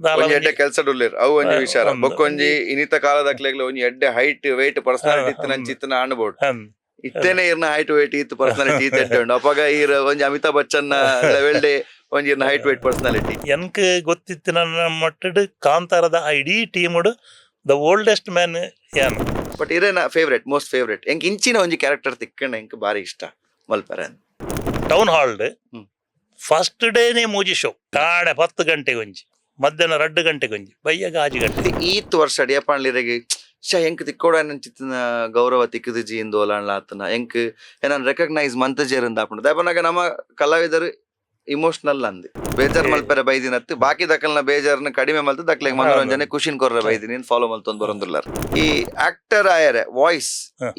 ದಾಲ ಒಂಜಿ ಎಡ್ಡೆ ಒಂಜಿ- ಕೆಲಸ ಉಲ್ಲೆರ್ ಅವು ಒಂಜಿ ವಿಚಾರ. ಅಂದ್. ಬೊಕ್ಕೊಂಜಿ ಇನಿತ ಕಾಲದಕ್ಲೆಗ್ಲ ಒಂಜಿ ಎಡ್ಡೆ ಹೈಟ್ ವೇಟ್ ಪರ್ಸನಾಲಿಟಿ ಇತ್ತಿನ ಅಂಚಿತ್ತಿನ ಅನ್ಬೋಡು. ಅಂದ್. ಇತ್ತೇನೆ ಇರ್ನ ಹೈಟ್ ವೇಟ್ ಇತ್ತು, ಪರ್ಸನಾಲಿಟಿ ಇತ್ತು ಎಡ್ಡೆ ಉಂಡು. ಅಪಗ ಈರ್ ಒಂಜಿ ಅಮಿತಾಬ್ ಬಚ್ಚನ್ ಲೆವೆಲ್ ಡೇ ಒಂಜಿ ಇರ್ನ ಹೈಟ್ ವೇಟ್ ಪರ್ಸನಾಲಿಟಿ. ಎನ್ಕ್ ಗೊತ್ತಿತ್ತಿನ ಮಟ್ಟಡ್ ಕಾಂತಾರದ ಆ ಇಡೀ ಟೀಮ್ ದ ಓಲ್ಡೆಸ್ಟ್ ಮ್ಯಾನ್ ಯಾನ್. ಬಟ್ ಇರೇನ ಫೇವ್ರೇಟ್, ಮೋಸ್ಟ್ ಫೇವ್ರೇಟ್ ಎಂಕ್ ಇಂಚಿನ ಒಂಜಿ ಕ್ಯಾರೆಕ್ಟರ್ ತಿಕ್ಕಂಡ ಎಂಕ್ ಬಾರಿ ಇಷ್ಟ ಮಲ್ಪರೆ? Town hall first ಡೇನೆ ಮೂಜಿ ಶೋ. ಕಾಡೆ 10 ಗಂಟೆಗೆ ಒಂಜಿ, ಮಧ್ಯಾಹ್ನ 2 ಗಂಟೆಗೆ ಒಂಜಿ, ಬಯ್ಯಗ 6 ಗಂಟೆ. ಈತ್ ವರ್ಷ ಅಡಿಯಪಾಣ್ಲಿರೆಗೆ ಶ ಎಂಕ್ ತಿಕ್ಕೋಡ ನಂಚಿತ್ತಿನ ಗೌರವ ತಿಕ್ಕುದಿಜಿ ಇಂದು ಓಲಾಣ್ಲ ಆತನ ಎಂಕ್ ಏನಾನ್ ರೆಕಗ್ನೈಸ್ ಮಂತಜೇರ್ ಆಪುಂಡು. ದಾಯೆಪನ್ನಗ ನಮ್ಮ ಕಲಾವಿದರು ಇಮೋಷನಲ್ ಅಂದ್ ಬೇಜಾರ್ ಮಲ್ಪೆರೆ ಬೈದಿನತ್ತು, ಬಾಕಿ ದಕಲ್ನ ಬೇಜಾರ್ನ ಕಡಿಮೆ ಮಲ್ತು ದಕ್ಲೆಗ್ ಮನೋರಂಜನೆ ಖುಷಿನ್ ಕೊರ್ರೆ ಬೈದಿನಿ, ಫಾಲೋ ಮಲ್ತೊಂದು ಬರೊಂದುಲ್ಲಾರ್. ಈ ಆಕ್ಟರ್ ಆಯರೆ ವಾಯ್ಸ್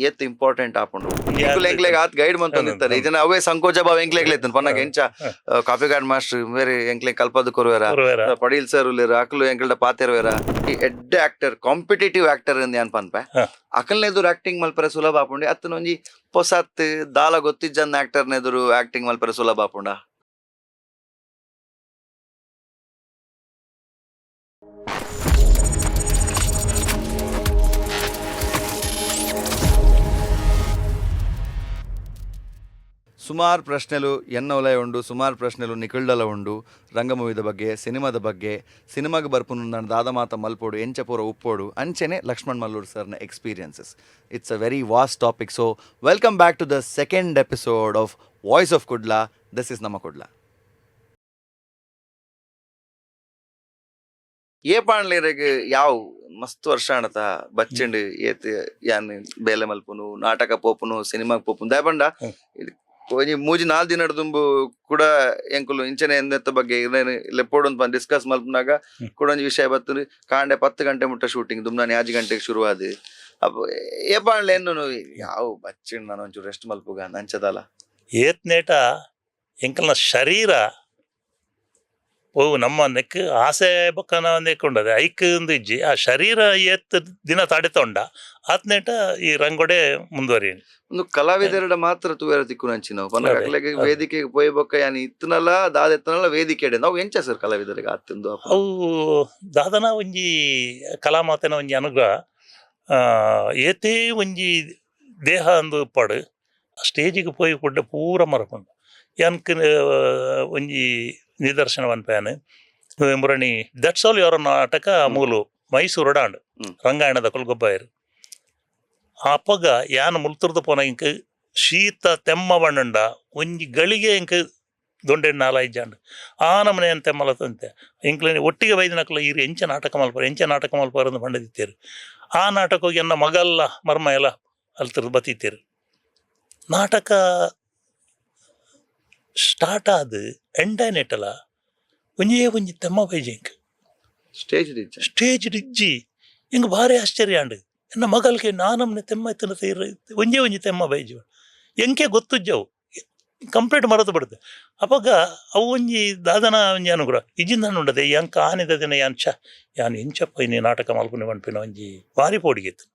ಏತ್ ಇಂಪಾರ್ಟೆಂಟ್ ಆಪುಂಡು? ಎಂಕುಲು ಎಂಕ್ಲೆಗ್ ಆತ್ ಗೈಡ್ ಮಂತೊಂದಿತ್ತಾರೆ. ಈ ಜನ ಅವೇ ಸಂಕೋಚ ಭಾವ ಎಂಕ್ಲೆಗ್ಲ ಇತ್ತು. ಪನ್ನಗ ಎಂಚ ಕಾಫಿ ಗಾರ್ಡ್ ಮಾಸ್ಟರ್ ಬೇರೆ ಎಂಕ್ಲೆಗ್ ಕಲ್ಪದ್ ಕೊರುವೆರ, ಪಡೀಲ್ ಸರ್ ಉಲ್ಲೆರ್, ಅಕುಲು ಎಂಕಲ್ಡ ಪಾತೆರುವೆರ. ಈ ಎಡ್ಡೆ ಆಕ್ಟರ್, ಕಾಂಪಿಟೇಟಿವ್ ಆಕ್ಟರ್ ಅಂದ್ ಯಾನ್ ಪನ್ಪೆ, ಅಕಲ್ನ ಎದುರು ಆಕ್ಟಿಂಗ್ ಮಲ್ಪರೆ ಸುಲಭ ಆಪುಂಡು ಅತ್ತನ ಒಂಜಿ ಪೊಸತ್ ದಾಲ ಗೊತ್ತಿಜ್ಜನ್ ಆಕ್ಟರ್ ಎದುರು ಆಕ್ಟಿಂಗ್ ಮಲ್ಪರೆ ಸುಲಭ ಆಪುಂಡ? ಸುಮಾರು ಪ್ರಶ್ನೆಲು ಎನ್ನವಲಯ ಉಂಡು, ಸುಮಾರು ಪ್ರಶ್ನೆಲು ನಿಖಿಲ್ಡಲ ಉಂಡು. ರಂಗಭೂಮಿದ ಬಗ್ಗೆ, ಸಿನಿಮಾದ ಬಗ್ಗೆ, ಸಿನಿಮಾಗೆ ಬರ್ಪುನ ದಾದ ಮಾತ ಮಲ್ಪೋಡು, ಎಂಚ ಪೂರ ಉಪ್ಪೋಡು, ಅಂಚೆನೆ ಲಕ್ಷ್ಮಣ್ ಮಲ್ಲೂರ್ ಸರ್ನ experiences. It's a very vast topic. So welcome back to the second episode of Voice of Kudla. This is ನಮ್ಮ ಕುಡ್ಲ. ಏ ಪಾಣ್ಲೇರೆಗ್ ಯಾವ ಮಸ್ತ್ ವರ್ಷ ಅಣತ ಬಚ್ಚಂಡ್ ಏತ್ ಯಾನ್ ಬೇಲೆ ಮಲ್ಪುನು, ನಾಟಕ ಪೋಪುನು, ಸಿನಿಮಾಗ್ ಪೋಪುನು. ದಾಯೆ ಪಂಡ ಒಂಜಿ ಮೂಜಿ ನಾಲ್ ದಿನದ ದುಂಬು ಕೂಡ ಎಂಕುಲು ಇಂಚನೆ ಎಂದೆತ್ತ ಬಗ್ಗೆ ಲೆಪ್ಪೋಡು ಅಂತ ಡಿಸ್ಕಸ್ ಮಲ್ಪುನಾಗ ಕೂಡ ಒಂಜಿ ವಿಷಯ ಬತ್ತುಂಡು. ಕಾಂಡೆ 10 ಗಂಟೆ ಮುಟ್ಟ ಶೂಟಿಂಗ್, ದುಮ್ನಾನಿ 5 ಗಂಟೆಗೆ ಶುರು ಆದ್. ಅಪ್ಪ ಏಪಾಂಡ್ಲೆ ಎನ್ನುನು ಯಾವ ಬಚ್ಚಿಂಡ್ ನಾನು ಒಂಚೂರು ರೆಸ್ಟ್ ಮಲ್ಪುಗ ಅಂಚದಲ್ಲ? ಏತ್ನೇಟ ಎಂಕಲ್ನ ಶರೀರ ಓ ನಮ್ಮ ನೆಕ್ ಆಸೆ ಬೊಕ್ಕನ ನೆಕ್ಕುಂಡದೆ ಐಕ್ ಇಂದು ಇಜ್ಜಿ. ಆ ಶರೀರ ಏತ್ ದಿನ ತಡೆತೊಂಡ ಆತ್ನೇಟ ಈ ರಂಗೋಡೆ ಮುಂದುವರಿಯನು. ಒಂದು ಕಲಾವಿದರಡ ಮಾತ್ರ ತೂವೆರ ತಿಕ್ಕುನ ಅಂಚಿನವು ಪನ್ನಗ ಅಕ್ಲೆಗ್ ವೇದಿಕೆಗೆ ಪೋಯಿ ಬೊಕ್ಕ ಯಾನ್ ಇತ್ತನಲ್ಲ ದಾದ ಎತ್ತನಲ್ಲ ವೇದಿಕೆ ನಾವು ಎಂಚ ಸರ್ ಕಲಾವಿದರಿಗೆ ಆತಂದು? ಅವು ದಾದನ ಒಂಜಿ ಕಲಾಮಾತೆನ ಒಂಜಿ ಅನುಗ್ರಹ. ಏತೇ ಒಂಜಿ ದೇಹ ಅಂದು ಪಡು ಸ್ಟೇಜಿಗೆ ಪೋಯಿ ಕುಡ್ಡೆ ಪೂರ ಮರಪುಂಡು. ಯಾನ್ಕ್ ಒಂಜಿ ನಿದರ್ಶನ ಪನ್ಪೆ. ಮುರಣಿ that's all your ನಾಟಕ ಮೂಲು ಮೈಸೂರುಡ ಆಂಡ್. ರಂಗಾಯಣದ ಗೊಬ್ಬಾಯೆರ್. ಅಪಗ ಯಾನ್ ಮುಲ್ತುರ್ದು ಪೋನ ಇಂಕ್ ಶೀತ ತೆಮ್ಮ ಬಣ್ಣಂಡ ಒಂಜಿ ಗಳಿಗೆ ಇಂಕ್ ದೊಂಡೆಡ್ ನಾಲ ಇಜ್ಜಾಂಡ್. ಆ ನಮನೆ ಏನ್ ತೆಮ್ಮಲ ತಂತೆ ಇಂಕ್ಲೆನ ಒಟ್ಟಿಗೆ ಬೈದಿನಕ್ಲ ಈರ್ ಎಂಚ ನಾಟಕ ಮಲ್ಪರ, ಎಂಚ ನಾಟಕ ಮಲ್ಪರ ಅಂದ್ ಪಂಡದಿತ್ತೆರ್. ಆ ನಾಟಕೋಗಿ ಎನ್ನ ಮಗಲ್ಲ ಮರ್ಮ ಎಲ್ಲ ಅಲ್ತಿರ್ದು ಬತ್ತಿತ್ತೇರು. ನಾಟಕ ಸ್ಟಾರ್ಟ್ ಆದ್ ಎಂಡ್ ಆಯ್ನೆಟಲ ಒಂಜೇ ಒಂಜಿ ತೆಮ್ಮ ಬೈಜಿ ಇಂಕ್. ಸ್ಟೇಜ್? ಸ್ಟೇಜ್ ಇಜ್ಜಿ. ಇಂಕ್ ಭಾರಿ ಆಶ್ಚರ್ಯ ಆಂಡ್. ಎನ್ನ ಮಗಲ್ಗೆ ನಾನಮ್ನೆ ತೆಮ್ಮ ಇತ್ತಿನ ತೀರ್ ಒಂಜೇ ಒಂಜಿ ತೆಮ್ಮ ಬೈಜಿ ಎಂಕೆ ಗೊತ್ತುಜ್ಜವು, ಕಂಪ್ಲೀಟ್ ಮರತು ಬಿಡುತ್ತೆ. ಅಪಗ ಅವು ಒಂಜಿ ದಾದನ ಒಂಜಿ ಅನುಗ್ರಹ ಇಜ್ಜಿಂದ ಉಂಡದೆ. ಎಂಕ ಆನಿದ ದಿನ ಯಾನ್ ಛ ಯಾನ್ ಎಂಚಪ್ಪ ಇನಿ ನಾಟಕ ಮಲ್ಪುನಿ ಪನ್ಪಿನ ಒಂಜಿ ಭಾರಿ ಪೋಡಿಗೆ ಇತ್ತು.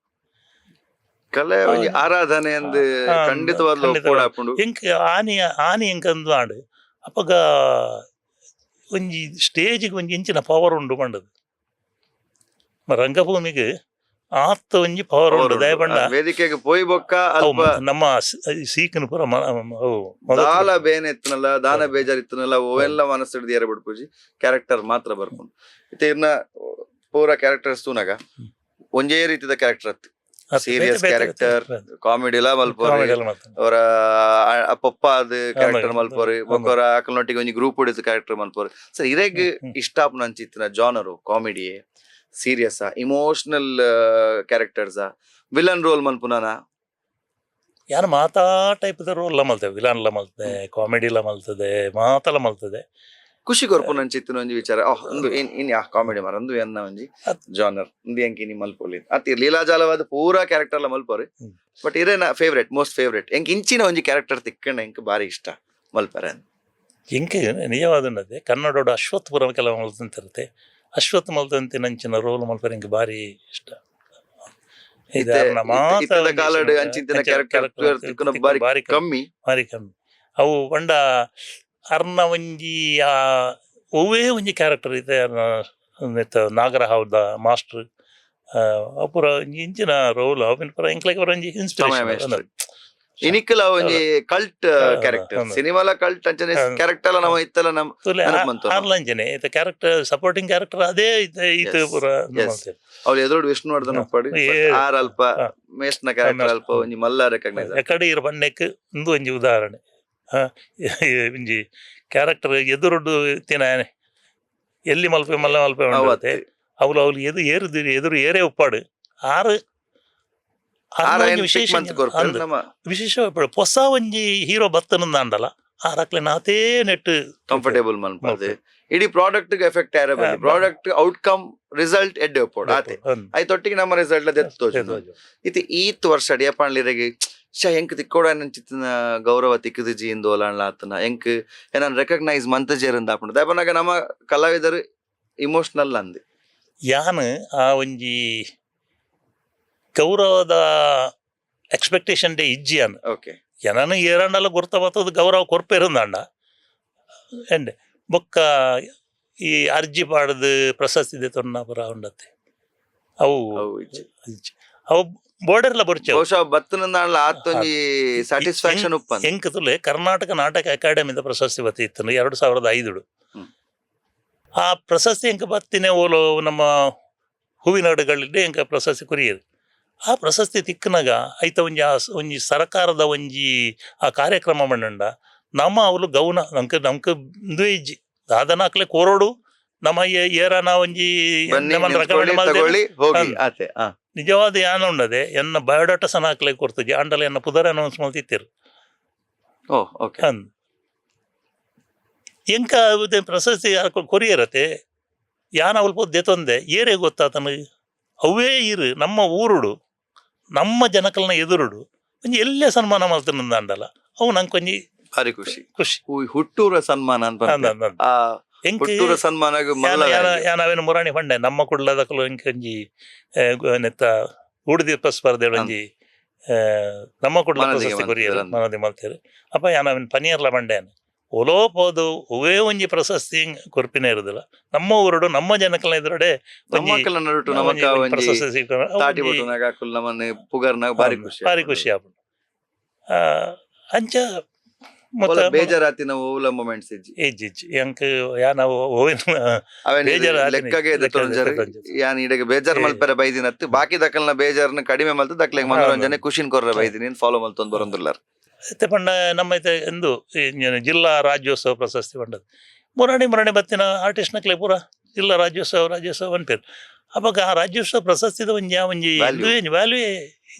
ಕಲೆ ಒಂಜಿ ಆರಾಧನೆ ಅಂದ್ ಖಂಡಿತವಾದ್ಲೂ ಖಂಡಿತವಾದ್. ಒಪ್ಪೊಡಾಪುಂಡು. ಎಂಕ್ ಆನಿ ಆನಿ ಎಂಕಂದು ಆಂಡ್. ಅಪಗ ಒಂಜಿ ಸ್ಟೇಜಿಗೆ ಒಂಜಿ ಇಂಚಿನ ಪವರ್ ಉಂಡು ಪಂಡದು. ರಂಗಭೂಮಿಗೆ ಆತ ಒಂಜಿ ಪವರ್ ಉಂಡು. ದಯಪಂಡ ವೇದಿಕೆಗೆ ಪೋಯಿ ಬೊಕ್ಕ ಅವು ಅಲ್ಪ ನಮ್ಮ ಸೀಕನ್ ಪೂರ ಅವು ಮೊದಲು ದಾಲ ಬೇನೆ ಇತ್ತನಲ್ಲ, ದಾನ ಬೇಜಾರ್ ಇತ್ತನಲ್ಲ, ಅವೆಲ್ಲ ಮನಸ್ಸು ಹಿಡ್ದು ಏರ ಬಿಡ್ಪುಜಿ, ಕ್ಯಾರೆಕ್ಟರ್ ಮಾತ್ರ ಬರ್ಪುಂಡು. ಇತ್ತೆ ಇರ್ನ ಪೂರ ಕ್ಯಾರೆಕ್ಟರ್ಸ್ ತೂನಾಗ ಒಂಜೇ ರೀತಿದ ಕ್ಯಾರೆಕ್ಟರ್ ಅತ್ತು. ಅದು ಸೀರಿಯಸ್ ಬೇತೆ ಬೇತೆ ಕ್ಯಾರೆಕ್ಟರ್, ಕಾಮಿಡಿ ಎಲ್ಲ ಮಲ್ಪೋರಿ, ಕಾಮಿಡಿ ಎಲ್ಲ ಮಾಡ್ತಾರೆ. ಅವರ ಪಪ್ಪ ಅದು ಕ್ಯಾರೆಕ್ಟರ್ ಮಲ್ಪೋರಿ, ಬೊಕ್ಕವರ ಅಕಲ್ನೊಟ್ಟಿಗೆ ಒಂಜಿ ಗ್ರೂಪ್ ಹೊಡಿತು ಕ್ಯಾರೆಕ್ಟರ್ ಮಲ್ಪೋರಿ. ಸರ್, ಇರೆಗ್ ಇಷ್ಟ ಆಪುನ ಅಂಚಿತ್ತಿನ ಜಾನರು comedy, serious, emotional characters, villain role ಮಲ್ಪುನಾನ? ಯಾರು ಮಾತಾ ಟೈಪ್ ದ ರೋಲ್ ಮಲ್ತೇವೆ. ವಿಲನ್ ಎಲ್ಲ ಮಲ್ತದೆ, ಕಾಮಿಡಿ ಎಲ್ಲ ಮಲ್ತದೆ, ಮಾತೆಲ್ಲ ಮಲ್ತದೆ. ಖುಷಿ ಕೊರ್ಪುನ ಅಂಚಿತ್ತಿನ ಒಂಜಿ ವಿಚಾರ ಆಹ್ ಒಂದು ಇನ್ ಇನ್ ಯಾ ಕಾಮಿಡಿ ಮಾರ ಒಂದು ಎನ್ನ ಒಂಜಿ ಜಾನರ್ ಒಂದು ಎಂಕಿ ನಿ ಮಲ್ಪೊಲಿ ಅತಿ ಲೀಲಾಜಾಲವಾದ ಪೂರಾ ಕ್ಯಾರೆಕ್ಟರ್ ಎಲ್ಲ ಮಲ್ಪೋರಿ. ಬಟ್ ಇರೇನ ಫೇವ್ರೇಟ್, ಮೋಸ್ಟ್ ಫೇವ್ರೇಟ್ ಎಂಕ್ ಇಂಚಿನ ಒಂಜಿ ಕ್ಯಾರೆಕ್ಟರ್ ತಿಕ್ಕಂಡ ಎಂಕ್ ಬಾರಿ ಇಷ್ಟ ಮಲ್ಪರೆ? ಎಂಕ್ ನಿಜವಾದ ಕನ್ನಡೋಡು ಅಶ್ವತ್ಥಪುರ ಕೆಲವು ಮಲ್ತಂತಿರುತ್ತೆ. ಅಶ್ವತ್ಥ ಮಲ್ತಂತೆ ನಂಚಿನ ರೋಲ್ ಮಲ್ಪರೆ ಎಂಕ್ ಬಾರಿ ಇಷ್ಟ. ಇದು ಅರ್ನ ಮಾತ ಇತ್ತದ ಒಂಜಿ ಕಾಲಡ್ ಸಿನಿಮಾ ಅಂಚಿತ್ತಿನ ಅಂಚಿನ ಕ್ಯಾರೆಕ್ಟರ್ character ತಿಕ್ಕುನ ತಿಕ್ಕುನ ಬಾರಿ ಬಾರಿ ಕಮ್ಮಿ. ಕಮ್ಮಿ. ಬಾರಿ ಕಮ್ಮಿ. ಅವು ಪಂಡ ಅರ್ನ ಒಂಜಿ ಆ ಒವ್ವೇ ಒಂಜಿ ಕ್ಯಾರೆಕ್ಟರ್ ಇದೆ ಅರ್ನ. ನೆತ್ತ ನಾಗರಹಾವ್ದ ಮಾಸ್ಟರ್ ಅಪುರ ಇಂಚಿನ ರೋಲ್ ಅವಿನ ಪೂರ ಎಂಕ್ಲೆಗ್ ಪೂರ ಒಂಜಿ ಸಮಯ ಇನ್ಸ್ಪಿರೇಷನ್. ಮೇಷ್ಟ್ರು. ಇನಿಕ್ಕಲ ಒಂಜಿ ಕಲ್ಟ್ ಕ್ಯಾರೆಕ್ಟರ್. ಸಿನಿಮಾಲ ಕಲ್ಟ್ ಅಂಚನೆ ಕ್ಯಾರೆಕ್ಟರ್ ನಮ್ಮ ಇತ್ತಲ್ಲ ನಮ್ಮ ನೆನಪ್ ಮಂತೊನ. ಆರ್ಲಂಜನೆ ಇತ್ತ character, supporting character ಅದೇ ಇತ್ತ ಪೂರ ಮಲ್ತೆರ್. ಅವ್ಳು ಎದುರುಡು ವಿಷ್ಣುವರ್ಧನ್ ಉಪ್ಪಡ್. ಆರ್ ಅಲ್ಪ ಮೇಷ್ನ ಕ್ಯಾರೆಕ್ಟರ್ ಅಲ್ಪ ಒಂಜಿ ಮಲ್ಲ ರೆಕಗ್ನೈಸ್. ಎಕಡೆ ಇರ ಪಣ್ಣೆಕ್ ಉಂದು ಒಂಜಿ ಉದಾಹರಣೆ. ಒಂಜಿ ಕ್ಯಾರೆಕ್ಟರ್ ಎದುರುಡು ತಿನ ಎಲ್ಲಿ ಮಲ್ಪೆ ಮಲ್ಲ ಮಲ್ಪೆ ಉಂಡತೆ. ಅವ್ಲು ಅವ್ಲು ಎದು ಏರು ಎದುರು ಏರೇ ಉಪ್ಪಾಡು ಆರು ಆರ್ ಒಂಜಿ ಐನ್ ವಿಶೇಷ ಪಿಕ್ ಮಂತ್ ಕೊರ್ಪೆರ್ ಅಂದ್. ನಮ್ಮ. ವಿಶೇಷ ಉಪ್ಪಡು. ಹೊಸ ಒಂಜಿ ಹೀರೋ ಬತ್ತನಂದಾಂಡಲ ಆರ್ ಅಕ್ಲೆ ನಾತೇ ನೆಟ್ ಕಂಫರ್ಟೇಬಲ್ ಮನ್ಪದು ಇಡೀ ಪ್ರಾಡಕ್ಟ್ ಎಫೆಕ್ಟ್ ಆರೆ ಬಲ್ಲಿ. Product outcome result ಎಡ್ಡೆ ಉಪ್ಪೊಡು ಆತೆ. ಐತೊಟ್ಟಿಗೆ ನಮ್ಮ ರಿಸಲ್ಟ್ ದೆತ್ತ್ ತೋಜುಂಡು. ಇತ್ತೆ ಈತ್ ವರ್ಷ ಅಡಿಯಪಾಣ್ಲಿರೆಗ್ ಶ ಎಂಕ್ ತಿಕ್ಕೋಡ ಚಿತ್ತಿನ ಗೌರವ ತಿಕ್ಕುದಿಜಿ ಇಂದು ಓಲಾಂಡ್ಲ ಆತನ ಎಂಕ್ ಏನನ್ ರೆಕಗ್ನೈಸ್ ಮಂತಜೇರ್ ಆಪುಂಡು. ದಾಯೆ ನಮ್ಮ ಕಲಾವಿದರು ಇಮೋಷನಲ್ ಅಂದ್. ಯಾನ್ ಆ ಒಂಜಿ ಗೌರವದ ಎಕ್ಸ್ಪೆಕ್ಟೇಷನ್ ಡೇ ಇಜ್ಜಿ ಯಾನ್. ಏನನ ಏರಂಡಲ ಗುರ್ತ ಬತ್ತದ ಗೌರವ ಕೊರ್ಪೆರುಂದಾಂಡ ಎಂಡೆ ಬೊಕ್ಕ ಈ ಅರ್ಜಿ ಪಾಡ್ದು ಪ್ರಶಸ್ತಿ ದೆತೊನ್ನ ಪುರ ಉಂಡತ್ತೆ ಅವು. ಅವು ಇಜ್ಜಿ. ಇಜ್ಜಿ. ಅವು ಬೋರ್ಡರ್ಲ ಬೊರ್ಚೆ. ಬಹುಶಃ ಬತ್ತನಂದಾಂಡ್ಲ ಆತೊಂಜಿ ಸ್ಯಾಟಿಸ್ಫ್ಯಾಕ್ಷನ್ ಉಪ್ಪಂದ್. ಎಂಕ್ ತುಲೆ ಕರ್ನಾಟಕ ನಾಟಕ ಅಕಾಡೆಮಿದ ಪ್ರಶಸ್ತಿ ಬತ್ತಿತ್ತು 2005. ಆ ಪ್ರಶಸ್ತಿ ಎಂಕ್ ಬತ್ತಿನೇ ಓಲು ನಮ್ಮ ಹೂವಿನಾಡುಗಳಿಡ್ಡೆ ಎಂಕ ಪ್ರಶಸ್ತಿ ಕೊರಿಯರು. ಆ ಪ್ರಶಸ್ತಿ ತಿಕ್ಕನಾಗ ಐತ ಒಂಜಿ ಆ ಒಂಜಿ ಸರಕಾರದ ಒಂಜಿ ಆ ಕಾರ್ಯಕ್ರಮ ಮಂಡಂಡ ನಮ್ಮ ಅವಲು ಗೌನ ನಮ್ಕ ನಮ್ಕ ಇಂದುವೇ ಇಜ್ಜಿ ದಾದನಾಕ್ಲೆ ಕೋರೋಡು ನಮ್ಮ ಏರನ ಒಂಜಿ ಬನ್ನಿ ನಮ್ಮನ್ನ ನಿಂತ್ಕೊಳ್ಳಿ, recommend ಮಲ್ದೇರು. ತಗೊಳ್ಳಿ ಹೋಗಿ ಅಂದ್. ಆತೆ. ನಿಜವಾದ ಯಾನ ಉಂಡದೆ ಎನ್ನ ಬಯೋಡಾಟಾ ಸನ ಹಾಕ್ಲೆ ಕೊರ್ತುಜಿ ಆಂಡಲ ಎನ್ನ ಪುದರ ಅನೌನ್ಸ್ ಮಲ್ತಿತ್ತಿರು. ಓ ಓಕೆ. ಅಂದ್ ಎಂಕ ಉದೆ ಪ್ರಶಸ್ತಿ ಕೊರಿಯರತೆ ಯಾನ ಅಲ್ಪ ದೆತೊಂದೆ ಏರೇ ಗೊತ್ತಾತನ ಅವೇ ಇರು ನಮ್ಮ ಊರುಡು ನಮ್ಮ ಜನಕಲ್ನ ಎದುರುಡು ಒಂಜಿ ಎಲ್ಲೇ ಸನ್ಮಾನ ಮಲ್ತನಂದಾಂಡಲ ಅವು ನಂಗೆ ಒಂಜಿ ಭಾರಿ ಖುಷಿ. ಖುಷಿ. ಹುಟ್ಟೂರ ಸನ್ಮಾನ ಅಂತ ಅಂದ್ ಪನ್ಪೆರ್. ಅಂದ್ ಅಂದ್. ಆ ಎಂಕ್ ಹುಟ್ಟೂರ ಸನ್ಮಾನಗ್ ಮಲ್ಲ ಯಾನ value. ಯಾನ ಅವೇನು ಮುರಾಣಿ ಪಂಡೆ ನಮ್ಮ ಕುಡ್ಲದಕಲು ಎಂಕ್ ಒಂಜಿ ನೆತ್ತ ಊಡುದೀಪ ಸ್ಪರ್ಧೆ ಒಂಜಿ ನಮ್ಮ ಕುಡ್ಲ ಮನದಿಗೆ ಪ್ರಶಸ್ತಿ ಕೊರಿಯರು. ಮಲ್ತೆರ್. ಮನದಿ ಮಲ್ತೇರು. ಅಪ್ಪ ಯಾನ ಅವೇನು ಪನಿಯರ್ಲ ಪಂಡೇನು ಒಲೋ ಪೋದು ಒವೇ ಒಂಜಿ ಪ್ರಶಸ್ತಿ ಕೊರ್ಪಿನೇ ಇರುದಿಲ್ಲ ನಮ್ಮ ಊರುಡು ನಮ್ಮ ಜನಕಲ್ನ ಎದುರುಡೆ ಒಂಜಿ ನಮ್ಮಕ್ಕಲ ನಡುಟು ಒಂಜಿ ನಮಕ ಒಂಜಿ ಒಂಜಿ ಪ್ರಶಸ್ತಿ ಸಿಕ್ಕುನ ಅವು ತಾಟಿ ಒಂಜಿ ಬೊಟ್ಟುನಾಗ ಅಕುಲ್ ನಮ್ಮನ್ನ ಪುಗರ್ನಾಗ ಭಾರಿ ಖುಷಿ ಭಾರಿ ಆಪುಂಡು. ಖುಷಿ ಆಪುಂಡು. ಅಂಚ ಓಲ ಮತ್ತೆ ಬೇಜಾರಾತಿನ ಓಲ ಮೊಮೆಂಟ್ಸ್ ಇಜ್ಜಿ? ಇಜ್ಜಿ ಇಜ್ಜಿ ಎಂಕ್ ಯಾನ ಓವಿನ ಅವೇನ್ ಬೇಜಾರ್ ಲೆಕ್ಕಗೆ ದೆತ್ತೊಂಜರ್. ಯಾನ್ ಇಡೆಗ್ ಬೇಜಾರ್ ಏ. ಮಲ್ಪೆರೆ ಬೈದಿನತ್ತು ಬಾಕಿ ದಕಲ್ನ ಬೇಜಾರ್ನ ಕಡಿಮೆ ಮಲ್ತು ದಕ್ಲೆಗ್ ಮನೋರಂಜನೆ ಖುಷಿನ್ ಕೊರ್ರೆ ಬೈದಿನಿ ಫಾಲೋ ಮಲ್ತೊಂದು ಬರೊಂದುಲ್ಲಾರ್. ಇತ್ತೆ ಪಂಡ ನಮ್ಮ ಇತ್ತೆ ಎಂದು ಈ ಜಿಲ್ಲಾ ರಾಜ್ಯೋತ್ಸವ ಪ್ರಶಸ್ತಿ ಪಂಡದು ಮುರಾಣಿ ಮುರಾಣಿ ಬತ್ತಿನ ಆರ್ಟಿಸ್ಟ್ನಕ್ಲೆ ಪೂರ ಜಿಲ್ಲಾ ರಾಜ್ಯೋತ್ಸವ ರಾಜ್ಯೋತ್ಸವ ಪನ್ಪೆರ್. ಅಪಗ ಆ ರಾಜ್ಯೋತ್ಸವ ಪ್ರಶಸ್ತಿದ ಒಂಜಿ ಆ ಒಂಜಿ Value. Value.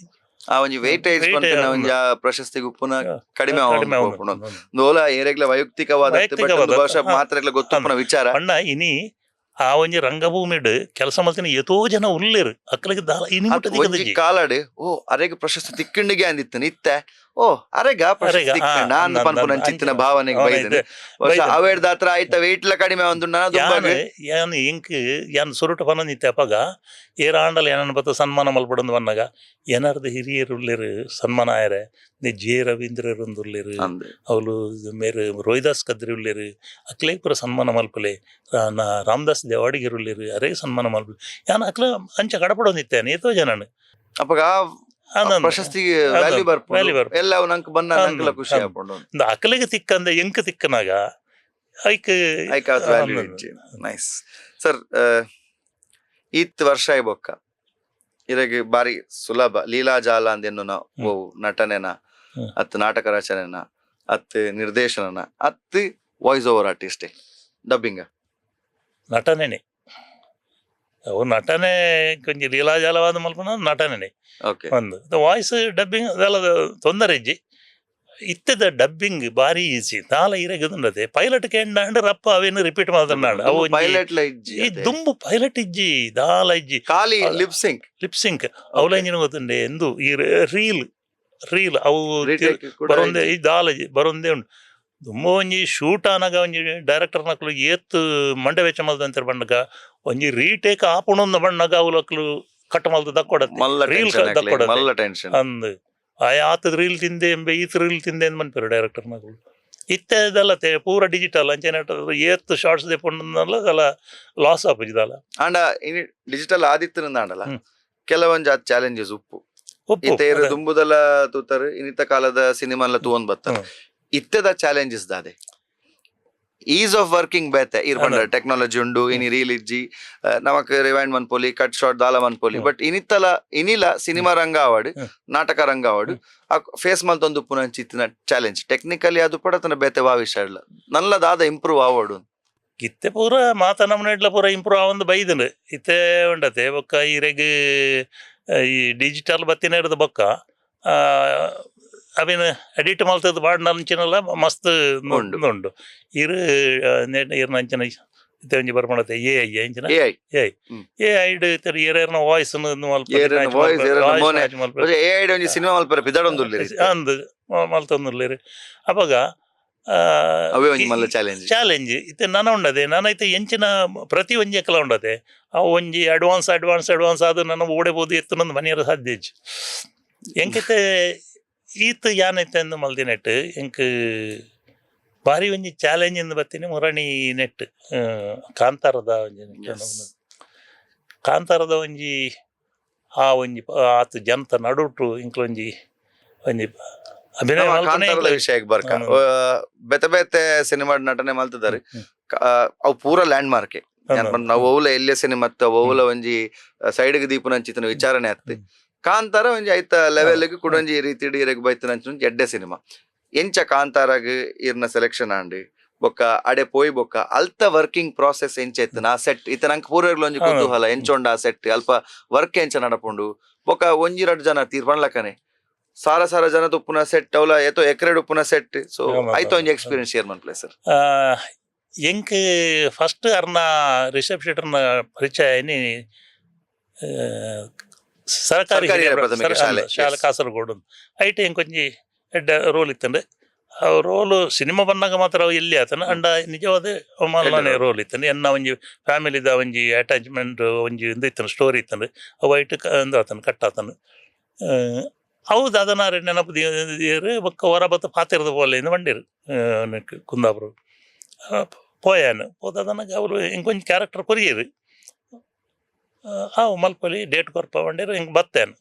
ಆ ಒಂಜಿ ವೇಟೇಜ್ Weightage ಪನ್ಪಿನ ಒಂಜಿ ಆ ಪ್ರಶಸ್ತಿಗೆ ಉಪ್ಪುನ ಕಡಿಮೆ ಕಡಿಮೆ ಆವೊಂದು ಆವೊಂದು. ಓಲ ಏರೆಗ್ಲ ವೈಯಕ್ತಿಕವಾದ ಬಟ್ ವೈಯಕ್ತಿಕವಾದ, ಬಹುಶಃ ಮಾತ್ರೆಗ್ಲ ಗೊತ್ತುಪ್ಪುನ ವಿಚಾರ. ಪಂಡ ಇನಿ ಆ ಒಂಜಿ ರಂಗಭೂಮಿಡ್ ಕೆಲಸ ಮಲ್ತಿನ ಏತೋ ಜನ ಉಲ್ಲೇರು ಅಕ್ಲೆಗ್ ದಾಲ ಇನಿ ಮುಟ್ಟ ಅತ್ ಒಂಜಿ ತಿಕ್ಕದಿಜ್ಜಿ. ಕಾಲಡ್ ಓ ಅರೆಗ್ ಪ್ರಶಸ್ತಿ ತಿಕ್ಕಂಡಿಗೆ ಅಂದಿತ್ತು ಇತ್ತೆ ಓ ಅರೆಗ ಪ್ರಶಸ್ತಿ ಅರೆಗ, ತಿಕ್ಕಂಡ ಅಂದ್ ಅಂದ್ ಪನ್ಪುನ ಅಂದ್ ಅಂಚಿತ್ತಿನ ಅಂಚ. ಭಾವನೆಗೆ ಅವನ ಬೈದನೆ. ಇತ್ತೆ ಬಹುಶಃ ಬೈದನೆ. ಅವೇರ್ದ ಹತ್ರ ಆಯ್ತ ವೆಯ್ಟ್ಲ ಕಡಿಮೆ ಒಂದು ನಾನು ಯಾನ್ ದುಂಬಾಗ್ ಯಾನ್ ಎಂಕ್ ಯಾನ್ ಸುರುಟು ಪನೊಂದಿತ್ತೆ ಅಪಗ ಏರಾಂಡಲ ಏನನ್ನ ಬತ್ತ ಸನ್ಮಾನ ಮಲ್ಪಡೊಂದು ಬನ್ನಗ ಏನಾರ್ದು ಹಿರಿಯರು ಉಲ್ಲೇರು ಸನ್ಮಾನ ಆಯರೆ ನಿ ಜೆ ರವೀಂದ್ರರು ಉಲ್ಲೇರು ಅಂದ್. ಅವಳು ಮೇರು ರೋಹಿದಾಸ್ ಕದ್ರಿ ಉಲ್ಲೇರು ಅಕ್ಲೆ ಪೂರ ಸನ್ಮಾನ ಮಲ್ಪಲೆ ರಾಮದಾಸ್ ದೇವಾಡಿಗರು ಉಲ್ಲೇರು ಅರೇ ಸನ್ಮಾನ ಮಲ್ಪಲೆ ಯಾನ್ ಅಕ್ಲೆ ಅಂಚ ಕಡಪಡೊಂದಿತ್ತೇನೆ ಏತೋ ಜನನು. ಅಪಗ ಆ ಅಂದ್ ಅಂದ್. ಪ್ರಶಸ್ತಿಗೆ ಅಂದ್ ವ್ಯಾಲ್ಯೂ ವ್ಯಾಲ್ಯೂ ಬರ್ಪುಂಡು ಬರ್ಪುಂಡು. ಎಲ್ಲ ನಂಕ್ ಬನ್ನ ಅಂದ್ ನಂಕ್ಲ ಖುಷಿ ಅಂದ್. ಆಪುಂಡು. ಇಂದು ಅಕ್ಲೆಗ್ ತಿಕ್ಕಂದೆ ಎಂಕ್ ತಿಕ್ಕನಾಗ ಐಕ್ ಐಕ್ ಆತ್ ವ್ಯಾಲ್ಯೂ ಅಂದ್. ಇಜ್ಜಿ. Nice sir. ಈತ್ ವರ್ಷ ಆಯ್ಬೊಕ್ಕ ಇರೆಗ್ ಬಾರಿ ಸುಲಭ ಲೀಲಾಜಾಲ ಅಂದೆನ್ನುನ ಓ ನಟನೆನ ಅತ್ ನಾಟಕ ರಚನೆನ ಅತ್ ನಿರ್ದೇಶನನ ಅತ್ voice over artist dubbing? ನಟನೆನೆ ಅವು ನಟನೆ ಕೊಂಚ ಲೀಲಾಜಾಲವಾದ ಮಲ್ಪುನ ನಟನೆನೆ. ಒಂದು ವಾಯ್ಸ್ ಡಬ್ಬಿಂಗ್ ಅದೆಲ್ಲ ತೊಂದರೆ ಇಜ್ಜಿ. ಇತ್ತದ ಡಬ್ಬಿಂಗ್ ಬಾರಿ ಈಸಿ ದಾಲ ಇರೆಗದುಂಡತೆ ಪೈಲಟ್ ಕೆಂಡಾಂಡ ರಪ್ಪ ಅವೇನು ರಿಪೀಟ್ ಮಾತನಾಡ ಅವು ಒಂಜಿ ಪೈಲಟ್ ಲ ಇಜ್ಜಿ ಈ ಅದೇ. ದುಂಬು ಪೈಲಟ್ ಇಜ್ಜಿ ದಾಲ ಇಜ್ಜಿ. ಖಾಲಿ lip sync. Lip sync ಅವಲ ಇಂಜಿನ ಗೊತ್ತುಂಡೆ ಎಂದು ಈ ರೀಲ್ ರೀಲ್ ಅವು ಬರೊಂದೇ ಈ ದಾಲ ಇಜ್ಜಿ, ಬರೊಂದೇ ಉಂಡು. ದುಂಬು ಒಂಜಿ ಶೂಟ್ ಆನಗ ಒಂಜಿ ಡೈರೆಕ್ಟರ್ ನಕಲು ಏತ್ ಮಂಡೆ ವೆಚ್ಚ ಮಲ್ದಂತಾರೆ ಬಣ್ಣಗ ಒಂಜಿ ರೀಟೇಕ್ ಆಪುಣೊಂದು ಬಣ್ಣಗ ಅವುಲಕ್ಲು ಕಟ್ ಮಲ್ದು ದಕ್ಕೊಡತ್ತೆ ಮಲ್ಲ ರೀಲ್ ಟೆನ್ಷನ್ ದಕ್ಕೊಡತ್ತೆ. ಮಲ್ಲ ಟೆನ್ಷನ್. ಅಂದ್ ಆಯ ಆತ ರೀಲ್ ತಿಂದೆ ಎಂಬೆ ಈತ ರೀಲ್ ತಿಂದೆ ಅಂದ್ ಮನ್ಪೆರು ಡೈರೆಕ್ಟರ್ ನಕಲು. ಇತ್ತೆದಲ್ಲ ಪೂರ ಡಿಜಿಟಲ್ ಅಂಚನೆ ಏತ್ ಶಾರ್ಟ್ಸ್ ದೆಪ್ಪುಂಡಲ್ಲ ದಲ ಲಾಸ್ ಆಪುಜಿ ದಾಲ. ಆಂಡ ಇನಿ ಡಿಜಿಟಲ್ ಆದಿತ್ತಿನಂದಾಂಡಲ ಕೆಲವೊಂಜಿ ಚಾಲೆಂಜಸ್ ಉಪ್ಪು. ಉಪ್ಪು ಇತ್ತೆ ಅದೇ. ದುಂಬುದಲ ತೂತರ್, ಇನ್ನಿತ ಕಾಲದ ಸಿನಿಮಾಲ ತೂವೊಂದ್ ಬತ್ತಾರೆ. ಇತ್ತೆದ ಚಾಲೆಂಜಸ್ ದಾದೆ? Is of working ಬೇತೆ ಇರ್ ಪಂಡ ಟೆಕ್ನಾಲಜಿ ಉಂಡು ಇನಿ, ರೀಲ್ ಇಜ್ಜಿ, ನಮಕ್ ರಿವೈಂಡ್ ಮನ್ಪೊಲಿ, ಕಟ್ ಶಾಟ್ ದಾಲ ಮನ್ಪೊಲಿ. ಬಟ್ ಇನಿತ್ತಲ ಇನಿಲ ಸಿನಿಮಾ ರಂಗ ಆವಡ್, ನಾಟಕ ರಂಗ ಆವಡ್, ಆ ಫೇಸ್ ಮಲ್ತೊಂದು ಉಪ್ಪುನಂಚಿತ್ತಿನ ಚಾಲೆಂಜ್ ಟೆಕ್ನಿಕಲಿ ಅದು ಪಡತನ ಬೇತೆ ವಾ ವಿಷಯ ಇಲ್ಲ ನಲ್ಲ ದಾದ ಇಂಪ್ರೂವ್ ಆವಡು? ಇತ್ತೆ ಪೂರ ಮಾತ ನಮ್ಮನೆಡ್ಲ ಪೂರ ಇಂಪ್ರೂವ್ ಆವೊಂದು ಬೈದ್ಂಡ್. ಇತ್ತೆ ಉಂಡತೆ ಬೊಕ್ಕ ಈರೆಗ್ ಈ ಡಿಜಿಟಲ್ ಬತ್ತಿನ ಹಿಡ್ದು ಬೊಕ್ಕ ಅವಿನ ಎಡಿಟ್ ಮಲ್ತದ್ ಪಾಡ್ನ ಅಂಚಿನಲ ಮಸ್ತ್ ಉಂಡು. ಉಂಡು. ಇರ್ ಇರ್ನ ಅಂಚಿನ ಇತ್ತೆ ಒಂಜಿ ಬರ್ಪುಂಡತೆ ಎ I ಅಂಚಿನ. A I. A A ಐಡ್ ಏರೇರ್ನ ವಾಯ್ಸ್. ಏರೆರ್ನ voice, ಏರೆರ್ನ ಮೋನೆ. ಎ I ಒಂಜಿ ಸಿನಿಮಾ ಮಲ್ಪರೆ ಪಿದಡೊಂದುಲ್ಲೆರ್. ಅಂದ್, ಮಲ್ತೊಂದುಲ್ಲೆರ್ ಅಪಗ. ಅವೇ ಒಂಜಿ ಮಲ್ಲ ಚಾಲೆಂಜ್. ಚಾಲೆಂಜ್ ಇತ್ತೆ ನನ ಉಂಡದೆ ನನ ಇತ್ತೆ ಎಂಚಿನ ಪ್ರತಿ ಒಂಜಿ ಎಕ್ಕಲ ಉಂಡತೆ. ಅವು ಒಂಜಿ ಅಡ್ವಾನ್ಸ್ ಅಡ್ವಾನ್ಸ್ ಅಡ್ವಾನ್ಸ್ ಆದ್ ನನ್ನ ಓಡೆ ಬೋದು ಎತ್ತುನಂದು ಮನಿಯರ ಸಾಧ್ಯ ಇಜ್ಜಿ. ಎಂಕಿತ್ತೆ ಈತ್ ಯಾನೈತೆ ಅಂದ್ ಮಲ್ದಿನೆಟ್ ಎಂಕ್ ಬಾರಿ ಒಂಜಿ ಚಾಲೆಂಜ್ ಇಂದ್ ಬತ್ತೀನಿ ಮುರಣಿ ನೆಟ್ ಕಾಂತಾರದ ಒಂಜಿ ನೆಟ್. ಕಾಂತಾರದ ಒಂಜಿ ಆ ಒಂಜಿ ಆತ್ ಜನತ ನಡುಟು ಇಂಕ್ಲೊಂಜಿ ಒಂಜಿ ಅಭಿನಯ ನಮ್ಮ ಮಲ್ಪುನೇ ಕಾಂತಾರದ ವಿಷಯಕ್ಕೆ ಬರ್ಕ. ಬೇತೆ ಬೇತೆ ಸಿನಿಮಾ ನಟನೆ ಮಲ್ತಿದ್ದಾರೆ. ಅವು ಪೂರ ಲ್ಯಾಂಡ್ ಮಾರ್ಕ್. ನಾವು ಓಲ ಎಲ್ಲೆ ಸಿನಿಮಾ ಓಲ ಒಂಜಿ ಸೈಡ್ ಗೆ ದೀಪುನಂಚಿತ್ತಿನ ವಿಚಾರಣೆ ಆತ್. ಕಾಂತಾರ ಒಂಜಿ ಐತ ಲೆವೆಲ್ ಗ್ ಕುಡೊಂಜಿ ರೀತಿ ಇರೆಗ್ ಬೈತಿನಂಚಿನ ಒಂಜಿ ಎಡ್ಡೆ ಸಿನಿಮಾ. ಎಂಚ ಕಾಂತಾರಗ್ ಇರ್ನ ಸೆಲೆಕ್ಷನ್ ಆಂಡ್? ಬೊಕ್ಕ ಅಡೆ ಪೋಯಿ ಬೊಕ್ಕ ಅಲ್ತ ವರ್ಕಿಂಗ್ ಪ್ರಾಸೆಸ್ ಎಂಚ ಇತ್ತು ಆ ಸೆಟ್? ಇತ್ತ ನಂಗೆ ಪೂರ್ವಗ್ಲ ಒಂಜಿ ಕುತೂಹಲ, ಎಂಚೊಂಡ ಆ ಸೆಟ್, ಅಲ್ಪ ವರ್ಕ್ ಎಂಚ ನಡಪುಂಡು? ಬೊಕ್ಕ ಒಂಜಿ ರಡ್ಡ್ ಜನ ತೀರ್ಪಣ್ಲಕನೆ ಸಾರ ಸಾರ ಜನ ತುಪ್ಪುನ ಸೆಟ್ ಅವಲ, ಏತೋ ಎಕರೆ ಉಪ್ಪುನ ಸೆಟ್. ಸೊ ಐತ ಒಂಜಿ ಎಕ್ಸ್ಪೀರಿಯನ್ಸ್ ಶೇರ್ ಮನ್ಪುಲೆ ಸರ್. ಎಂಕ್ ಫಸ್ಟ್ ಅರ್ನ ರಿಷಬ್ ಶೆಟ್ಟರ್ನ ಪರಿಚಯ ಆಯ್ನಿ ಸರಕಾರಿ ಸರ್ಕಾರಿ ಹಿರಿಯ ಪ್ರಾಥಮಿಕ ಶಾಲೆ, ಶಾಲೆ. ಕಾಸರಗೋಡು. ಐಟ್ ಎಂಕೊಂಜಿ ಎಡ್ಡೆ ರೋಲ್ ಇತ್ತಂಡೆ. ಆ ರೋಲು ಸಿನಿಮಾ ಬಂದಾಗ ಮಾತ್ರ ಅವು ಎಲ್ಲಿ ಆತನ ಅಂಡ ನಿಜವಾದ ಮಲ್ಲನೆ ಎಡ್ಡೆ. ರೋಲ್ ಇತ್ತಂಡೆ. ಎನ್ನ ಒಂಜಿ ಫ್ಯಾಮಿಲಿದ ಒಂಜಿ ಅಟ್ಯಾಚ್ಮೆಂಟ್ ಒಂಜಿ ಇಂದು ಇತ್ತಂಡೆ, ಸ್ಟೋರಿ ಇತ್ತಂಡೆ. ಅವು ಐಟ್ ಇಂದು ಆತನ ಕಟ್ ಆತನ. ಅವು ದಾದನಾರೆ ನೆನಪು ದೀಯೆರ್. ಬೊಕ್ಕ ಹೊರ ಬತ್ತ ಪಾತೆರದ ಪೋಲೆ ಇಂದು ಬಂಡೇರು ಕುಂದಾಪುರ ಪೋಯಾನು ಪೋದಾದನಗ ಅವರು ಇಂಕೊಂಜಿ ಕ್ಯಾರೆಕ್ಟರ್ ಕೊರಿಯೆರ್. ಆವು ಮಲ್ಪೊಲಿ, ಡೇಟ್ ಕೊರ್ಪ ಬಂಡೇರು. ಹಿಂಗೆ ಬತ್ತೇನು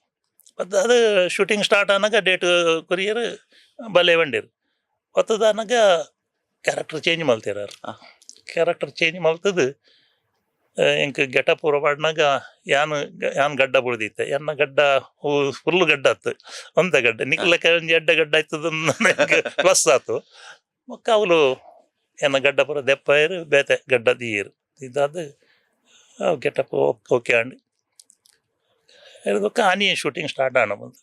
ಬತ್ತ ಅದು ಶೂಟಿಂಗ್ ಸ್ಟಾರ್ಟ್ ಆನಾಗ ಡೇಟ್ ಕೊರಿಯರ್ ಬಲೆ ಬಂಡೇರು. ಬತ್ತದಾನಗ ಕ್ಯಾರೆಕ್ಟರ್ ಚೇಂಜ್ ಮಲ್ತೇರು. ಕ್ಯಾರೆಕ್ಟರ್ ಚೇಂಜ್ ಮಲ್ತದು ಎಂಕ್ ಗೆಟಪ್ ಪೂರ ಪಾಡ್ನಾಗ ಯಾನ್ ಯಾನ್ ಗಡ್ಡ ಬುಡ್ದಿತ್ತೆ. ಎನ್ನ ಗಡ್ಡ ಫುಲ್ ಗಡ್ಡ ಆತು, ಒಂದ ಗಡ್ಡ ನಿಕ್ಲಕ್ಕ ಒಂಜಿ ಎಡ್ಡೆ ಗಡ್ಡ ಆಯ್ತದ, ಪ್ಲಸ್ ಆತು. ಬೊಕ್ಕ ಅವಲು ಎನ್ನ ಗಡ್ಡ ಪೂರ ದೆಪ್ಪಾಯರು, ಬೇತೆ ಗಡ್ಡ ದೀಯೆರ್. ಇದಾದ ಗೆಟಪ್ ಓಕೆ ಆಂಡ್. ಬೊಕ್ಕ ಆನಿ ಶೂಟಿಂಗ್ ಸ್ಟಾರ್ಟ್ ಆಂಡ ಬಂತು.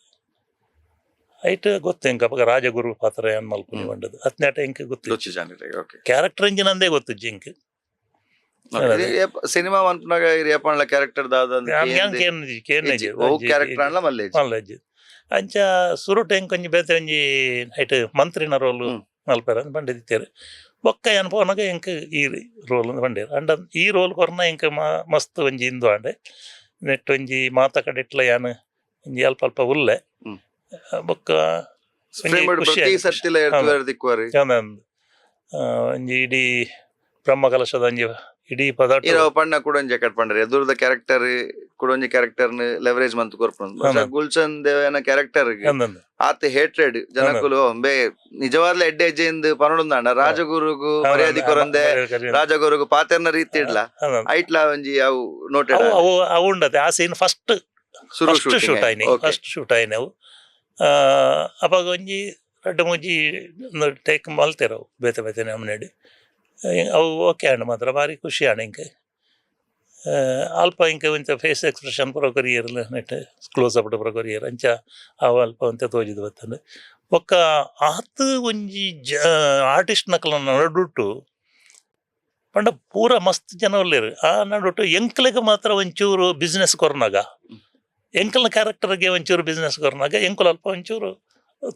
ಐಟ್ ಗೊತ್ತು ಎಂಕ್ ಅಪಗ ರಾಜಗುರು ಪಾತ್ರ ಏನ್ ಮಲ್ಪುನಿ ಪಂಡದು. ಅತ್ನಾಟ ಎಂಕ್ ಗೊತ್ತು. ಗೊತ್ತು ಜನರಿಗೆ, ಓಕೆ. ಕ್ಯಾರೆಕ್ಟರ್ ಇಂಜಿನ್ ಅಂದೇ ಗೊತ್ತಿಜ್ಜಿ ಎಂಕ್. ಸಿನಿಮಾ ಮನ್ಪುನಾಗ ಇರ್ ಏಪಂಡ್ಲ ಕ್ಯಾರೆಕ್ಟರ್ ದಾದ? ಓ ಕ್ಯಾರೆಕ್ಟರ್ ಅಂಡ್ಲ ಮಲ್ಲೆ. ಮಲ್ಲೆಜ್ಜಿ. ಅಂಚ ಸುರುಟು ಎಂಕ್ ಒಂಜಿ ಬೇತೆ ಒಂಜಿ ಐಟ್ ಮಂತ್ರಿನ ರೋಲ್ ಮಲ್ಪೆರ ಅಂದ್ ಪಂಡಿದಿತ್ತೆರ್. ಬೊಕ್ಕ ಯಾನ್ ಪೋನಗ ಎಂಕ್ ಈ ರೋಲ್ ಅಂದ್ ಪಂಡೆರ್. ಅಂಡ ಈ ರೋಲ್ ಕೊರ್ನ ಎಂಕ್ ಮಸ್ತ್ ಒಂಜಿ ಇಂದು ಆಂಡ್. ನೆಟ್ ಒಂಜಿ ಮಾತ ಕಡೆಟ್ಲ ಯಾನ್ ಒಂಜಿ ಅಲ್ಪ ಅಲ್ಪ ಉಲ್ಲೆ. ಬೊಕ್ಕ ಒಂಜಿ ಫ್ರೇಮ್ ಖುಷಿ ಪ್ರತಿ ಆಯ್ತು. ಸರ್ತಿಲ ಎರ್ದು ದಿಕ್ಕುವರಿ. ಚಂದ. ಒಂಜಿ ಇಡೀ ಬ್ರಹ್ಮ ಕಲಶದ ಒಂಜಿ ಇಡೀ ಪದಾರ್ಥ. ಇರವ ಪಣ್ಣ ಕುಡೊಂಜಿ ಕಟ್ ಪಂಡ್ರೆ ಎದುರುದ ಕ್ಯಾರೆಕ್ಟರ್ ಕುಡೊಂಜಿ ಕ್ಯಾರೆಕ್ಟರ್ ನ ಲೆವರೇಜ್ ಮಂತ್ ಕೊರ್ಪುಂಡು. ಗುಲ್ಶನ್ ದೇವನ ಕ್ಯಾರೆಕ್ಟರ್ ಅಂದಂದು. ಆತ ಹೇಟ್ರೆಡ್ ಜನಕುಲು ಬೇ ನಿಜವಾದ್ಲ ಎಡ್ಡೆ ಹೆಜ್ಜೆಯಿಂದ ಪನೊಡುಂದಾಂಡ ರಾಜಗುರುಗು ಮರ್ಯಾದೆ ಕೊರಂದೆ, ರಾಜಗುರುಗು ಪಾತೆರ್ನ ರೀತಿ ಇಡ್ಲ ಐಟ್ಲ ಒಂಜಿ ಅವು ನೋಟೆಡ್. ಅವು ಅವು ಅವು ಉಂಡತೆ. ಆ ಸೀನ್ ಫಸ್ಟ್ ಸುರು ಫಸ್ಟ್ ಶೂಟ್ ಆಯ್ನಿ. ಫಸ್ಟ್ ಶೂಟ್ ಆಯ್ನಿ ಅವು. ಅಪಗ ಒಂಜಿ ರಡ್ಡ್ ಮೂಜಿ ಟೇಕ್ ಮಲ್ತೆರ್ ಅವು ಬೇತೆ ಬೇತೆ ನಮೂನೆಡ್. ಅವು ಓಕೆ ಆಂಡ್ ಮಾತ್ರ ಬಾರಿ ಖುಷಿ ಆಂಡ್ ಎಂಕ್. ಅಲ್ಪ ಇಂಕ ಒಂತೆ ಫೇಸ್ ಎಕ್ಸ್ಪ್ರೆಷನ್ ಪೂರ ಕೊರಿಯೆರ್, ನೆಟ್ ಕ್ಲೋಸ್ ಅಪ್ ಪೂರ ಕೊರಿಯೆರ್. ಅಂಚ ಅವು ಅಲ್ಪ ಒಂತೆ ತೋಜಿದ್ ಬತ್ತಂಡ್. ಬೊಕ್ಕ ಆತ್ ಒಂಜಿ ಜ ಆರ್ಟಿಸ್ಟ್ ನಕಲ್ನ ನಡುಟು ಪಂಡ ಪೂರ ಮಸ್ತ್ ಜನ ಉಲ್ಲೆರ್. ಆ ನಡುಟು ಎಂಕ್ಲೆಗ್ ಮಾತ್ರ ಒಂಚೂರು ಬಿಸ್ನೆಸ್ ಕೊರ್ನಾಗ, ಎಂಕಲ್ನ ಕ್ಯಾರೆಕ್ಟರ್ಗೆ ಒಂಚೂರು ಬಿಸ್ನೆಸ್ ಕೊರ್ನಾಗ ಎಂಕುಲು ಅಲ್ಪ ಒಂಚೂರು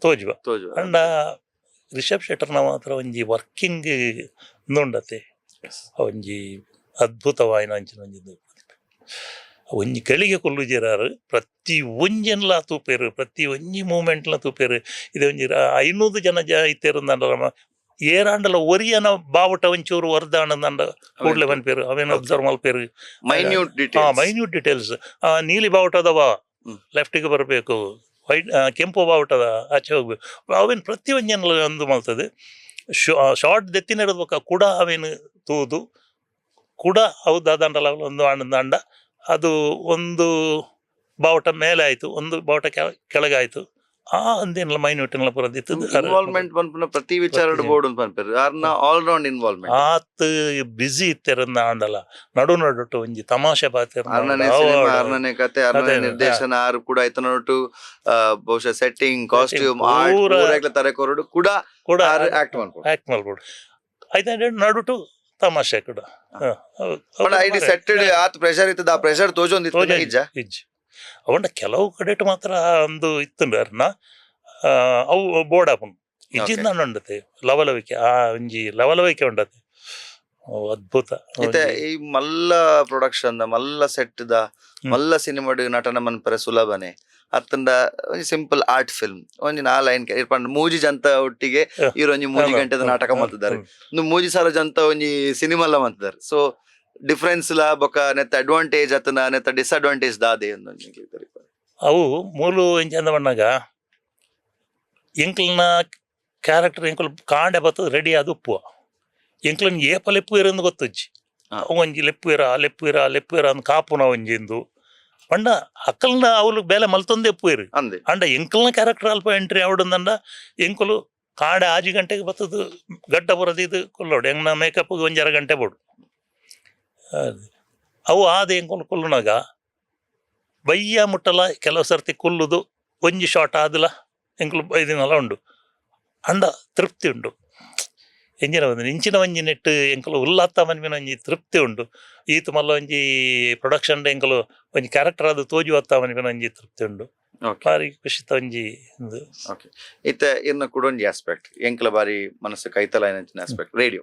ತೋಜುವ. ತೋಜುವ. ಅಂಡ ರಿಷಬ್ ಶೆಟ್ಟರ್ನ ಮಾತ್ರ ಒಂಜಿ ವರ್ಕಿಂಗ್ ಉಂಡತೆ ಒಂಜಿ ಅದ್ಭುತವಾಯಿನ ಅಂಚಿನ ಒಂಜಿ ಇಂದು. ಒಂಜಿ ಗಳಿಗೆ ಕುಲ್ಲುಜೆರಾರು, ಪ್ರತಿ ಒಂಜೆನ್ಲ ತೂಪೆರ್, ಪ್ರತಿ ಒಂಜಿ ಮೂಮೆಂಟ್ಲ ತೂಪೆರ್. ಇದು ಒಂಜಿ 500 ಜನ ಜ ಇತ್ತೆರ್. ಏರಾಂಡಲ ಒರಿಯನ ಬಾವುಟ ಒಂಚೂರು ವರ್ದಾಣಂದಂಡ ಕೂಡ್ಲೆ ಪನ್ಪೇರು, ಅವೇನು observe ಮಲ್ಪೇರು. Minute details. Minute details. ನೀಲಿ ಬಾವುಟದವ ಲೆಫ್ಟಿಗೆ ಬರಬೇಕು, ವೈಟ್ ಕೆಂಪು ಬಾವುಟದ ಆಚೆ ಹೋಗ್ಬೇಕು, ಅವೇನು ಪ್ರತಿ ಒಂಜನ ಒಂದು ಮಲ್ತದೆ. ಶಾರ್ಟ್ ದೆತ್ತಿನ ಇರಬೇಕು ಕೂಡ ಅವೇನು ತೂದು ಕೂಡ ಅವು ದಾದಾಂಡಲ ಒಂದು ಆನಂದ. ಅದು ಒಂದು ಬಾವುಟ ಮೇಲೆ ಆಯ್ತು, ಒಂದು ಬಾವುಟ ಕೆಳಗಾಯ್ತು, ಆ ಅಂದೇನಲ್ಲ ಮೈನ್ಯೂಟ್ ಪೂರ ದಿತ್ತದು. ಇನ್ವಾಲ್ವ್ಮೆಂಟ್ ಪನ್ಪುನ ಪ್ರತಿ ವಿಚಾರ ಪ್ರತಿ- ಬೋರ್ಡ್ ಪನ್ಪೇರು ಆರ್ನ ಆಲ್ ರೌಂಡ್ ಇನ್ವಾಲ್ವ್ಮೆಂಟ್. ಆತ್ ಬ್ಯುಸಿ ಇತ್ತೆರನ್ನ ಆಂಡಲ ನಡು ನಡುಟು ಒಂಜಿ ತಮಾಷೆ ಪಾತೆರ. ಅರ್ಣನೆ ಸಿನಿಮಾ, ಅರ್ಣನೆ ಕತೆ, ಅರ್ಣನೆ ಅದೇ, ನಿರ್ದೇಶನ, ಆರು ಕೂಡ ಆಯ್ತು ನೋಟು ಬಹುಶಃ ಸೆಟ್ಟಿಂಗ್, ಕಾಸ್ಟ್ಯೂಮ್, ಆರ್ಟ್ ಪೂರ- ಪೂರ ತರೆ ಕೊರಡು ಕೂಡ ಕೂಡ ಆರ್ ಆಕ್ಟ್ ಮಾಡ್ಬೋದು. ಆಕ್ಟ್ ಮಾಡ್ಬೋದು ಆಯ್ತು, ನಡುಟು ತಮಾಷೆ ಕೂಡ. ಹೌದು. ಬಟ್ ಐಡಿ ಸೆಟ್ಟೆಡ್ ಆತ್ ಪ್ರೆಷರ್ ಇತ್ತದ, ಆ ಪ್ರೆಷರ್ ತೋಜೊಂದಿತ್ತು ನಿಜ. ಇಜ್ಜಿ. ಅವಂಡ ಕೆಲವು ಕಡೆಟ್ ಮಾತ್ರ ಒಂದು ಇತ್ತುಂಡು ಅರ್ನ ಅವು ಬೋರ್ಡ್ ಆಪುಂಡು. ಇಜ್ಜಿಂದ ಉಂಡತೆ ಲವಲವಿಕೆ, ಆ ಒಂಜಿ ಲವಲವಿಕೆ ಉಂಡತೆ. ಓ, ಅದ್ಭುತ. ಇತ್ತೆ ಈ ಮಲ್ಲ ಪ್ರೊಡಕ್ಷನ್ the ಮಲ್ಲ ಸೆಟ್ ದ ಮಲ್ಲ ಸಿನಿಮಾಡ್ ನಟನ ಮನ್ಪರೆ ಸುಲಭನೆ ಅತ್ತಂಡ ಒಂಜಿ ಸಿಂಪಲ್ ಆರ್ಟ್ ಫಿಲ್ಮ್ ಒಂಜಿ ನಾಲ್ ಐನ್ ಪಂಡ ಮೂಜಿ ಜಂತ ಒಟ್ಟಿಗೆ ಇವ್ರು ಒಂಜಿ ಮೂಜಿ ಗಂಟೆದ ನಾಟಕ ಮಾಡ್ತಿದ್ದಾರೆ, ಇನ್ನು 3000 ಜಂತ ಒಂಜಿ ಸಿನಿಮಾ ಎಲ್ಲ ಮಾಡ್ತಿದ್ದಾರೆ. ಸೊ ಡಿಫ್ರೆನ್ಸ್ ಲಾ ಬೊಕ ನೆತ್ತ ಅಡ್ವಾಂಟೇಜ್ ಅತ್ತನ ನೆತ್ತ ಡಿಸ್ಅಡ್ವಾಂಟೇಜ್ ದಾದೆ ಒಂದೊಂಜಿ. ಅವು ಮೂಲು ಎಂಚಂದ ಬಣ್ಣಗ ಎಂಕ್ಲನ ಕ್ಯಾರೆಕ್ಟರ್ ಎಂಕುಲು ಕಾಂಡೆ ಬತ್ತದ ರೆಡಿ ಆದ್ ಉಪ್ಪುವ. ಎಂಕ್ಲನ್ ಏಪ ಲೆಪ್ಪು ಇರಂದು ಗೊತ್ತುಜ್ಜಿ. ಅವು ಒಂಜಿ ಲೆಪ್ಪು ಇರ ಲೆಪ್ಪು ಇರ ಲೆಪ್ಪು ಇರ ಅಂದ್ ಕಾಪುನ ಒಂಜಿಂದು ಪಂಡ ಅಕ್ಕಲ್ನ ಅವ್ಲು ಬೇಲೆ ಮಲ್ತೊಂದೇ ಎಪ್ಪುವೆರು. ಅಂದೆ. ಅಂಡ ಎಂಕಲ್ನ ಕ್ಯಾರೆಕ್ಟರ್ ಅಲ್ಪ ಎಂಟ್ರಿ ಆವಡಂದಂಡ ಎಂಕುಲು ಕಾಂಡೆ ಆಜಿ ಗಂಟೆಗೆ ಬತ್ತದು ಗಡ್ಡ ಬರದಿದ್ದು ಕುಲ್ಲೋಡು, ಎಂಗ್ನ ಮೇಕಪ್ ಒಂಜಿ ಅರ ಗಂಟೆ ಬೋಡು. ಅವು ಆದ ಎಂಕುಲು ಕುಲ್ಲುನಾಗ ಬಯ್ಯ ಮುಟ್ಟಲ ಕೆಲವು ಸರ್ತಿ ಕುಲ್ಲುದು ಒಂಜಿ ಶಾಟ್ ಆದಲ ಎಂಕುಲು ಬೈದಿನಲ ಉಂಡು. ಅಂಡ ತೃಪ್ತಿ ಉಂಡು. ಎಂಜಿನ ಒಂದು ಇಂಚಿನ ಒಂಜಿ ನೆಟ್ಟು ಎಂಕುಲು ಉಲ್ಲಾತ್ತ ಮನ್ಮಿನ ಒಂಜಿ ತೃಪ್ತಿ ಉಂಡು. ಈತ ಮಲ್ಲ ಒಂಜಿ ಪ್ರೊಡಕ್ಷನ್ ಎಂಕುಲು ಒಂಜಿ ಕ್ಯಾರೆಕ್ಟರ್ ಅದು ತೋಜು ಅತ್ತ ಮನ್ಪಿನ ಒಂಜಿ ತೃಪ್ತಿ ಉಂಡು. ಬಾರಿ ಖುಷಿತ ಒಂಜಿ ಇಂದು. ಇತ್ತೆ ಇರ್ನ ಕೂಡ ಒಂಜಿ ಆಸ್ಪೆಕ್ಟ್ ಎಂಕ್ಲ ಬಾರಿ ಮನಸ್ಸು ಕೈತಲ ಆಸ್ಪೆಕ್ಟ್ ರೇಡಿಯೋ.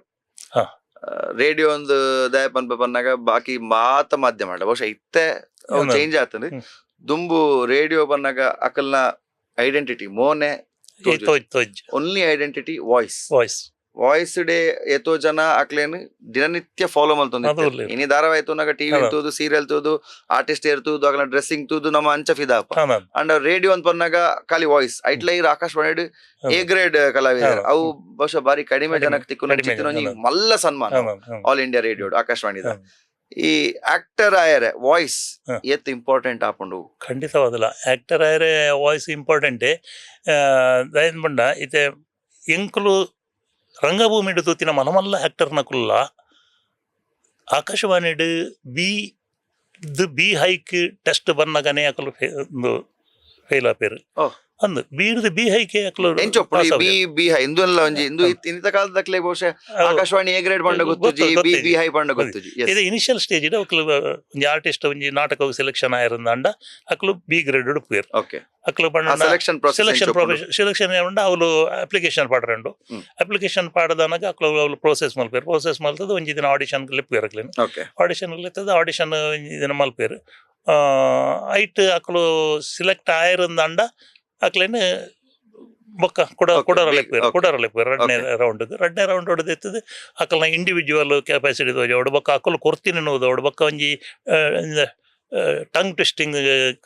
ರೇಡಿಯೋ ಒಂದು ದಯ ಪನ್ಪ ಪನ್ನಾಗ ಬಾಕಿ ಮಾತ ಮಾಧ್ಯಮ ಅಲ್ಲ, ಬಹುಶಃ ಇತ್ತೆ ಚೇಂಜ್ ಆತಂದ್ರೆ. ದುಂಬು ರೇಡಿಯೋ ಬನ್ನಾಗ ಅಕಲ್ನ ಐಡೆಂಟಿಟಿ ಮೋನೆ ಈ Toj Toj. Only identity voice. Voice. Voice day ಏತೋ ಜನ ಅಕ್ಲೇನ್ ದಿನನಿತ್ಯ ಫಾಲೋ ಅದು ಮಲ್ತೊಂದು. ಉಲ್ಲೇರ್. ಇನಿ ಧಾರಾವಾಹಿ ತೂನಾಗ ಟಿವಿ ತೂದು, ಸೀರಿಯಲ್ ತೂದು, ಆರ್ಟಿಸ್ಟ್ ತೂದು, ಅಕಲ್ನ ಡ್ರೆಸ್ಸಿಂಗ್ ತೂದು ನಮ್ಮ ಅಂಚ ಫಿದಾಪ. ಅಂಡ್ ರೇಡಿಯೋ ಅಂತ ಪನ್ನಾಗ ಖಾಲಿ ವಾಯ್ಸ್. ಐಟ್ಲ ಇರ್ ಆಕಾಶವಾಣಿ ಎ ಗ್ರೇಡ್ ಕಲಾವಿದರು ಅವು ಬಹುಶಃ ಬಾರಿ ಕಡಿಮೆ ಜನಕ್ಕೆ ತಿಕ್ಕುನ ಕಡಿಮೆ ಚಿತ್ತಿನ ಒಂಜಿ ಜನ. ಮಲ್ಲ ಸನ್ಮಾನ ಆಲ್ ಇಂಡಿಯಾ ರೇಡಿಯೋ ಆಕಾಶವಾಣಿ. ಈ ಆಕ್ಟರ್ ಆಯರೆ ವಾಯ್ಸ್ ಏತ್ ಇಂಪಾರ್ಟೆಂಟ್ ಆಪುಂಡು? ಖಂಡಿತವಾದಲ್ಲ, ಆಕ್ಟರ್ ಆಯರೆ ವಾಯ್ಸ್ ಇಂಪಾರ್ಟೆಂಟೇ. ದಯನ್ ಪಂಡ ಇತ್ತೆ ಎಂಕುಲು ರಂಗಭೂಮಿಡ್ ತೂತಿನ ಮನಮಲ್ಲ ಆಕ್ಟರ್ನ ಕುಲ್ಲ ಆಕಾಶವಾಣಿಡ್ ಬಿ ದ್ ಬಿ ಹೈಕ್ ಟೆಸ್ಟ್ ಬನ್ನಗನೆ ಅಕುಲು ಫೇಲ್ ಆಪೇರು. ಅಂದ್ ಬೀರ್ದು ಬಿ ಹೈಕೆ ಅಕುಲು ಎಂಚೊಪ್ಪುಂಡು pass ಈ B B high ಇಂದು ಒಂಜಿ ಇಂದು ಇನ್ನಿತ ಕಾಲದಕ್ಲೆ ಬಹುಶಃ ಆಕಾಶವಾಣಿ ಎ ಗ್ರೇಡ್ ಪಂಡ ಗೊತ್ತುಜಿ, ಗೊತ್ತು, ಬಿ ಗೊತ್ತಿದೆ. ಬಿ ಹೈ ಪಂಡ ಗೊತ್ತುಜಿ. Yes. ಇದು ಇನಿಷಿಯಲ್ ಸ್ಟೇಜ್ ಅಕ್ಲು ಒಂಜಿ ಆರ್ಟಿಸ್ಟ್ ಒಂಜಿ ನಾಟಕ ಸೆಲೆಕ್ಷನ್ ಆಯಿರಂದಾಂಡ ಅಕ್ಲು ಬಿ ಗ್ರೇಡ್ ಉಡುಪೇರು. ಅಕ್ಲು ಆ ಪಂಡ selection process selection selection ಉಂಡು, ಅವಳು ಅಪ್ಲಿಕೇಶನ್ ಪಾಡ್ರಂಡು. ಅಪ್ಲಿಕೇಶನ್ ಪಾಡದನಗ ಅಕ್ಲು ಅವಳು ಪ್ರೋಸೆಸ್ ಮಲ್ಪೇರು. ಪ್ರೋಸೆಸ್ ಮಲ್ತದ ಒಂಜಿ ದಿನ ಆಡಿಷನ್ ಲೆಪ್ಪೇರು ಅಕ್ಲೇನು. ಆಡಿಷನ್ ಲೆತ್ತದ ಆಡಿಷನ್ ಒಂಜಿ ದಿನ ಮಲ್ಪೇರು. ಐಟ್ ಅಕ್ಲು ಸಿಲೆಕ್ಟ್ ಆಯಿರಂದಾಂಡ ಅಕ್ಲೇನು ಬೊಕ್ಕ ಕುಡ ಕುಡರ ಲೆಪ್ಪೇರು. ಕುಡರ ಲೆಪ್ಪೇರು ರಡ್ನೇ ರೌಂಡ್. ರಡ್ನೇ ರೌಂಡ್ ಹೊಡೆದಿತ್ತದ ಅಕಲ್ನ ಇಂಡಿವಿಜುವಲ್ ಕೆಪಾಸಿಟಿ ತೋಜೋಡು, ಬೊಕ್ಕ ಅಕುಲು ಕೊರ್ತಿನ ನೋದೋಡು, ಬೊಕ್ಕ ಒಂಜಿ ಟಂಗ್ ಟ್ವಿಸ್ಟಿಂಗ್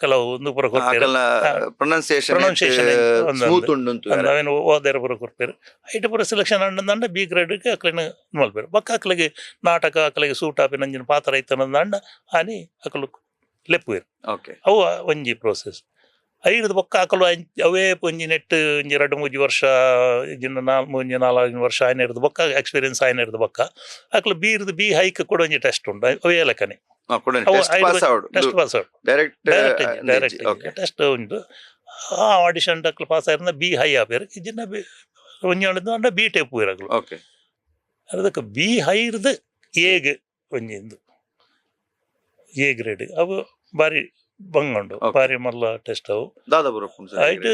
ಕೆಲವು ಒಂದು ಪೂರ ಕೊರ್ಪೇರು. ಅಕಲ್ನ ಪ್ರೊನೌನ್ಸಿಯೇಷನ್ ಪ್ರೊನೌನ್ಸಿಯೇಷನ್ ಸ್ಮೂತ್ ಉಂಡು ಅಂತ. ಅವೇನು ಓದೇರ ಪೂರ ಕೊರ್ಪೇರು. ಐಟ್ ಪೂರ ಸೆಲೆಕ್ಷನ್ ಅಂಡ ಬಿ ಗ್ರೇಡ್ಗೆ ಅಕ್ಲೆನ ಮಲ್ಪೇರು. ಬೊಕ್ಕ ಅಕ್ಲೆಗೆ ನಾಟಕ ಅಕ್ಲೆಗೆ ಸೂಟ್ ಆಪಿನ ಅಂಚಿನ ಪಾತ್ರ ಇತ್ತನಂದ ಆನಿ ಅಕಲು ಲೆಪ್ಪುವೆರು. ಅವು ಒಂಜಿ ಪ್ರೋಸೆಸ್. ಐಡ್ದ್ ಬೊಕ್ಕ ಅಕಲು ಅವೇ ಒಂಜಿ ನೆಟ್ ಒಂಜಿ ರಡ್ಡ್ ಮೂಜಿ ವರ್ಷ ಇಜ್ಜಿಂಡ ನಾಲ್ ಒಂಜಿ ನಾಲ್ಕು ವರ್ಷ ಆಯ್ನ ಇರ್ದ್ ಬೊಕ್ಕ ಎಕ್ಸ್ಪೀರಿಯನ್ಸ್ ಆಯ್ನ ಇರ್ದ್ ಬೊಕ್ಕ ಅಕಲು ಬೀರ್ದು ಬಿ ಹೈಕ್ ಕೂಡ ಒಂಜಿ ಟೆಸ್ಟ್ ಉಂಡು ಅವೇ ಲೆಕ್ಕನೆ. ಅವು ಟೆಸ್ಟ್ ಪಾಸ್ ಆವಡು? ಟೆಸ್ಟ್ ಪಾಸ್ ಆವಡು. ಡೈರೆಕ್ಟ್? ಡೈರೆಕ್ಟ್ ಡೈರೆಕ್ಟ್ ಟೆಸ್ಟ್ ಉಂಟು. ಆ ಆಡಿಷನ್ ಅಕ್ಲು ಪಾಸ್ ಆಯಿರಂದ ಬಿ ಹೈ ಆಪೇರು. ಇಜ್ಜಿಂಡ ಬಿ ಒಂಜಿ ಅಂಡ ಬಿ ಟೇಪ್ ಅಕ್ಲು. ಅದಕ್ಕೆ ಬಿ ಹೈ ಇರ್ದು ಎಗ್ ಒಂಜಿ ಇಂದು ಎ ಗ್ರೇಡ್ ಅವು ಬಾರಿ ಬಂಗ ಉಂಡು. ಬಾರಿ ಮಲ್ಲ ಟೆಸ್ಟ್ ಅವು. ದಾದ ಬರೋಪುಂಡು ಸರ್? ಐಟ್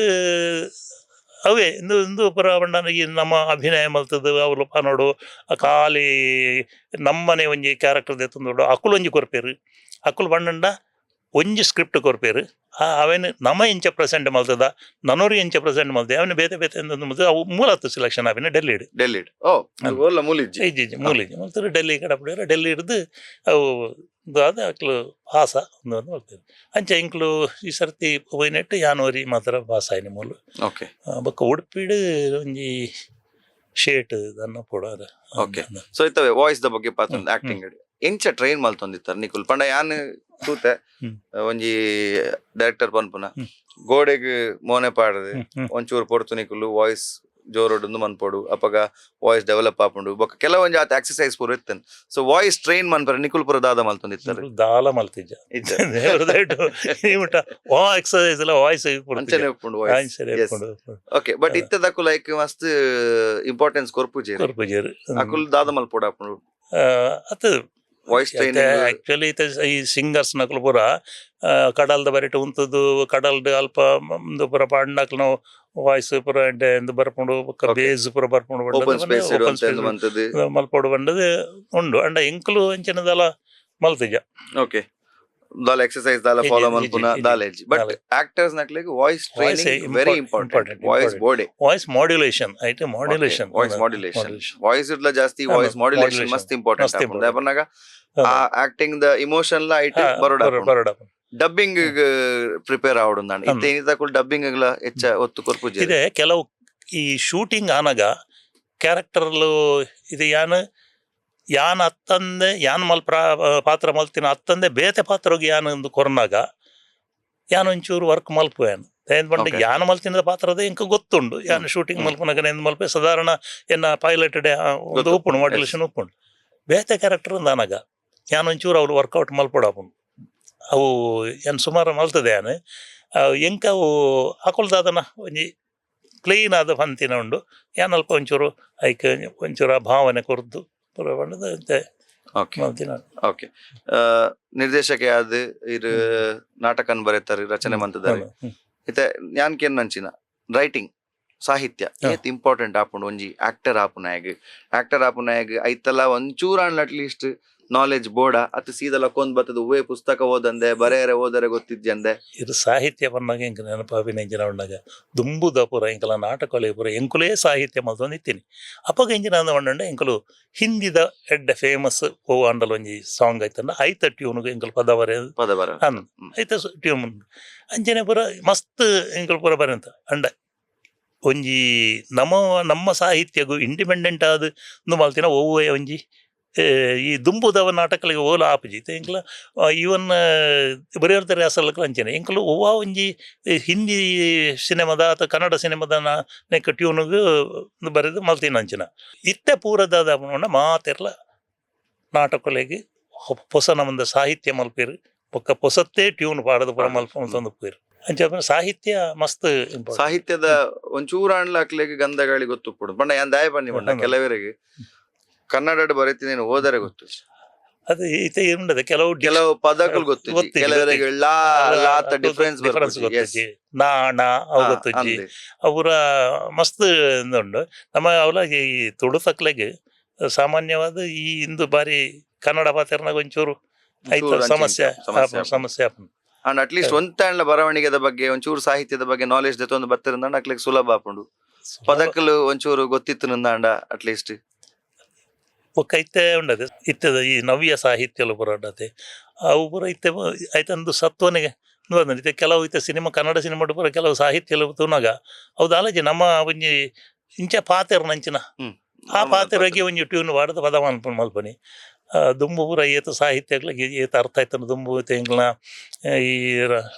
ಅವೇ ಇಂದು ಇಂದು ಪುರ ಪಂಡ ಈ ನಮ್ಮ ಅಭಿನಯ ಮಲ್ತದ್ದು ಅವ್ಲು ಪನೋಡು ಆ ಖಾಲಿ ನಮ್ಮನೆ ಒಂಜಿ ಕ್ಯಾರೆಕ್ಟರ್ ದೆತ್ತೊಂದು ಅಕುಲು ಒಂಜಿ ಕೊರ್ಪೇರು. ಅಕುಲು ಪಂಡಂಡ ಒಂಜಿ ಸ್ಕ್ರಿಪ್ಟ್ ಕೊರ್ಪೇರು. ಅವೇನು ನಮ ಇಂಚ ಪ್ರೆಸೆಂಟ್ ಮಲ್ತದ, ನನೋರಿ ಇಂಚ ಪ್ರೆಸೆಂಟ್ ಮಲ್ತೆ, ಅವನ ಬೇತೆ ಬೇತೆ ಮಲ್ತದ. ಅವು ಮೂಲತ್ತು ಸೆಲೆಕ್ಷನ್ ಆಪಿನ ಡೆಲ್ಲಿಡ್. ಡೆಲ್ಲಿಡ್? ಓ, ಓಲ್ಲ ಮೂಲಿಜ್ಜಿ? ಇಜ್ಜಿ ಇಜ್ಜಿ, ಮೂಲಿಜ್ಜಿ. ಮಲ್ತರು ಡೆಲ್ಲಿ ಕಡಪಡಿಯರ ಡೆಲ್ಲಿ ಹಿಡ್ದು ಅವು ಇದು ಆದ ಅಕ್ಲು ಪಾಸ ಒಂದು ಒಂದು ಮಲ್ತೇವೆ. ಅಂಚ ಇಂಕ್ಲು ಈ ಸರ್ತಿ ಪೋಯಿನೆಟ್ ಯಾನೋರಿ ಮಾತ್ರ ಪಾಸ್ ಆಯ್ನಿ ಮೂಲು. ಬೊಕ್ಕ ಉಡುಪಿಡ್ ಒಂಜಿ ಶೇಟ್ ದನ್ನ ಪೋಡಾರ. Okay. So ಇತ್ತವೆ voice the ಬಗ್ಗೆ ಪಾತ್ರ ಆಕ್ಟಿಂಗ್ ಎಂಚ ಟ್ರೈನ್ ಮಲ್ತೊಂದಿತ್ತಾರೆ ನಿಕುಲ್? ಪಂಡ ಯಾನ್ ತೂತೆ, ಒಂಜಿ ಡೈರೆಕ್ಟರ್ ಪನ್ಪುನ ಗೋಡೆಗ್ ಮೋನೆ ಪಾಡದು ಒಂಚೂರು ಪೊರ್ತು ನಿಕುಲು ವಾಯ್ಸ್ ಜೋರೊಡೊಂದು ಮನ್ಪೊಡು, ಅಪಗ ವಾಯ್ಸ್ ಡೆವಲಪ್ ಆಪುಂಡು. ಬೊಕ್ಕ ಕೆಲವೊಂಜಿ ಆತ ಎಕ್ಸಸೈಸ್ ಪೂರ ಇತ್ತನ್. So voice train ಮನ್ಪರೆ ನಿಕುಲ್ ಪೂರ ದಾದ ಮಲ್ತೊಂದಿತ್ತಾರೆ? ದಾಲ ಮಲ್ತಿಜ್ಜ. ಇಜ್ಜ? ದೇವ್ರದೈಟು ಈ ಮುಟ್ಟ ವಾ ಎಕ್ಸಸೈಸ್ ಎಲ್ಲ ವಾಯ್ಸ್. ಅಂಚನೆ ಉಪ್ಪುಂಡು voice. Okay, but ಇತ್ತದಕು like ಮಸ್ತ್ ಇಂಪಾರ್ಟೆನ್ಸ್ ಕೊರ್ಪುಜೆರ್. ಕೊರ್ಪುಜೆರ್. ಅಕುಲು ದಾದ ಮಲ್ಪೊಡು ಆಪುಂಡು? ಅತ್. Voice training. Actually ಈ ಸಿಂಗರ್ಸ್ ನಕಲು ಪೂರ ಕಡಲ್ದ ಬರಿಟ್ ಉಂತುದು, ಕಡಲ್ಡ್ ಅಲ್ಪ ಉಂದು ಪೂರ ಪಾಡ್ನಕ್ಲು ವಾಯ್ಸ್ ಪೂರ ಎಡ್ಡೆ ಇಂದು ಬರ್ಪುಂಡು. ಬೊಕ್ಕ ಬೇಸ್ ಪೂರ ಬರ್ಪುಂಡು. Open space. Open space ಮಲ್ಪೊಡು ಪಂಡದು ಉಂಡು. ಅಂಡ ಎಂಕುಲು ಅಂಚಿನದಲ ಮಲ್ತಿಜ. ಓಕೆ, ದಾಲ ಎಕ್ಸಸೈಸ್ ದಾಲ ಇಜ್ಜಿ, ಫಾಲೋ ಇಜ್ಜಿ, ಮಲ್ಪುನ ಇಜ್ಜಿ. ದಾಲ ಇಜ್ಜಿ. ಬಟ್ ದಾಲ. ಆಕ್ಟರ್ಸ್ ನಕ್ಲೆಗ್ voice voice training very important. Important, voice important. ಬೋಡೆ. Voice modulation ಐಟ್ modulation. Voice modulation, voice ಇಡ್ಲ ಜಾಸ್ತಿ ವಾಯ್ಸ್ ಮಾಡ್ಯುಲೇಷನ್ modulation. ಮಸ್ತ್ ಇಂಪಾರ್ಟೆಂಟ್. ಮಸ್ತ್ important. ಪನ್ನಾಗ ಆ acting the emotion ಲ ಐಟ್ ಬರೋಡ. ಬರೋಡ. ಡಬ್ಬಿಂಗ್ ಪ್ರಿಪೇರ್ ಆವಡು ನಾನು. ಇತ್ತೆ ಏನಿತಕುಲು ಡಬ್ಬಿಂಗ್ ಗ್ಲ ಹೆಚ್ಚ ಒತ್ತು ಕೊರ್ಪುಜೆರ್. ಇದೆ ಕೆಲವು ಈ ಶೂಟಿಂಗ್ ಆನಗ ಕ್ಯಾರೆಕ್ಟರ್ಲು ಇದು ಯಾನ್ ಯಾನ್ ಅತ್ತಂದೆ ಯಾನ್ ಮಲ್ ಪಾತ್ರ ಮಲ್ತಿನ ಅತ್ತಂದೆ ಬೇತೆ ಪಾತ್ರಗ್ ಯಾನ್ ಒಂದು ಕೊರ್ನಾಗ ಯಾನ್ ಒಂಚೂರು ವರ್ಕ್ ಮಲ್ಪು ಯಾನ್. ಏನ್ ಪಂಡ ಯಾನ್ ಮಲ್ತಿನ ಪಾತ್ರದ ಎಂಕ್ ಗೊತ್ತುಂಡು. ಯಾನ್ ಶೂಟಿಂಗ್ ಮಲ್ಪುನಗ ಎಂದ್ ಮಲ್ಪೆ ಸಾಧಾರಣ ಎನ್ನ ಪೈಲಟ್ ಒಂದು ಗೊತ್ತು. ಉಪ್ಪುಂಡು, ಮಾಡ್ಯುಲೇಷನ್ ಉಪ್ಪುಂಡು. ಬೇತೆ ಕ್ಯಾರೆಕ್ಟರ್ ಆನಗ ಯಾನ್ ಒಂಚೂರು ಅವ್ರು ವರ್ಕೌಟ್ ಮಲ್ಪೊಡಾಪುಂಡು. ಅವು ಯಾನ್ ಸುಮಾರು ಮಲ್ತದೆ ಯಾನ್. ಎಂಕ್ ಅವು ಅಕುಲ್ದಾದನ ಒಂಜಿ ಕ್ಲೀನ್ ಆದ ಪಂತಿನ ಉಂಡು. ಯಾನ್ ಅಲ್ಪ ಒಂಚೂರು ಐಕ್ ಒಂಚೂರು ಆ ಭಾವನೆ ಕೊರ್ದು ಪೂರ ಪಂಡದು ಅಂತೆ ಮಲ್ತಿನ. ಓಕೆ, ನಿರ್ದೇಶಕ ಯಾದ್ ಇರ್ ನಾಟಕನ್ ಬರೆತಾರೆ, ರಚನೆ ಮಂತದಾರೆ. ಇತ್ತೆ ಯಾನ್ ಕೇನ್ ರೈಟಿಂಗ್ ಸಾಹಿತ್ಯ ಏತ್ ಇಂಪಾರ್ಟೆಂಟ್ ಆಪುಂಡು ಒಂಜಿ ಆಕ್ಟರ್ ಆಪುನಾಯಗ್? ಆಕ್ಟರ್ ಆಪುನಾಯಗ್ ಐತಲ ಒಂಚೂರು ಆಂಡ್ಲ at least knowledge ಬೋಡ, ಅತ್ ಸೀದಾ ಲಕ್ಕೊಂದ್ ಬತ್ತದ ಒವ್ವೇ ಪುಸ್ತಕ ಓದಂದೆ ಬರೆಯರೆ ಓದರೆ ಗೊತ್ತಿದ್ಯಂದೆ? ಇದು ಸಾಹಿತ್ಯ ಪನ್ನಾಗ ಎಂಕ್ ನೆನಪಾಪಿನ ಎಂಚಿನ ಪಣ್ಣಗ, ದುಂಬುದ ಪೂರ ಎಂಕಲ ನಾಟಕೊಲೆ ಪೂರ ಎಂಕುಲೇ ಸಾಹಿತ್ಯ ಮಲ್ತೊಂದು ಇತ್ತೀನಿ. ಅಪಗ ಎಂಚಿನ ಅಂದ್ ಪಂಡಂಡ, ಎಂಕುಲು ಹಿಂದಿದ ಎಡ್ಡೆ ಫೇಮಸ್ ಓ ಆಂಡಲ ಒಂಜಿ ಸಾಂಗ್ ಐತಂಡ ಐತ ಟ್ಯೂನ್ಗ್ ಎಂಕುಲು ಪದ ಬರೆ ಪದ ಬರ. ಅಂದ್ ಐತ ಟ್ಯೂನ್. ಅಂಚನೆ ಪೂರ ಮಸ್ತ್ ಎಂಕುಲು ಪೂರ ಬರೆಂತ. ಅಂಡ ಒಂಜಿ ನಮ್ಮ ನಮ್ಮ ಸಾಹಿತ್ಯಗು ಇಂಡಿಪೆಂಡೆಂಟ್ ಆದ್ ಉಂದು ಮಲ್ತಿನ ಒವ್ವೇ ಒಂಜಿ ಈ ದುಂಬುದವ ನಾಟಕಗಳಿಗೆ ಓಲ ಆಪುಜಿ. ಇತ್ತೆ ಎಂಕ್ಲ ಈವನ್ ಬರೆಯರ್ತಾರೆ ಅಸಲಕ್ಲ ಅಂಚನೆ ಎಂಕುಲು ಒವ್ವ ಒಂಜಿ ಹಿಂದಿ ಸಿನಿಮಾದ ಅಥವಾ ಕನ್ನಡ ಸಿನಿಮಾದ ನೆಕ್ ಟ್ಯೂನ್ಗ್ ಬರೆದು ಮಲ್ತಿನ ಅಂಚಿನ. ಇತ್ತೆ ಪೂರದಾದ ಪಂಡ ಮಾತೆರ್ಲ ನಾಟಕೊಲೆಗ್ ಪೊಸ ನಮಂದ ಸಾಹಿತ್ಯ ಮಲ್ಪೆರ್, ಬೊಕ್ಕ ಪೊಸತ್ತೇ ಟ್ಯೂನ್ ಪಾಡದು ಪೂರ ಮಲ್ಪ ಮಲ್ತೊಂದು ಪೋಯೆರ್. ಅಂಚ ಪಂಡ ಸಾಹಿತ್ಯ ಮಸ್ತ್ ಇಂಪಾರ್ಟೆಂಟ್. ಸಾಹಿತ್ಯದ ಒಂಚೂರು ಆಂಡ್ಲ ಅಕ್ಲೆಗ್ ಗಂಧಗಾಳಿ ಗೊತ್ತುಪ್ಪುಡು. ಪಂಡ ಯಾನ್ ದಾಯ ಪನ್ನಿ ಪಂಡ, ಕೆಲವರಿಗೆ ಕನ್ನಡಡ್ ಬರೆತಿನೇನು ಓದರೆ ಗೊತ್ತು. ಅದು ಇತ್ತೆ ಉಂಡದೆ ಕೆಲವು ಕೆಲವು ಪದಗಳು ಗೊತ್ತು. ಗೊತ್ತಿಜ್ಜಿ, ಕೆಲವರಿಗೆ ಲಾ ಲಾತ ಡಿಫರೆನ್ಸ್. ಡಿಫರೆನ್ಸ್ ಗೊತ್ತಿಜ್ಜಿ, ನಾ ನಾ ಅವು ಗೊತ್ತಿಜ್ಜಿ. ಅವರ ಮಸ್ತ್ ಉಂಡು. ನಮ್ಮ ಅವಲ ಈ ತುಳು ತಕ್ಲೆಗ್ ಸಾಮಾನ್ಯವಾದ ಈ ಇಂದು ಬಾರಿ ಕನ್ನಡ ಪಾತೆರ್ನಾಗ ಒಂಚೂರು ಆಯ್ತು ಸಮಸ್ಯೆ ಸಮಸ್ಯೆ ಆಪುಂಡು. And at least ಒಂತಾಂಡ್ಲ ಬರವಣಿಗೆದ ಬಗ್ಗೆ, ಒಂಚೂರು ಸಾಹಿತ್ಯದ ಬಗ್ಗೆ ನಾಲೆಜ್ ದೆತ್ತೊಂದು ಬತ್ತಿರಂದಾಂಡ ಅಕ್ಲೆಗ್ ಸುಲಭ ಆಪುಂಡು. ಪದಕ್ಕಲು ಒಂಚೂರು ಗೊತ್ತಿತ್ತು ನಂದಾಂಡ ಅಟ್ ಲೀಸ್ಟ್. ಬೊಕ್ಕ ಇತ್ತೆ ಉಂಡದೆ ಇತ್ತದ ಈ ನವ್ಯ ಸಾಹಿತ್ಯಲು ಪೂರ ಉಂಡತೆ. ಅವು ಪೂರ ಇತ್ತೆ ಐತಂದು ಸತ್ವನಿಗೆ ಬಂದ. ಇತ್ತೆ ಕೆಲವು ಇತ್ತೆ ಸಿನಿಮಾ, ಕನ್ನಡ ಸಿನಿಮಾ ಪೂರ ಕೆಲವು ಸಾಹಿತ್ಯಲು ತೂನಾಗ ಅವು ದಾಲಜಿ ನಮ್ಮ ಒಂಜಿ ಇಂಚ ಪಾತೆರ್ನಂಚಿನ ಆ ಪಾತೆರಗೆ ಒಂಜಿ ಟ್ಯೂನ್ ಪಾಡ್ದ್ ಪದ ಮನ್ಪುನ ಮಲ್ಪನಿ. ದುಂಬು ಪೂರ ಏತ್ ಸಾಹಿತ್ಯಗ್ಲ ಏತ್ ಅರ್ಥ ಆಯ್ತನ. ದುಂಬು ಎಂಕ್ಲ್ನ ಈ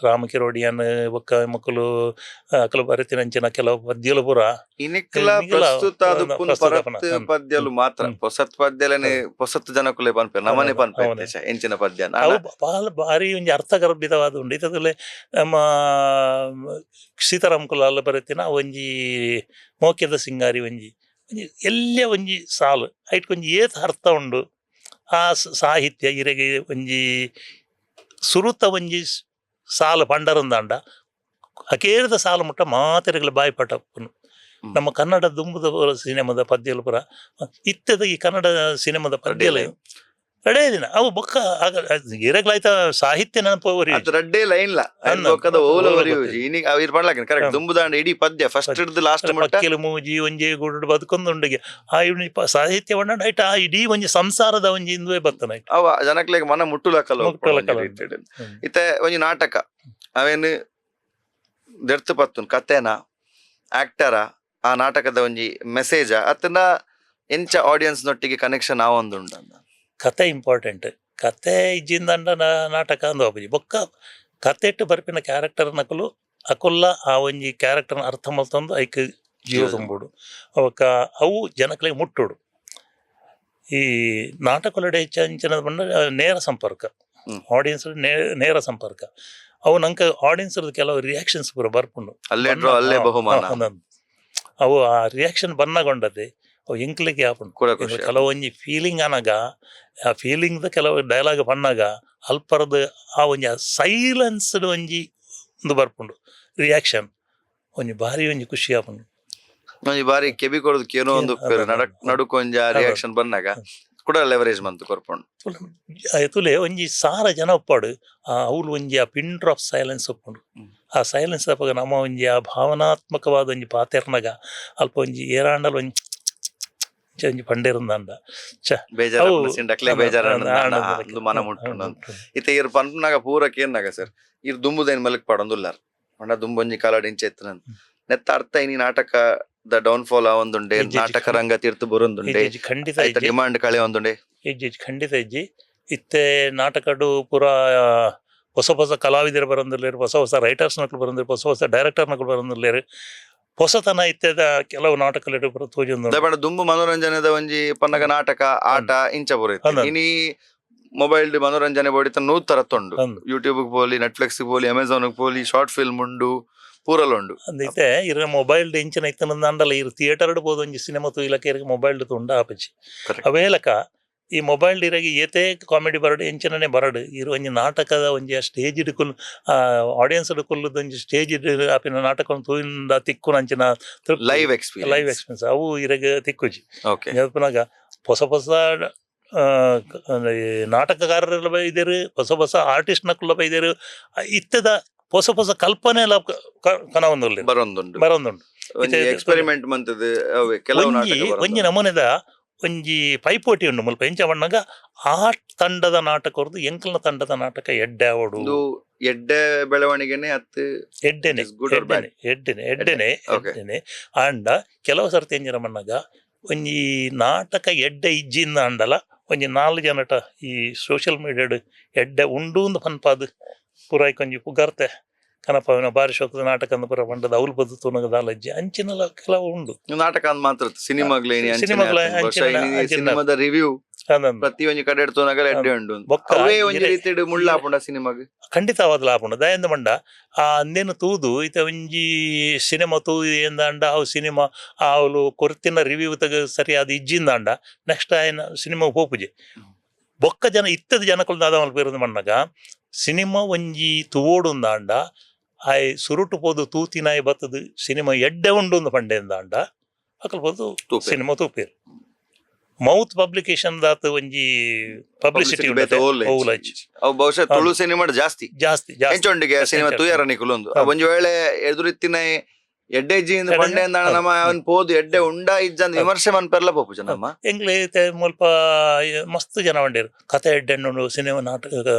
ರಾಮಕಿರೋಡಿಯನ್ ಬೊಕ್ಕ ಮೊಕುಲು ಅಕುಲು ಬರೆತಿನಂಚಿನ ಕೆಲವು ಪದ್ಯಲು ಪೂರ. ಇನಿಕ್ಲ ಇನಿಕ್ಲ ಪ್ರಸ್ತುತ ಅದು ಪ್ರಸ್ತುತ ಪರತ್ ಪದ್ಯಲು ಮಾತ್ರ. ಪೊಸತ್ ಪದ್ಯಲನೆ ಪೊಸತ್ ಜನಕುಲೆ ಪನ್ಪೆರ್, ನಮನೆ ಪನ್ಪೆರ್ ಎಂಚಿನ ಪದ್ಯ. ಅವು ಬಾಲ ಭಾರಿ ಒಂಜಿ ಅರ್ಥಗರ್ಭಿತವಾದ ಉಂಡು. ಇತ್ತದಲ್ಲೇ ನಮ್ಮ ಸೀತಾರಾಮ್ ಕುಲಾಲ್ ಬರೆತಿನ ಒಂಜಿ ಮೋಕ್ಯದ ಸಿಂಗಾರಿ ಒಂಜಿ ಒಂಜಿ ಎಲ್ಲೆ ಒಂಜಿ ಸಾಲು ಐಟ್ ಒಂಜಿ ಏತ್ ಅರ್ಥ ಉಂಡು. ಆ ಸಾಹಿತ್ಯ ಇರೆಗೆ ಒಂಜಿ ಸುರುತ ಒಂಜಿ ಸಾಲು ಪಂಡರಂದಾಂಡ ಅಕೇರಿದ ಸಾಲು ಮುಟ್ಟ ಮಾತೆರೆಗಳ ಬಾಯಿ ಪಟ. ನಮ್ಮ ಕನ್ನಡ ದುಂಬುದ ಪೂರ ಸಿನಿಮಾದ ಪದ್ಯಲು ಪೂರ ಇತ್ತದ ಈ ಕನ್ನಡ ಸಿನಿಮಾದ ಪದ್ಯಲು. ರಡೇ ದಿನ ಅವು ಬೊಕ್ಕ ಇರಗ್ಲಾಯ್ತ ಸಾಹಿತ್ಯ ನೆನಪು ಒರಿ ಅದು ರಡ್ಡೇ ಲೈನ್ ಲ ಅಂದ್ ಬೊಕ್ಕದ ಓಲ ಓಲ ಒರಿಯುಜಿ ಗೊತ್ತಿಲ್ಲ. ಇನಿ ಅವ್ ಇರ್ ಪಡ್ಲಾಕಿನ ಕರೆಕ್ಟ್. ದುಂಬುದಾಂಡ ಇಡೀ ಪದ್ಯ ಫಸ್ಟ್ ಹಿಡ್ದು ಲಾಸ್ಟ್ ಮುಟ್ಟ. ಪಕ್ಕಿಲು ಮೂಜಿ ಒಂಜಿ ಗುಡ್ಡು ಬದುಕೊಂದುಂಡಿಗೆ ಆ ಇವ್ನಿ ಸಾಹಿತ್ಯ ವಣ್ಣ ಐಟ್ ಆ ಇಡೀ ಒಂಜಿ ಸಂಸಾರದ ಒಂಜಿ ಇಂದುವೆ ಬತ್ತನ ಐಟ್. ಅವ ಜನಕ್ಲೆಗ್ ಮನ ಮುಟ್ಟುಲಕಲ್ಲ. ಮುಟ್ಟುಲಕಲ್ಲ. ಇತ್ತೆ ಒಂಜಿ ನಾಟಕ ಅವೇನು ದೆರ್ತ್ ಪತ್ತುನ್ ಕತೆನ, ಆಕ್ಟರ, ಆ ನಾಟಕದ ಒಂಜಿ ಮೆಸೇಜ ಅತ್ತನ ಎಂಚ ಆಡಿಯನ್ಸ್ ನೊಟ್ಟಿಗೆ ಕನೆಕ್ಷನ್ ಆವೊಂದುಂಡು? ಕತೆ ಇಂಪಾರ್ಟೆಂಟ್. ಕತೆ ಇಜ್ಜಿಂದಂಡ ನಾಟಕ ಅಂದು ಆಪುಜಿ. ಬೊಕ್ಕ ಕತೆಟ್ ಬರ್ಪಿನ ಕ್ಯಾರೆಕ್ಟರ್ ನಕುಲು ಅಕುಲ್ಲ ಆ ಒಂಜಿ ಕ್ಯಾರೆಕ್ಟರ್ನ ಅರ್ಥ ಮಲ್ತೊಂದು ಐಕ್ ಜೀವ ಜೀವ ತುಂಬೋಡು. ಅವಕ್ಕ ಅವು ಜನಕ್ಲೆಗ್ ಮುಟ್ಟೋಡು. ಈ ನಾಟಕೊಲೆಡ್ ಹೆಚ್ಚ ಅಂಚಿನ ಪಂಡ ನೇರ ಸಂಪರ್ಕ. ಆಡಿಯನ್ಸ್ ನೇರ ಸಂಪರ್ಕ. ಅವು ನಂಕ ಆಡಿಯನ್ಸ್ ಕೆಲವು ರಿಯಾಕ್ಷನ್ಸ್ ಪೂರ ಬರ್ಪುಂಡು. ಅಲ್ಲೇ ಡ್ರಾ ಅಲ್ಲೇ ಬಹುಮಾನ. ಅವು ಆ ರಿಯಾಕ್ಷನ್ ಬನ್ನಗೊಂಡದೆ ಅವು ಎಂಕ್ಲೆಗೆ ಆಪುಂಡು. ಕೂಡ ಖುಷಿ. ಕೆಲವೊಂಜಿ ಫೀಲಿಂಗ್ ಅನಗ ಆ ಫೀಲಿಂಗ್ ದ ಕೆಲವು ಡೈಲಾಗ್ ಪನ್ನಗ ಅಲ್ಪರದ ಆ ಒಂಜಿ ಸೈಲೆನ್ಸ್ ಒಂಜಿ ಒಂದು ಬರ್ಪುಂಡು ರಿಯಾಕ್ಷನ್, ಒಂಜಿ ಭಾರಿ ಒಂಜಿ ಖುಷಿ ಆಪುಂಡು. ಒಂಜಿ ಬಾರಿ ಕೆಬಿ ಕೊರದು ಕೇನೋ ಒಂದು ನಡಕ್ ನಡುಕೊಂಜ ರಿಯಾಕ್ಷನ್ ಬಂದಾಗ ಕೂಡ ಲೆವರೇಜ್ ಮಂತು ಕೊರ್ಪುಂಡು. ತುಲೆ ಒಂಜಿ ಸಾರ ಜನ ಉಪ್ಪಾಡು, ಆ ಅವ್ಲು ಒಂಜಿ ಆ ಪಿನ್ ಡ್ರಾಪ್ ಸೈಲೆನ್ಸ್ ಉಪ್ಪುಂಡು. ಆ ಸೈಲೆನ್ಸ್ ಅಪಗ ನಮ್ಮ ಒಂಜಿ ಆ ಭಾವನಾತ್ಮಕವಾದ ಒಂಜಿ ಪಾತೆರ್ನಗ ಅಲ್ಪ ಒಂಜಿ ಏರಾಂಡಲ್ ಒಂಜಿ ಒಂಜಿ ಪಂಡೇರುಂದಾಂಡ. ಬೇಜಾರ ಅವು ಸಿಂಡಕ್ಲೆ ಬೇಜಾರ ಮನ ಮುಟ್ಟುಂಡು. ಇತ್ತೆ ಇರ್ ಪನ್ಪುನಾಗ ಪೂರ ಕೇನ್ನಾಗ ಸರ್, ಇರ್ ದುಂಬುದೇನ್ ಮಲಕ್ ಪಾಡೊಂದುಲ್ಲಾರ್ ಪಂಡ ದುಂಬೊಂಜಿ ಕಾಲಾಡ್ ಇಂಚ ಇತ್ತನ ನೆತ್ತ ಅರ್ಥ ಇನಿ ನಾಟಕದ ಡೌನ್ ಫಾಲ್ ಆವೊಂದುಂಡೆ? ಇಜ್ಜಿ, ಇಜ್ಜಿ. ನಾಟಕ ರಂಗ ತೀರ್ಥ ಬರೊಂದುಂಡೆ? ಖಂಡಿತ ಐತ ಇಜ್ಜಿ. ಡಿಮಾಂಡ್ ಕಳೆ ಒಂದುಂಡೆ? ಇಜ್ಜಿ ಇಜ್ಜಿ, ಖಂಡಿತ ಇಜ್ಜಿ. ಇತ್ತೆ ನಾಟಕಡು ಪೂರ ಹೊಸ ಹೊಸ ಕಲಾವಿದರು ಬರೊಂದುಲ್ಲೆರ್, ಹೊಸ ಹೊಸ ರೈಟರ್ಸ್ ನಕಲು ಬರೊಂದುಲ್ಲೆರ್, ಹೊಸ ಹೊಸ ಡೈರೆಕ್ಟರ್ ನಕಲು ಬರೊಂದುಲ್ಲೆರ್. ಹೊಸತನ ಇತ್ತೆದ ಕೆಲವು ನಾಟಕಲೆಡ್ ಪೂರ ತೋಜೊಂದುಂಡು. ಪಂಡ ದುಂಬು ಮನೋರಂಜನೆದ ಒಂಜಿ ಪನ್ನಗ ನಾಟಕ ಆಟ ಇಂಚ ಪೂರ ಇತ್ತು. ಅಂದ್. ಇನಿ ಮೊಬೈಲ್ ಮನೋರಂಜನೆ ಬೋಡಿತ ನೂತ್ ತರತ್ತುಂಡು. ಅಂದ್. ಯೂಟ್ಯೂಬ್ ಪೋಲಿ, ನೆಟ್ಫ್ಲಿಕ್ಸ್ ಪೋಲಿ, ಅಮೆಝಾನ್ ಪೋಲಿ, ಶಾರ್ಟ್ ಫಿಲ್ಮ್ ಉಂಡು, ಪೂರಲ ಉಂಡು. ಅಂದ್ ಇತ್ತೆ ಇರ ಮೊಬೈಲ್ ಇಂಚಿನ ಇತ್ತನಂದಾಂಡಲ ಇರ್ ಥಿಯೇಟರ್ ಪೋದು ಒಂಜಿ ಸಿನಿಮಾ ತೂಯಿಲಕ ಇರಗ್ ಮೊಬೈಲ್ ತುಂಡ ಆಪುಜಿ. Correct. ಅವೇಲಕ ಈ ಮೊಬೈಲ್ ಇರಗಿ ಏತೇ ಕಾಮಿಡಿ ಬರಡು, ಎಂಚಿನನೆ ಬರಡು, ಇರು ಒಂಜಿ ನಾಟಕದ ಒಂಜಿ ಸ್ಟೇಜ್ ಕುಲ್ ಆಡಿಯನ್ಸ್ ಕುಲ್ಲುದ ಒಂಜಿ ಸ್ಟೇಜ್ ಆಪಿನ ನಾಟಕ ತೂಯಿಂದ ತಿಕ್ಕುನ ಅಂಚಿನ ತೃಪ್ತಿ, ಲೈವ್ ಎಕ್ಸ್ಪೀರಿಯನ್ಸ್. ಲೈವ್ ಎಕ್ಸ್ಪೀರಿಯನ್ಸ್ ಅವು ಇರಗ ತಿಕ್ಕುಜಿ. ಪುನಗ ಹೊಸ ಹೊಸ ಈ ನಾಟಕಗಾರರೆಲ್ಲ ಬೈದೇರು, ಹೊಸ ಹೊಸ ಆರ್ಟಿಸ್ಟ್ ನಕುಲ್ಲ ಬೈದೇರು. ಇತ್ತದ ಹೊಸ ಹೊಸ ಕಲ್ಪನೆ ಎಲ್ಲ ಕನವೊಂದುಲ್ಲೆರ್. ಬರೊಂದುಂಡು. ಬರೊಂದುಂಡು. ಒಂಜಿ ಎಕ್ಸ್ಪೆರಿಮೆಂಟ್ ಮಂತದ ಅವೇ ಕೆಲವು ಒಂಜಿ ನಾಟಕ ಒಂಜಿ ಬರೊಂದುಂಡು. ನಮೂನೆದ ಒಂಜಿ ಪೈಪೋಟಿ ಉಂಡು ಮುಲ್ಪ. ಎಂಚ ಪಣ್ಣಗ ಆ ತಂಡದ ನಾಟಕ ಹೊರ್ದು ಎಂಕಲ್ನ ತಂಡದ ನಾಟಕ ಎಡ್ಡೆ ಆವೊಡು. ಒಂದು ಎಡ್ಡೆ ಬೆಳವಣಿಗೆನೆ ಅತ್? ಎಡ್ಡೆನೆ. Is good or bad? ಎಡ್ಡೆನೆ, ಎಡ್ಡೆನೆ, ಎಡ್ಡೆನೆ. Okay. ಎಡ್ಡೆನೆ. ಆಂಡ ಕೆಲವು ಸರ್ತಿ ಎಂಚಿನ ಪಣ್ಣಗ ಒಂಜಿ ನಾಟಕ ಎಡ್ಡೆ ಇಜ್ಜಿಂದ ಅಂಡಲ ಒಂಜಿ ನಾಲ್ ಜನಟ ಈ ಸೋಷಿಯಲ್ ಮೀಡಿಯಾಡ್ ಎಡ್ಡೆ ಉಂಡು ಅಂದ್ ಪನ್ಪಾದ್ ಪೂರಾಯ್ಕ್ ಒಂಜಿ ಪುಗಾರ್ತೆ ಕನಪವಿನ ಬಾರಿ ಶೋಕದ ನಾಟಕ ಅಂದ್ ಪೂರ ಪಂಡದ ಅವ್ಲು ಬದ್ದು ತೂನಗ ದಾಲ ಇಜ್ಜಿ, ಅಂಚಿನಲ ಕೆಲವು ಉಂಡು. ನಾಟಕ ಅಂದ್ ಮಾತ್ರ ಸಿನಿಮಾಗ್ಲೇನಿ. ಸಿನಿಮಾಗ್ಲೇ ಅಂಚಿನ. ಸಿನಿಮಾದ ರಿವ್ಯೂ ಅಂದಂದ್. ಪ್ರತಿ ಒಂಜಿ ಕಡೆ ತೂನಗ ಎಡ್ಡೆ ಉಂಡು. ಬೊಕ್ಕ ಅವೇ ಒಂಜಿ ರೀತಿಡ್ ಮುಳ್ಳಾಪುಂಡ ಸಿನಿಮಾಗ್. ಖಂಡಿತವಾದ್ಲ ಆಪುಂಡು. ದಾಯೆಂದ್ ಪಂಡ ಆ ಅಂದೇನು ತೂದು ಇತ್ತೆ ಒಂಜಿ ಸಿನಿಮಾ ತೂದು ಎಂದಾಂಡ ಅವು ಸಿನಿಮಾ ಅವ್ಲು ಕೊರ್ತಿನ ರಿವ್ಯೂ ತಗ ಸರಿಯಾದ ಇಜ್ಜಿಂದಾಂಡ ನೆಕ್ಸ್ಟ್ ಆಯ್ನ ಸಿನಿಮಾ ಪೋಪುಜಿ. ಬೊಕ್ಕ ಜನ ಇತ್ತದ ಜನಕುಲು ದಾದ ಮಲ್ಪೆರ್ ಪನ್ನಗ ಸಿನಿಮಾ ಒಂಜಿ ತೂವೊಡುಂದಾಂಡ ಆಯ್ ಸುರುಟು ಪೋದು ತೂತಿನಾಯ್ ಬತ್ತದು ಸಿನಿಮಾ ಎಡ್ಡೆ ಉಂಡು ಅಂದ್ ಪಂಡೆಂದಾಂಡ ಅಕಲ್ ಪೋದು ತೂಪೆರ್. ಸಿನಿಮಾ ತೂಪೆರ್. ಮೌತ್ ಪಬ್ಲಿಕೇಶನ್ ದಾತ್ ಒಂಜಿ ಪಬ್ಲಿಸಿಟಿ ಬೇತೆ ಓಲ್ ಓಲ್ ಇಜ್ಜಿ. ಅವು ಬಹುಶಃ ತುಳು ಸಿನಿಮಾ ಜಾಸ್ತಿ. ಜಾಸ್ತಿ ಜಾಸ್ತಿ. ಎಂಚೊಂಡಿಗೆ ಸಿನಿಮಾ ತೂಯರ ನಿಕುಲೊಂದು ಒಂಜಿ ವೇಳೆ ಎದುರಿತ್ತಿನ ಎಡ್ಡೆ ಇಜ್ಜಿ ಇಂದ್ ಪಂಡೆ ಅಂದಾಣ ನಮ್ಮ ಅವನ್ ಪೋದು ಎಡ್ಡೆ ಉಂಡ ಇಜ್ಜ ಅಂದ್ ವಿಮರ್ಶೆ ಮನ್ಪೆರ್ಲ ಪೋಪುಜ ನಮ್ಮ. ಎಂಗ್ಲೆ ಇತ್ತೆ ಮುಲ್ಪ ಮಸ್ತ್ ಜನ ಪಂಡೇರು ಕತೆ ಎಡ್ಡೆ ಉಂಡು, ಸಿನಿಮಾ ನಾಟಕ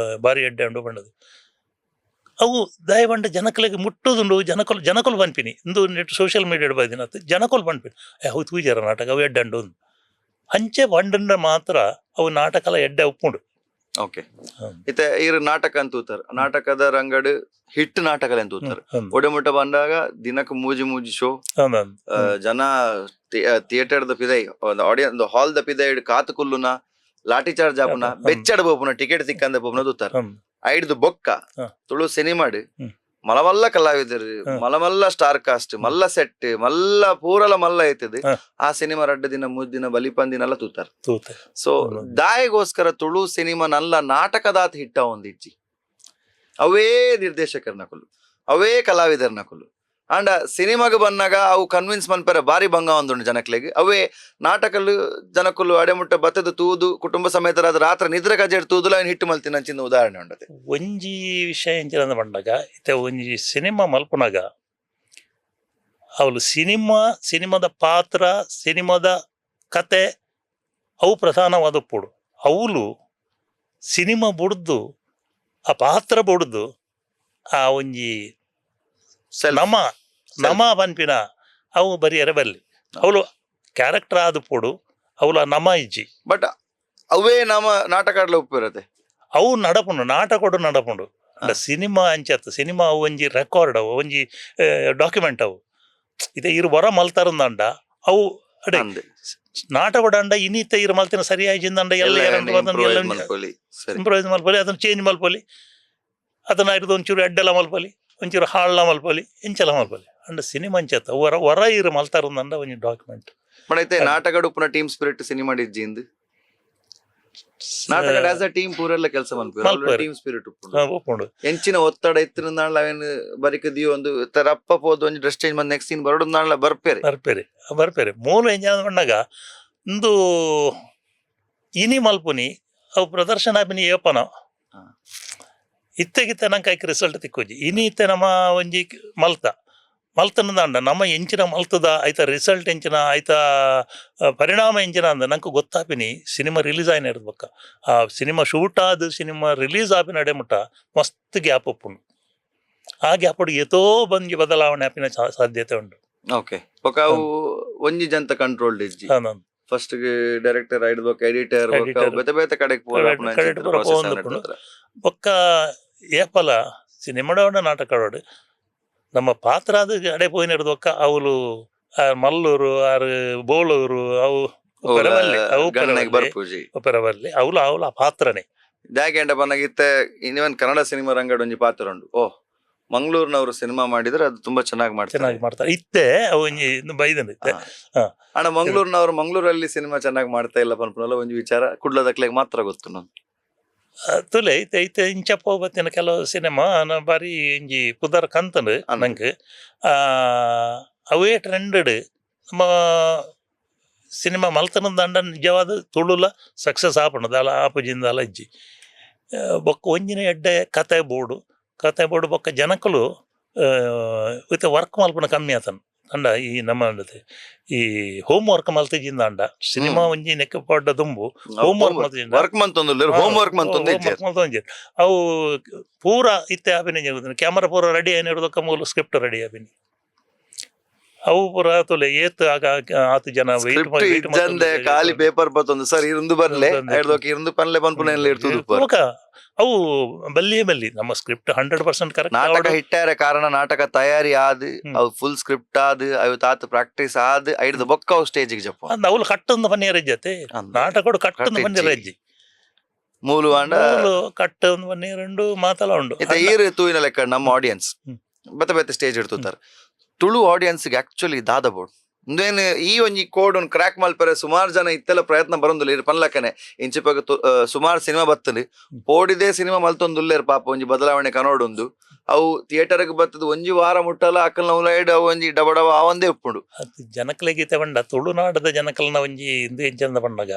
ಬಾರಿ ಎಡ್ಡೆ ಉಂಡು ಪಂಡದು. ಅವು ದಯಪಂಡ ಜನಕುಲೆಗ್ ಮುಟ್ಟುದುಂಡು. ಜನಕುಲು ಜನಕುಲು ಪನ್ಪಿನಿ ಇಂದು ನೆಟ್ ಸೋಷಿಯಲ್ ಮೀಡಿಯಾಡ್ ಬೈದಿನ ಜನಕುಲು ಪನ್ಪಿನಿ, ಏ ಅವು ತೂಜಾರ ನಾಟಕ, ಅವು ಎಡ್ಡೆ ಉಂಡು ಅಂದ್. ಅಂಚೆ ಪಂಡಂಡ ಮಾತ್ರ ಅವು ನಾಟಕಲ ಎಡ್ಡೆ ಉಪ್ಪುಂಡು. ಓಕೆ, ಇತ್ತೆ ಇರ್ ನಾಟಕ ಅಂತ ತೂತಾರ, ನಾಟಕದ ರಂಗಡ್ ಹಿಟ್ ನಾಟಕಲ ಅಂತ ತೂತಾರ. ಒಡೆಮುಟ್ಟ ಬಂದಾಗ ದಿನಕ್ಕೆ ಮೂಜಿ ಮೂಜಿ ಶೋ. ಜನ ಥಿಯೇಟರ್ ದ ಪಿದೈ, ಆಡಿಯನ್ಸ್ ಹಾಲ್ ದ ಪಿದೈ ಕಾತು ಕುಲ್ಲುನ, ಲಾಠಿ ಚಾರ್ಜ್ ಆಪುನ, ಬೆಚ್ಚಡ್ ಪೋಪುನ, ಟಿಕೆಟ್ ಸಿಕ್ಕಂದ ಪೋಪುನ ತೂತಾರ. ಐಡ್ದು ಬೊಕ್ಕ ತುಳು ಸಿನಿಮಾಡ್ ಮಲಮಲ್ಲ ಕಲಾವಿದರು, ಮಲಮಲ್ಲ ಸ್ಟಾರ್ ಕಾಸ್ಟ್, ಮಲ್ಲ ಸೆಟ್, ಮಲ್ಲ ಪೂರಲ ಮಲ್ಲ ಐತದ. ಆ ಸಿನಿಮಾ ರಡ್ಡು ದಿನ ಮೂರ್ ದಿನ ಬಲಿಪಂದಿನೆಲ್ಲ ತೂತಾರ. ತೂತೆ. ಸೊ ದಾಯಗೋಸ್ಕರ ತುಳು ಸಿನಿಮಾ ನಲ್ಲ ನಾಟಕದಾತ್ ಹಿಟ್ಟ ಒಂದಿಜ್ಜಿ. ಅವೇ ನಿರ್ದೇಶಕರ ನಕಲು, ಅವೇ ಕಲಾವಿದರ ನಕಲು. And ಸಿನಿಮಾಗ್ ಬನ್ನಾಗ ಅವು ಕನ್ವಿನ್ಸ್ ಮನ್ಪೆರೆ ಬಾರಿ ಬಂಗ ಒಂದುಂಡು ಜನಕ್ಲೆಗ್. ಅವೇ ನಾಟಕಲು ಜನಕುಲು ಅಡೆಮುಟ್ಟ ಬತ್ತದ ತೂದು ಕುಟುಂಬ ಸಮೇತರಾದ ರಾತ್ರಿ ನಿದ್ರೆ ಕಜೆಡ್ ತೂದುಲ ಅವೆನ್ ಹಿಟ್ಟು ಮಲ್ತಿನ ಅಂಚಿನ ಉದಾಹರಣೆ ಉಂಡತೆ. ಒಂಜಿ ವಿಷಯ ಎಂಚಿನ ಪಂಡಗ, ಇತ್ತೆ ಒಂಜಿ ಸಿನಿಮಾ ಮಲ್ಪುನಗ ಅವಳು ಸಿನಿಮಾ, ಸಿನಿಮಾದ ಪಾತ್ರ, ಸಿನಿಮಾದ ಕತೆ ಅವು ಪ್ರಧಾನವಾದ ಪೋಡು. ಅವಳು ಸಿನಿಮಾ ಬುಡ್ದು, ಆ ಪಾತ್ರ ಬುಡ್ದು, ಆ ಒಂಜಿ ಸೆಲ್ಫ್ ನಮ ನಮ ಪನ್ಪಿನ ಅವು ಬರಿಯರೆ ಬಲ್ಲಿ. ಅವಳು ಕ್ಯಾರೆಕ್ಟರ್ ಆದ ಪೋಡು, ಅವಳ ನಮ ಇಜ್ಜಿ. ಬಟ್ ಅವೇ ನಮ್ಮ ನಾಟಕ ಆಡ್ಲ ಉಪ್ಪಿರತ್ತೆ. ಅವು ನಡಪುಂಡು, ನಾಟಕೊಡು ನಡಪುಂಡು. ಅಂಡ ಸಿನಿಮಾ ಅಂಚತ್ ಸಿನಿಮಾ ಅವು ಒಂಜಿ ರೆಕಾರ್ಡ್, ಅವು ಒಂಜಿ ಡಾಕ್ಯುಮೆಂಟ್ ಅವು. ಇದೆ ಇರು ವರ ಮಲ್ತಾರಂದಂಡ ಅವು ಅಡೆ. ಅಂದೆ. ನಾಟಕೊಡಂಡ ಇನ್ನಿತ್ತ ಇರು ಮಲ್ತಿನ ಸರಿಯಾಯಿಜಿಂದಂಡ ಎಲ್ಲ ಇಂಪ್ರೂವೈಸ್ ಮನ್ಪೊಲಿ, ಸರಿ. ಇಂಪ್ರೂವೈಸ್ ಮಲ್ಪೊಲಿ, ಅದನ್ನ ಚೇಂಜ್ ಮಲ್ಪೊಲಿ, ಅದನ್ನ ಹಿಡಿದು ಒಂಚೂರು ಎಡ್ಡೆಲ ಮಲ್ಪೊಲಿ, ಒಂಚೂರು ಹಾಳ್ಲ ಮಲ್ಪೊಲಿ, ಎಂಚಲ ಮಲ್ಪೊಲಿ. ಅಂಡ ಸಿನಿಮಾ ಅಂಚತ್ತ ವರ ವರ ಇರು ಮಲ್ತಾರಂದಂಡ ಒಂಜಿ ಡಾಕ್ಯುಮೆಂಟ್. ಬಟ್ ಐತೆ ನಾಟಕ ಉಪ್ಪುನ team spirit cinema ಇಜ್ಜಿಂದು. ನಾಟಕ as a team ಪೂರೆಲ್ಲ ಕೆಲಸ ಮನ್ಪುವೆರ್. ಮಲ್ಪುವೆರ್. ಟೀಮ್ ಸ್ಪಿರಿಟ್ ಉಪ್ಪುಂಡು. ಒಪ್ಪುಂಡು. ಎಂಚಿನ ಒತ್ತಡ ಇತ್ತಿನ ಅವೇನ್ ಬರಿಕ ದಿಯೋ ಒಂದು ರಪ್ಪ ಪೋದು ಒಂಜಿ ಡ್ರೆಸ್ ಚೇಂಜ್ ಬಂದ್ ನೆಕ್ಸ್ಟ್ ಸೀನ್ ಬರಡು ನಾಳ ಬರ್ಪೇರೆ. ಬರ್ಪೇರೆ, ಬರ್ಪೇರೆ. ಮೂಲ ಎಂಜ ಪಣ್ಣಗ ಇಂದು ಇನಿ ಮಲ್ಪುನಿ ಅವು ಪ್ರದರ್ಶನ ಆಪಿನಿ ಏಪನ. ಇತ್ತೆಗಿತ್ತೆ ನಂಗೆ ಐಕ್ ರಿಸಲ್ಟ್ ತಿಕ್ಕೋಜಿ. ಇನಿ ಇತ್ತೆ ನಮ್ಮ ಒಂಜಿ ಮಲ್ತ ಮಲ್ತನದಾಂಡ ನಮ್ಮ ಎಂಚಿನ ಮಲ್ತದ ಐತ ರಿಸಲ್ಟ್ ಎಂಚಿನ ಐತ ಪರಿಣಾಮ ಎಂಚಿನ ಅಂದ ನಂಗೆ ಗೊತ್ತಾಪಿನಿ ಸಿನಿಮಾ ರಿಲೀಸ್ ಆಯ್ನ ಇರ್ದ ಬೊಕ್ಕ. ಆ ಸಿನಿಮಾ ಶೂಟ್ ಆದ್ ಸಿನಿಮಾ ರಿಲೀಸ್ ಆಪಿನ ಅಡೆ ಮುಟ್ಟ ಮಸ್ತ್ ಗ್ಯಾಪ್ ಉಪ್ಪುಂಡು. ಆ ಗ್ಯಾಪ್ ಏತೋ ಬಂಜಿ ಬದಲಾವಣೆ ಆಪಿನ ಸಾಧ್ಯತೆ ಉಂಟು. ಓಕೆ, ಬೊಕ ಅವು ಒಂಜಿ ಜಂತ ಕಂಟ್ರೋಲ್ಡ್ ಇಜ್ಜಿ. ಹೌದೌದು. ಫಸ್ಟ್ ಡೈರೆಕ್ಟರ್ ಐಡ್ ಬೊಕ ಎಡಿಟರ್ ಬೊಕ Editor. ಬೇತೆ ಬೇತೆ ಕಡೆಗೆ ಕಡೆ ಪೂರ ಪೋವೊಂದು ಉಪ್ಪುಂಡು. ಬೊಕ್ಕ ಏಪಲ ಸಿನಿಮಾಡೋಡ ನಾಟಕ ಆಡೋಡು ನಮ್ಮ ಪಾತ್ರ ಅದು ಅಡೆ ಪೋಯಿನ ಬೊಕ್ಕ ಅವಳು ಮಲ್ಲೂರು ಆರು ಬೋಳೂರು ಅವು ಉಪ್ಪರ ಬಲ್ಲಿ, ಅವು ಉಪ್ಪರ ಬಲ್ಲಿ, ಬರ್ಪೂಜಿ. ಉಪ್ಪರ ಬಲ್ಲಿ. ಅವಳು ಅವಳು ಆ ಪಾತ್ರನೇ. ದಾಗೆ ಪನ್ನಗ ಇತ್ತೆ ಇನ್ನಿವನ್ ಕನ್ನಡ ಸಿನಿಮಾ ರಂಗಡ್ ಒಂಜಿ ಪಾತ್ರ ಉಂಡು. ಓಹ್, ಮಂಗಳೂರಿನವರು ಸಿನಿಮಾ ಮಾಡಿದ್ರೆ ಅದು ತುಂಬಾ ಚೆನ್ನಾಗಿ ಮಾಡ್ತಾರೆ. ಚೆನ್ನಾಗಿ ಮಾಡ್ತಾರೆ. ಇತ್ತೆ ಅವು ಒಂಜಿ ಇನ್ನು ಬೈದನ್ ಇತ್ತೆ. ಅಣ್ಣ, ಮಂಗಳೂರಿನವರು ಮಂಗಳೂರಲ್ಲಿ ಸಿನಿಮಾ ಚೆನ್ನಾಗಿ ಮಾಡ್ತಾ ಇಲ್ಲ ಪನ್ಪುನಲ್ಲ ಒಂಜಿ ವಿಚಾರ ಕುಡ್ಲದಕ್ಲೆಗ್ ಮಾತ್ರ ಗೊತ್ತು ನಾನು. ತುಲೆ ಇತ್ತೆ ಇತ್ತೆ ಇಂಚಪ್ಪ ಬತ್ತಿನ ಕೆಲವು ಸಿನಿಮಾ ನ ಬಾರಿ ಇಂಜಿ ಪುದರ್ ಕಂತಂಡು. ಅಂದ್. ನಂಗೆ ಅವೇ ಟ್ರೆಂಡೆಡ್ ನಮ್ಮ ಸಿನಿಮಾ ಮಲ್ತನ ದಂಡ ನಿಜವಾದ ತುಳುಲ ಸಕ್ಸಸ್ ಆಪುಂಡು ದಾಲ ಆಪುಜಿಂದಾಲ ಇಜ್ಜಿ. ಬೊಕ್ಕ ಒಂಜಿನ ಎಡ್ಡೆ ಕತೆ ಬೋಡು, ಕತೆ ಬೋಡು. ಬೊಕ್ಕ ಜನಕುಲು ಇತ್ತೆ ವರ್ಕ್ ಮಲ್ಪುನ ಕಮ್ಮಿ ಆತನ್ ಅಂಡ ಈ ನಮ್ಮ ಈ ಹೋಮ್ ವರ್ಕ್ ಮಲ್ತಿಜಿಂದ ಅಂಡ ಸಿನಿಮಾ ಒಂಜಿ ನೆಕ್ಕ ಪಾಡ್ಡ ದುಂಬು ಹೋಮ್ ವರ್ಕ್ ಮಲ್ತಿಜಿಂದ ವರ್ಕ್ ಮಂತೊಂದು ಹೋಮ್ ವರ್ಕ್ ಮಂತೊಂದು ಇಜ್ಜೆರ್. ಮಲ್ತೊಂಜೆರ್. ಅವು ಪೂರ ಇತ್ತೆ ಆಪಿನ ಕ್ಯಾಮರಾ ಪೂರ ರೆಡಿ ಆಯ್ನ ಇರೋದಕ್ಕ ಮೂಲ ಸ್ಕ್ರಿಪ್ಟ್ ರೆಡಿ ಆಪಿನಿ. ಅವು ಪೂರ ತುಲೆ ಏತ್ ಆಗ ಆತು ಜನ wait script wait ಇಜ್ಜಂದೆ ಮಲ್ತೊಂದು ಖಾಲಿ ಪೇಪರ್ ಬತ್ತೊಂದು ಸರ್ ಇರಂದು ಬರ್ಲೆ ಇರಂದು. ಐಡ್ದೊಕ ಇರಂದು ಪನ್ಲೆ ಪನ್ಪುನ ಎಲ್ಲ ಇರ್ತದೆ. ಬೊಕ ಅವು ಬಲ್ಲಿಯೇ ಬಲ್ಲಿ ನಮ್ಮ ಸ್ಕ್ರಿಪ್ಟ್ 100% ಕರೆಕ್ಟ್. ನಾಟಕ ಹಿಟ್ಟಾರೆ ಕಾರಣ ನಾಟಕ ತಯಾರಿ ಆದ್ ಅವು ಫುಲ್ ಸ್ಕ್ರಿಪ್ಟ್ ಆದ್ ಅವು ತಾತ್ ಪ್ರಾಕ್ಟೀಸ್ ಆದ್ ಐಡ್ದು ಬೊಕ್ಕ ಅವು ಸ್ಟೇಜಿಗೆ ಜಪ್ಪ. ಅವ್ಲು ಕಟ್ಟೊಂದು ಪನ್ನಿಯರ ಇಜ್ಜತೆ. ನಾಟಕಡು ಕಟ್ಟೊಂದು ಪನ್ನಿಯರ ಇಜ್ಜಿ. ಮೂಲು ಆಂಡ ಮೂಲು ಕಟ್ಟೊಂದು ಪನ್ನಿಯರುಂಡು, ಮಾತಲ ಉಂಡು. ಇತ್ತೆ ಈರ್ ತೂಯಿನ ಲೆಕ್ಕ ನಮ್ಮ ಆಡಿಯನ್ಸ್ ಬೇತೆ ಬೇತೆ ಸ್ಟೇಜ್ ಇಡ್ತುತ್ತಾರೆ. ತುಳು ಆಡಿಯನ್ಸ್ ಆಕ್ಚುಲಿ ದಾದ ಬೋರ್ಡ್ ಇಂದೇನು ಈ ಒಂಜಿ ಕೋಡ್ ಒಂದು ಕ್ರ್ಯಾಕ್ ಮಲ್ಪರೆ ಸುಮಾರು ಜನ ಇತ್ತೆಲ್ಲ ಪ್ರಯತ್ನ ಬರೊಂದುಲ್ಲ. ಇರ್ ಪನ್ಲಕ್ಕನೆ ಇಂಚಿಪಗ ಸುಮಾರು ಸಿನಿಮಾ ಬತ್ತಂದು ಪೋಡಿದೆ ಸಿನಿಮಾ ಮಲ್ತೊಂದುಲ್ಲೇರ್ ಪಾಪ ಒಂಜಿ ಬದಲಾವಣೆ ಕನೋಡುಂದು. ಅವು ಥಿಯೇಟರ್ಗೆ ಬತ್ತದ ಒಂಜಿ ವಾರ ಮುಟ್ಟಲ ಅಕ್ಕಲ್ನ ಉಲೈಡ್ ಅವು ಒಂಜಿ ಡಬ ಡಬ ಆವಂದೇ ಉಪ್ಪುಂಡು. ಅದು ಜನಕ್ಲೆಗ್ ಇತ್ತೆ ಪಂಡ ತುಳುನಾಡದ ಜನಕಲ್ನ ಒಂಜಿ ಇಂದು ಎಂಚಂದ ಪಂಡಗ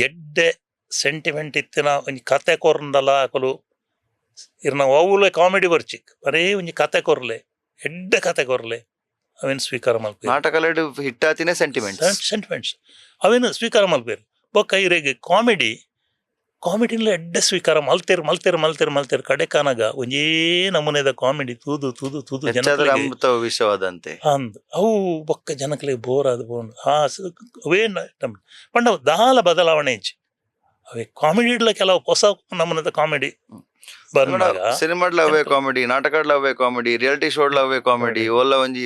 ಎಡ್ಡೆ ಸೆಂಟಿಮೆಂಟ್ ಇತ್ತಿನ ಒಂಜಿ ಕತೆ ಕೊರ್ಂಡಲ ಅಕುಲು ಇರ್ನ ಒವ್ಲೆ ಕಾಮಿಡಿ ಬರ್ಚಿ ಬರೇ ಒಂಜಿ ಕತೆ ಕೊರ್ಲೆ, ಎಡ್ಡೆ ಕತೆ ಕೊರ್ಲೆ, ಅವೇನು ಸ್ವೀಕಾರ ಮಲ್ಪೆರ್. ನಾಟಕಲೆಡ್ ಹಿಟ್ಟಾತಿನೇ ಸೆಂಟಿಮೆಂಟ್. ಸೆಂಟಿಮೆಂಟ್ಸ್ ಅವೇನು ಸ್ವೀಕಾರ ಮಲ್ಪೆರ್. ಬೊಕ್ಕ ಇರೆಗ್ ಕಾಮಿಡಿ, ಕಾಮಿಡಿನ್ಲ ಎಡ್ಡೆ ಸ್ವೀಕಾರ ಮಲ್ತೆರ್ ಮಲ್ತೆರ್ ಮಲ್ತೆರ್ ಮಲ್ತೆರ್. ಕಡೆ ಕಾನಗ ಒಂಜೇ ನಮೂನೆದ ಕಾಮಿಡಿ ತೂದು ತೂದು ತೂದು ಹೆಚ್ಚಾದ್ರೆ ಜನಕ್ಲೆಗ್ ಅಮೃತ ವಿಷವಾದಂತೆ. ಅಂದ್ ಅವು ಬೊಕ್ಕ ಜನಕ್ಲೆಗ್ ಬೋರ್ ಆದ್ ಪೋಂಡು. ಆ ಅವೇ ಪಂಡ ದಾಲ ಬದಲಾವಣೆ ಇಜ್ಜಿ. ಅವೇ ಕಾಮಿಡಿಡ್ಲ ಕೆಲವು ಹೊಸ ನಮೂನೆದ ಕಾಮಿಡಿ ಬಂದಾಗ ಸಿನಿಮಾಡ್ಲ ಅವೇ ಕಾಮಿಡಿ, ನಾಟಕಡ್ಲ ಅವೇ ಕಾಮಿಡಿ, ರಿಯಾಲಿಟಿ ಶೋಡ್ಲ ಅವೇ ಕಾಮಿಡಿ, ಒಲ್ಲ ಒಂಜಿ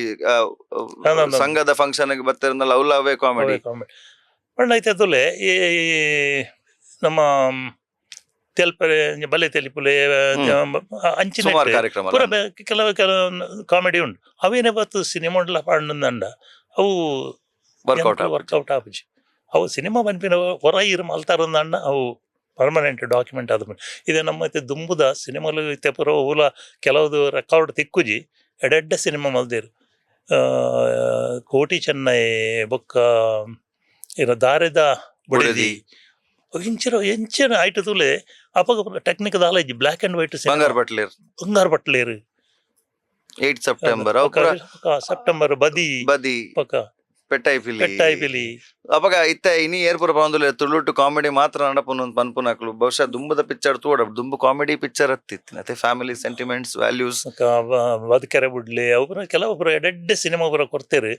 ಹೌದೌದು. ಸಂಘದ ಫಂಕ್ಷನ್ ಬತ್ತಿರನಲ್ಲ ಅವ್ಲ ಅವೇ ಕಾಮಿಡಿ. ಕಾಮಿಡಿ. ಪಂಡ ಐತೆ ತುಲೆ ಈ ನಮ್ಮ ತೆಲ್ಪರೆ ಬಲೆ ತೆಲಿಪುಲೆ ಅಂಚಿನ ಸುಮಾರು ಕಾರ್ಯಕ್ರಮ ಪೂರ ಕೆಲವು ಕೆಲವು ಕಾಮಿಡಿ ಉಂಟು. ಅವೇನೇ ಬತ್ತು ಸಿನಿಮಾಡ್ಲ ಪಾಂಡಂದಂಡ ಅವು ವರ್ಕೌಟ್ ವರ್ಕೌಟ್ ಆಪುಜಿ. ಅವು ಸಿನಿಮಾ ಪನ್ಪಿನ ಹೊರ ಇರು ಮಲ್ತಾರಂದಂಡ ಅವು ಪರ್ಮನೆಂಟ್ ಡಾಕ್ಯುಮೆಂಟ್ ಆದ. ಇದೆ ನಮ್ಮ ಇತ್ತೆ ದುಂಬುದ ಸಿನಿಮಾಲು ಇತ್ತೆ ಪೂರ ಓಲ ಕೆಲವುದು ರೆಕಾರ್ಡ್ ತಿಕ್ಕುಜಿ. ಎಡೆಡ್ಡೆ ಸಿನಿಮಾ ಮಲ್ದೇರು. ಕೋಟಿ ಚೆನ್ನೈ ಬೊಕ್ಕ ಇರ ದಾರೆದ ಬುಡೆದಿ. ಇಂಚಿನ ಎಂಚಿನ ಐಟ್ ತೂಲೆ, ಅಪಗ ಟೆಕ್ನಿಕ್ ದಾಲ ಇಜ್ಜಿ, ಬ್ಲ್ಯಾಕ್ ಅಂಡ್ ವೈಟ್. ಬಂಗಾರ ಬಟ್ಲೇರ್. ಬಂಗಾರ ಬಟ್ಲೇರು. 8 ಸೆಪ್ಟೆಂಬರ್ ಅವು ಪೂರ. ಸೆಪ್ಟೆಂಬರ್, ಬದಿ. ಬದಿ. ಬೊಕ್ಕ ಪೆಟ್ಟಾಯ್ಪಿಲಿ. ಪೆಟ್ಟಾಯ್ಪಿಲಿ. ಅಪಗ ಇತ್ತೆ ಇನಿ ಏರ್ಪುರ ಪಂದುಲೆ ತುಳುಟು ಕಾಮಿಡಿ ಮಾತ್ರ ನಡಪುನು ಪನ್ಪುನಕ್ಲು ಬಹುಶಃ ದುಂಬುದ ಪಿಕ್ಚರ್ ತೂಡ, ದುಂಬು ಕಾಮಿಡಿ ಪಿಕ್ಚರ್ ಅತ್ತಿತ್ತಿನ ಅತ್ತೆ, ಫ್ಯಾಮಿಲಿ ಸೆಂಟಿಮೆಂಟ್ಸ್, ವ್ಯಾಲ್ಯೂಸ್. ಬೊಕ್ಕ ಬದುಕೆರೆ ಬುಡ್ಲೆ, ಅವು ಪೂರ ಕೆಲವು ಪೂರ ಎಡೆಡ್ಡೆ ಸಿನಿಮಾ ಪೂರ ಕೊರ್ತೆರ್.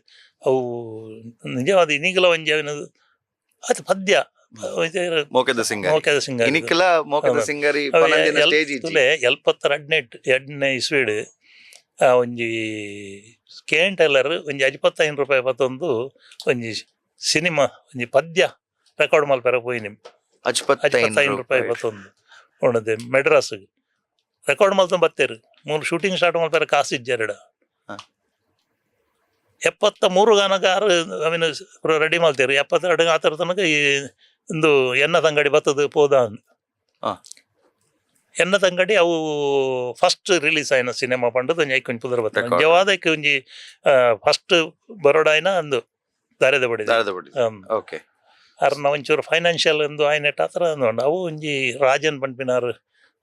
ಅವು ನಿಜವಾದ ಇನ್ನೀಗಲ ಒಂಜಿ ಅವಿನ ಅದು ಪದ್ಯ. ಮೋಕೆದ ಸಿಂಗಾರಿ. ಮೋಕೆದ ಸಿಂಗಾರಿ. ಇನಿಕ್ಲ ಮೋಕೆದ ಹೌದು. ಸಿಂಗಾರಿ ಅವು ಪನಂದಿನ ಸ್ಟೇಜ್ ಇಜ್ಜಿ. ತುಲೆ ಎಲ್ಪತ್ತರ ಎಡ್ನೇ ಇಸ್ವಿಡ್ ಆ ಒಂಜಿ ಕೆ ಎನ್ ಟೈಲರ್ ಒಂಜಿ 55 ರೂಪಾಯಿ ಪತ್ತೊಂದು ಒಂಜಿ ಸಿನಿಮಾ ಒಂಜಿ ಪದ್ಯ ರೆಕಾರ್ಡ್ ಮಲ್ಪೆರ ಪೋಯಿನಿ. ಅಜ್ಪತ್ತೈನ್ 55 ರೂಪಾಯಿ ರೂಪಾಯಿ. ಪತ್ತೊಂದು ಉಂಡದೆ ಮೆಡ್ರಾಸ್ ರೆಕಾರ್ಡ್ ಮಲ್ತೊಂದು ಬತ್ತೇರು. ಮೂಲು ಶೂಟಿಂಗ್ ಸ್ಟಾರ್ಟ್ ಮಲ್ಪೆರ ಕಾಸು ಇಜ್ಜೆರಡ. 73 ಗಾನಗ ಆರು ಅವಿನ ರೆಡಿ ಮಲ್ತೇರು. 72 ಆತರ ತನಕ ಈ ಒಂದು ಎನ್ನ ತಂಗಡಿ ಬತ್ತದ ಪೋದ. ಎನ್ನ ತಂಗಡಿ ಅವು ಫಸ್ಟ್ ರಿಲೀಸ್ ಆಯಿನ ಸಿನಿಮಾ ಪಂಡದ ಒಂಜಿ ಐಕ್ ಒಂಜಿ ಪುದರ್ ಬತ್ತ. Record. ನಿಜವಾದ ಐಕ್ ಒಂಜಿ ಫಸ್ಟ್ ಬರೋಡಾಯ್ನ ಅಂದು ದಾರೆದ ಬಡಿದ. ದಾರದ ಬಡಿ, ಓಕೆ. ಅರ್ನ ಒಂಚೂರು ಫೈನಾನ್ಷಿಯಲ್ ಎಂದು ಆಯ್ನೆಟ್ ಆತರ ಅಂದು ಅವು ಒಂಜಿ ರಾಜನ್ ಪನ್ಪಿನಾರು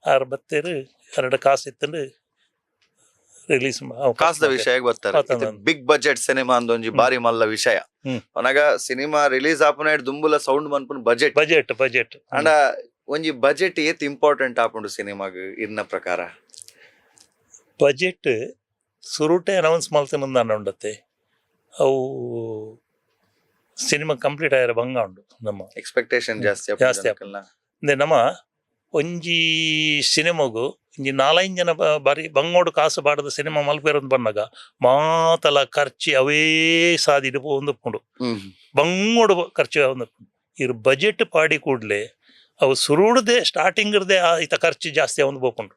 ಆರ್ ಬತ್ತೇರು, ಎರಡು ಕಾಸು ಇತ್ತಂಡು ರಿಲೀಸ್. ಕಾಸ್ದ ವಿಷಯ ಬರ್ತಾರೆ. ಬರ್ತದೆ. ಬಿಗ್ ಬಜೆಟ್ ಸಿನಿಮಾ ಅಂದೊಂಜಿ ಬಾರಿ ಮಲ್ಲ ವಿಷಯ. ಅನಗ ಸಿನಿಮಾ ರಿಲೀಸ್ ಆಪುನ ದುಂಬುಲ ಸೌಂಡ್ ಮನ್ಪುನ ಬಜೆಟ್. Budget, budget. ಅಂಡ ಒಂಜಿ ಬಜೆಟ್ ಏತ್ ಇಂಪಾರ್ಟೆಂಟ್ ಆಪುಂಡು ಸಿನಿಮಾಗ್ ಇರ್ನ ಪ್ರಕಾರ? ಬಜೆಟ್ ಸುರುಟೆ ಅನೌನ್ಸ್ ಮಲ್ತಿನ ಉಂಡತ್ತೆ, ಅವು ಸಿನಿಮಾ ಕಂಪ್ಲೀಟ್ ಆಯರ ಬಂಗ ಉಂಡು ನಮ್ಮ. ಎಕ್ಸ್ಪೆಕ್ಟೇಷನ್ ಜಾಸ್ತಿ ಆಪುಂಡು ಜಾಸ್ತಿ. ಜನಕ್ಕಲ್ನ. ಅಂದ್ರೆ ನಮ್ಮ ಒಂಜಿ ಸಿನಿಮಾಗು ಒಂಜಿ ನಾಲೈದು ಜನ ಬಾರಿ ಬಂಗೋಡು ಕಾಸು ಬಾಡದ ಸಿನಿಮಾ ಮಲ್ಪೇರಂದು ಬಂದಾಗ ಮಾತಲ ಖರ್ಚಿ ಅವೇ ಸಾದಿಡು ಪೋಂದು ಬಂಗೋಡು ಖರ್ಚು ಆವೊಂದು. ಇರ್ ಬಜೆಟ್ ಪಾಡಿ ಕೂಡ್ಲೆ ಅವು ಸುರುಡ್ದೆ ಸ್ಟಾರ್ಟಿಂಗ್ ಇರ್ದೆ ಆ ಇತ ಖರ್ಚು ಜಾಸ್ತಿ ಆವೊಂದು ಪೋಪುಂಡು.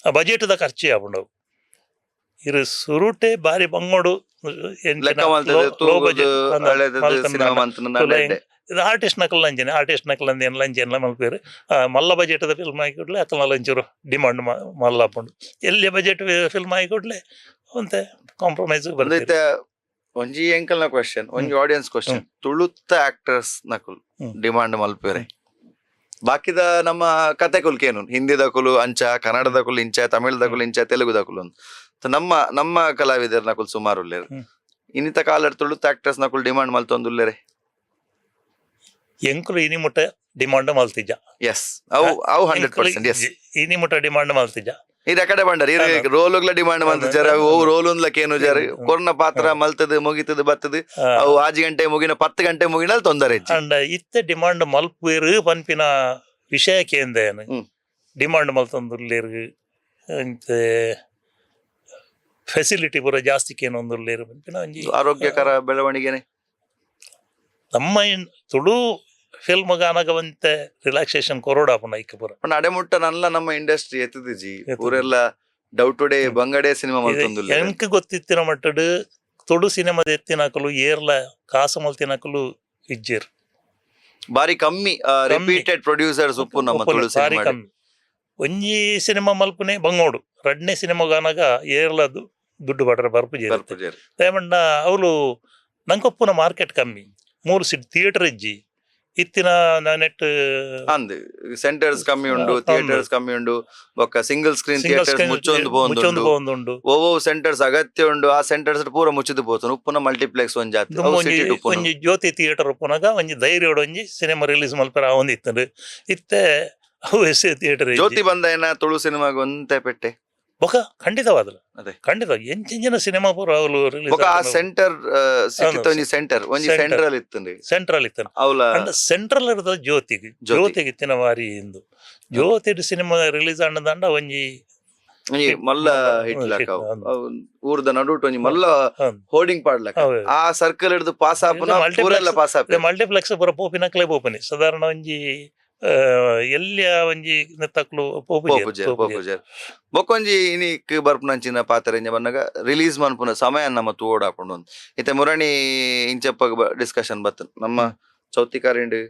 ಆ ಬಜೆಟ್ದ ಖರ್ಚು ಆಪುಂಡು ಅವು. ಇರು ಸುರುಟೆ ಬಾರಿ ಬಂಗೋಡು ಲೆಕ್ಕ ಮಲ್ತದೆ ತೂಗುದು ಹಳೆದದು ಸಿನಿಮಾ ಮಂತನ. ಇದು ಆರ್ಟಿಸ್ಟ್ ನಕಲ್ ಲಂಚನೆ, ಆರ್ಟಿಸ್ಟ್ ನಕಲ್ ಅಂದೇನು ಲಂಚೆಲ್ಲ ಮಲ್ಪೇರು. ಮಲ್ಲ ಬಜೆಟ್ದ ಫಿಲ್ಮ್ ಆಗಿ ಅಕಲ್ನ ಲಂಚೂರು ಡಿಮಾಂಡ್ ಮಲ್ಲ ಆಪುಂಡು. ಎಲ್ಲಿ ಬಜೆಟ್ ಫಿಲ್ಮ್ ಆಗಿ ಕೂಡ್ಲೆ ಒಂತೆ ಕಾಂಪ್ರಮೈಸ್ ಬರ್ತದೆ. ಇತ್ತೆ ಒಂಜಿ ಎಂಕಲ್ನ ಕ್ವಶನ್, ಒಂಜಿ ಆಡಿಯನ್ಸ್ ಕ್ವಶನ್, ತುಳುತ್ತ ಆಕ್ಟರ್ಸ್ ನಕುಲ್ ಡಿಮಾಂಡ್ ಮಲ್ಪೇರೆ, ಬಾಕಿದ ನಮ್ಮ ಕತೆ ಕೇನು, ಹಿಂದಿದಕುಲು ಅಂಚ, ಕನ್ನಡದಕುಲು ಇಂಚ, ತಮಿಳ್ದಕುಲು ಇಂಚ, ತೆಲುಗುದಕುಲು ಅಂದ್. So ನಮ್ಮ ನಮ್ಮ ಕಲಾವಿದರ್ ನಕುಲ್ ಸುಮಾರು ಉಲ್ಲೇರು. ಇನ್ನಿತ ಕಾಲಡ್ ತುಳುತ್ತ ಆಕ್ಟರ್ಸ್ ನಕುಲ್ ಡಿಮಾಂಡ್ ಮಲ್ತೊಂದುಲ್ಲೇರೆ? ಎಂಕುಲು ಇನಿ ಮುಟ್ಟ ಡಿಮಾಂಡ್ ಮಲ್ತಿಜ್ಜ. ಎಸ್, ಅವು ಅವು 100%, ಎಸ್. ಇನಿ ಮುಟ್ಟ ಡಿಮಾಂಡ್ ಮಲ್ತಿಜ್ಜ. ಈ ಕಡೆ ಬಂಡರ್ ಈ ರೋಲುಗ್ಲ ಡಿಮಾಂಡ್ ಮಲ್ತ ಜರ, ಅವು ರೋಲ್ ಉಂದ್ಲಕೇನು ಜರ, ಕೊರ್ನ ಪಾತ್ರ ಮಲ್ತದ ಮುಗಿತದ ಬತ್ತದ. ಅವು 6 ಗಂಟೆ ಮುಗಿನ 10 ಗಂಟೆ ಮುಗಿನ ತೊಂದರೆ ಇಜ್ಜಿ. ಅಂಡ್ ಇತ್ತೆ ಡಿಮಾಂಡ್ ಮಲ್ಪುವೆರು ಪನ್ಪಿನ ವಿಷಯ ಕೇಂದೇನು. ಡಿಮಾಂಡ್ ಮಲ್ತೊಂದುಲ್ಲೇರು ಅಂತೆ, ಫೆಸಿಲಿಟಿ ಪೂರ ಜಾಸ್ತಿ ಕೇನೊಂದುಲ್ಲೇರು ಪನ್ಪಿನ ಒಂಜಿ. ಆರೋಗ್ಯಕರ ಬೆಳವಣಿಗೆನೆ. ನಮ್ಮ ತುಳು ಫಿಲ್ಮ್ ಗಾನಗವಂತೆ ರಿಲ್ಯಾಕ್ಸೇಷನ್ ಕೊರೋಡ ಆಪುನ ಐಕ್ ಪೂರ. ಪಂಡ ಅಡೆಮುಟ್ಟ ನಲ್ಲ ನಮ್ಮ ಇಂಡಸ್ಟ್ರಿ ಎತ್ತದಿಜಿ. ಎತ್ತುದು. ಊರೆಲ್ಲ ಡೌಟ್ ಟುಡೇ ಬಂಗಡೆ ಸಿನಿಮಾ ಮಲ್ತೊಂದುಲ್ಲೆರ್. ಎಂಕ್ ಗೊತ್ತಿತ್ತಿನ ಮಟ್ಟಡ್ ತುಳು ಸಿನಿಮಾದ ಎತ್ತಿನಕಲು ಏರ್ಲ ಕಾಸು ಮಲ್ತಿನಕಲು ಇಜ್ಜೆರ್. ಬಾರಿ ಕಮ್ಮಿ. ರಿಪೀಟೆಡ್ ಪ್ರೊಡ್ಯೂಸರ್ಸ್ ಉಪ್ಪು ನಮ್ಮ ಉಪ್ಪುನ ತುಳು ಬಾರಿ ಸಿನಿಮಾ. ಕಮ್ಮಿ. ಒಂಜಿ ಸಿನಿಮಾ ಮಲ್ಪುನೆ ಬಂಗೋಡು, ರಡ್ನೇ ಸಿನಿಮಾಗಾನಾಗ ಏರ್ಲ ದುಡ್ಡು ಬಡ್ರ ಬರ್ಪುಜೆರ್. ಬರ್ಪುಜೆರ್. ದಯಮಂಡ ಅವ್ಲು ನಂಕೊಪ್ಪುನ ಮಾರ್ಕೆಟ್ ಕಮ್ಮಿ, ಮೂರು ಸಿಟ್ ಥಿಯೇಟರ್ ಇಜ್ಜಿ ಇತ್ತಿನ ನೆಟ್. ಅಂದ್, ಸೆಂಟರ್ಸ್ ಕಮ್ಮಿ ಉಂಡು. ಥಿಯೇಟರ್ಸ್ ಕಮ್ಮಿ ಉಂಡು, ಬೊಕ್ಕ ಸಿಂಗಲ್ ಸ್ಕ್ರೀನ್ ಸಿಂಗಲ್ ಥಿಯೇಟರ್ಸ್ ಮುಚ್ಚೊಂದು ಮುಚ್ಚೊಂದು ಪೋವೊಂದುಂಡು. ಪೋವೊಂದುಂಡು. ಓವೋ ಸೆಂಟರ್ಸ್ ಅಗತ್ಯ ಉಂಡು, ಆ ಸೆಂಟರ್ಸ್ ಪೂರ ಮುಚ್ಚಿದ್ ಪೋತುಂಡು. ಉಪ್ಪುನ ಮಲ್ಟಿಪ್ಲೆಕ್ಸ್ ಒಂಜಿ ಆತು. ದುಂಬು ಅವು ಒಂಜಿ ಸಿಟಿ ಉಪ್ಪುನು. ಒಂಜಿ ಜ್ಯೋತಿ ಥಿಯೇಟರ್ ಉಪ್ಪುನಗ ಒಂಜಿ ಧೈರ್ಯಡ್ ಒಂಜಿ ಸಿನಿಮಾ ರಿಲೀಸ್ ಮಲ್ಪೆರ ಆವೊಂದಿತ್ತುಂಡು. ಇತ್ತೆ ಅವು ಎಸ್ ಥಿಯೇಟರ್. ಜ್ಯೋತಿ ಬಂದ ತುಳು ಸಿನಿಮಾಗ ಒಂತೆ ಪೆಟ್ಟೆ. ಬೊಕ ಖಂಡಿತವಾದಲ. ಅದೇ. ಖಂಡಿತ ಎಂಚಿನ ಸಿನಿಮಾ ಪೂರ ಅವ್ಲು ರಿಲೀಸ್. ಬೊಕ ಆ ಸೆಂಟರ್ ಸಿಟಿತ ಒಂಜಿ ಸೆಂಟರ್, ಒಂಜಿ ಸೆಂಟರ್. ಸೆಂಟ್ರಲ್ ಇತ್ತುಂಡು. ಸೆಂಟ್ರಲ್ ಇತ್ತನ. ಅವಲ. ಅಂಡ ಸೆಂಟ್ರಲ್ ಇರ್ತದ ಜ್ಯೋತಿಗ್. ಜ್ಯೋತಿ. ಜ್ಯೋತಿಗೆ ಇತ್ತಿನ ವಾರಿ ಇಂದು ಜ್ಯೋತಿಡ್ ಸಿನಿಮಾ ರಿಲೀಸ್ ಆಂಡದಾಂಡ ಒಂಜಿ ಒಂಜಿ ಮಲ್ಲ ಹಿಟ್ ಹಿಟ್ ಲಾಕ ಅಂದ್. ಊರ್ದ ನಡುಟು ಒಂಜಿ ಮಲ್ಲ ಅಂದ್. ಹೋರ್ಡಿಂಗ್ ಪಾಡ್ಲಕ. ಹೌದು. ಆ ಸರ್ಕಲ್ ಹಿಡ್ದು ಪಾಸ್ ಆಪುನ ಇದು ಪೂರೆಲ್ಲ ಪಾಸ್ ಆಪ. ಮಲ್ಟಿಪ್ಲೆಕ್ಸ್ ಪೂರ ಪೋಪಿನಕ್ಲೆ ಪೋಪನಿ ಸಾಧಾರಣ ಒಂಜಿ ಎಲ್ಲಿಯ ಒಂಜಿ ನೆತ್ತಕ್ಲು ಪೋಪುಜೆರ್, ಪೋಪುಜೆರ್. ಪೋಪುಜೆರ್. ಪೋಪುಜೆರ್. ಬೊಕ್ಕೊಂಜಿ ಇನಿಕ್ ಬರ್ಪುನಂಚಿನ ಪಾತ್ರ ಇಂಚ ಬನ್ನಗ ರಿಲೀಸ್ ಮನ್ಪುನ ಸಮಯ ನಮ್ಮ ತೂವೊಡು ಆಪುಂಡು ಅಂದ್. ಇತ್ತೆ ಮುರಣಿ ಇಂಚಪ್ಪ ಡಿಸ್ಕಷನ್ ಬತ್ತು, ನಮ್ಮ ಚೌತಿ ಕರಿಂಡು,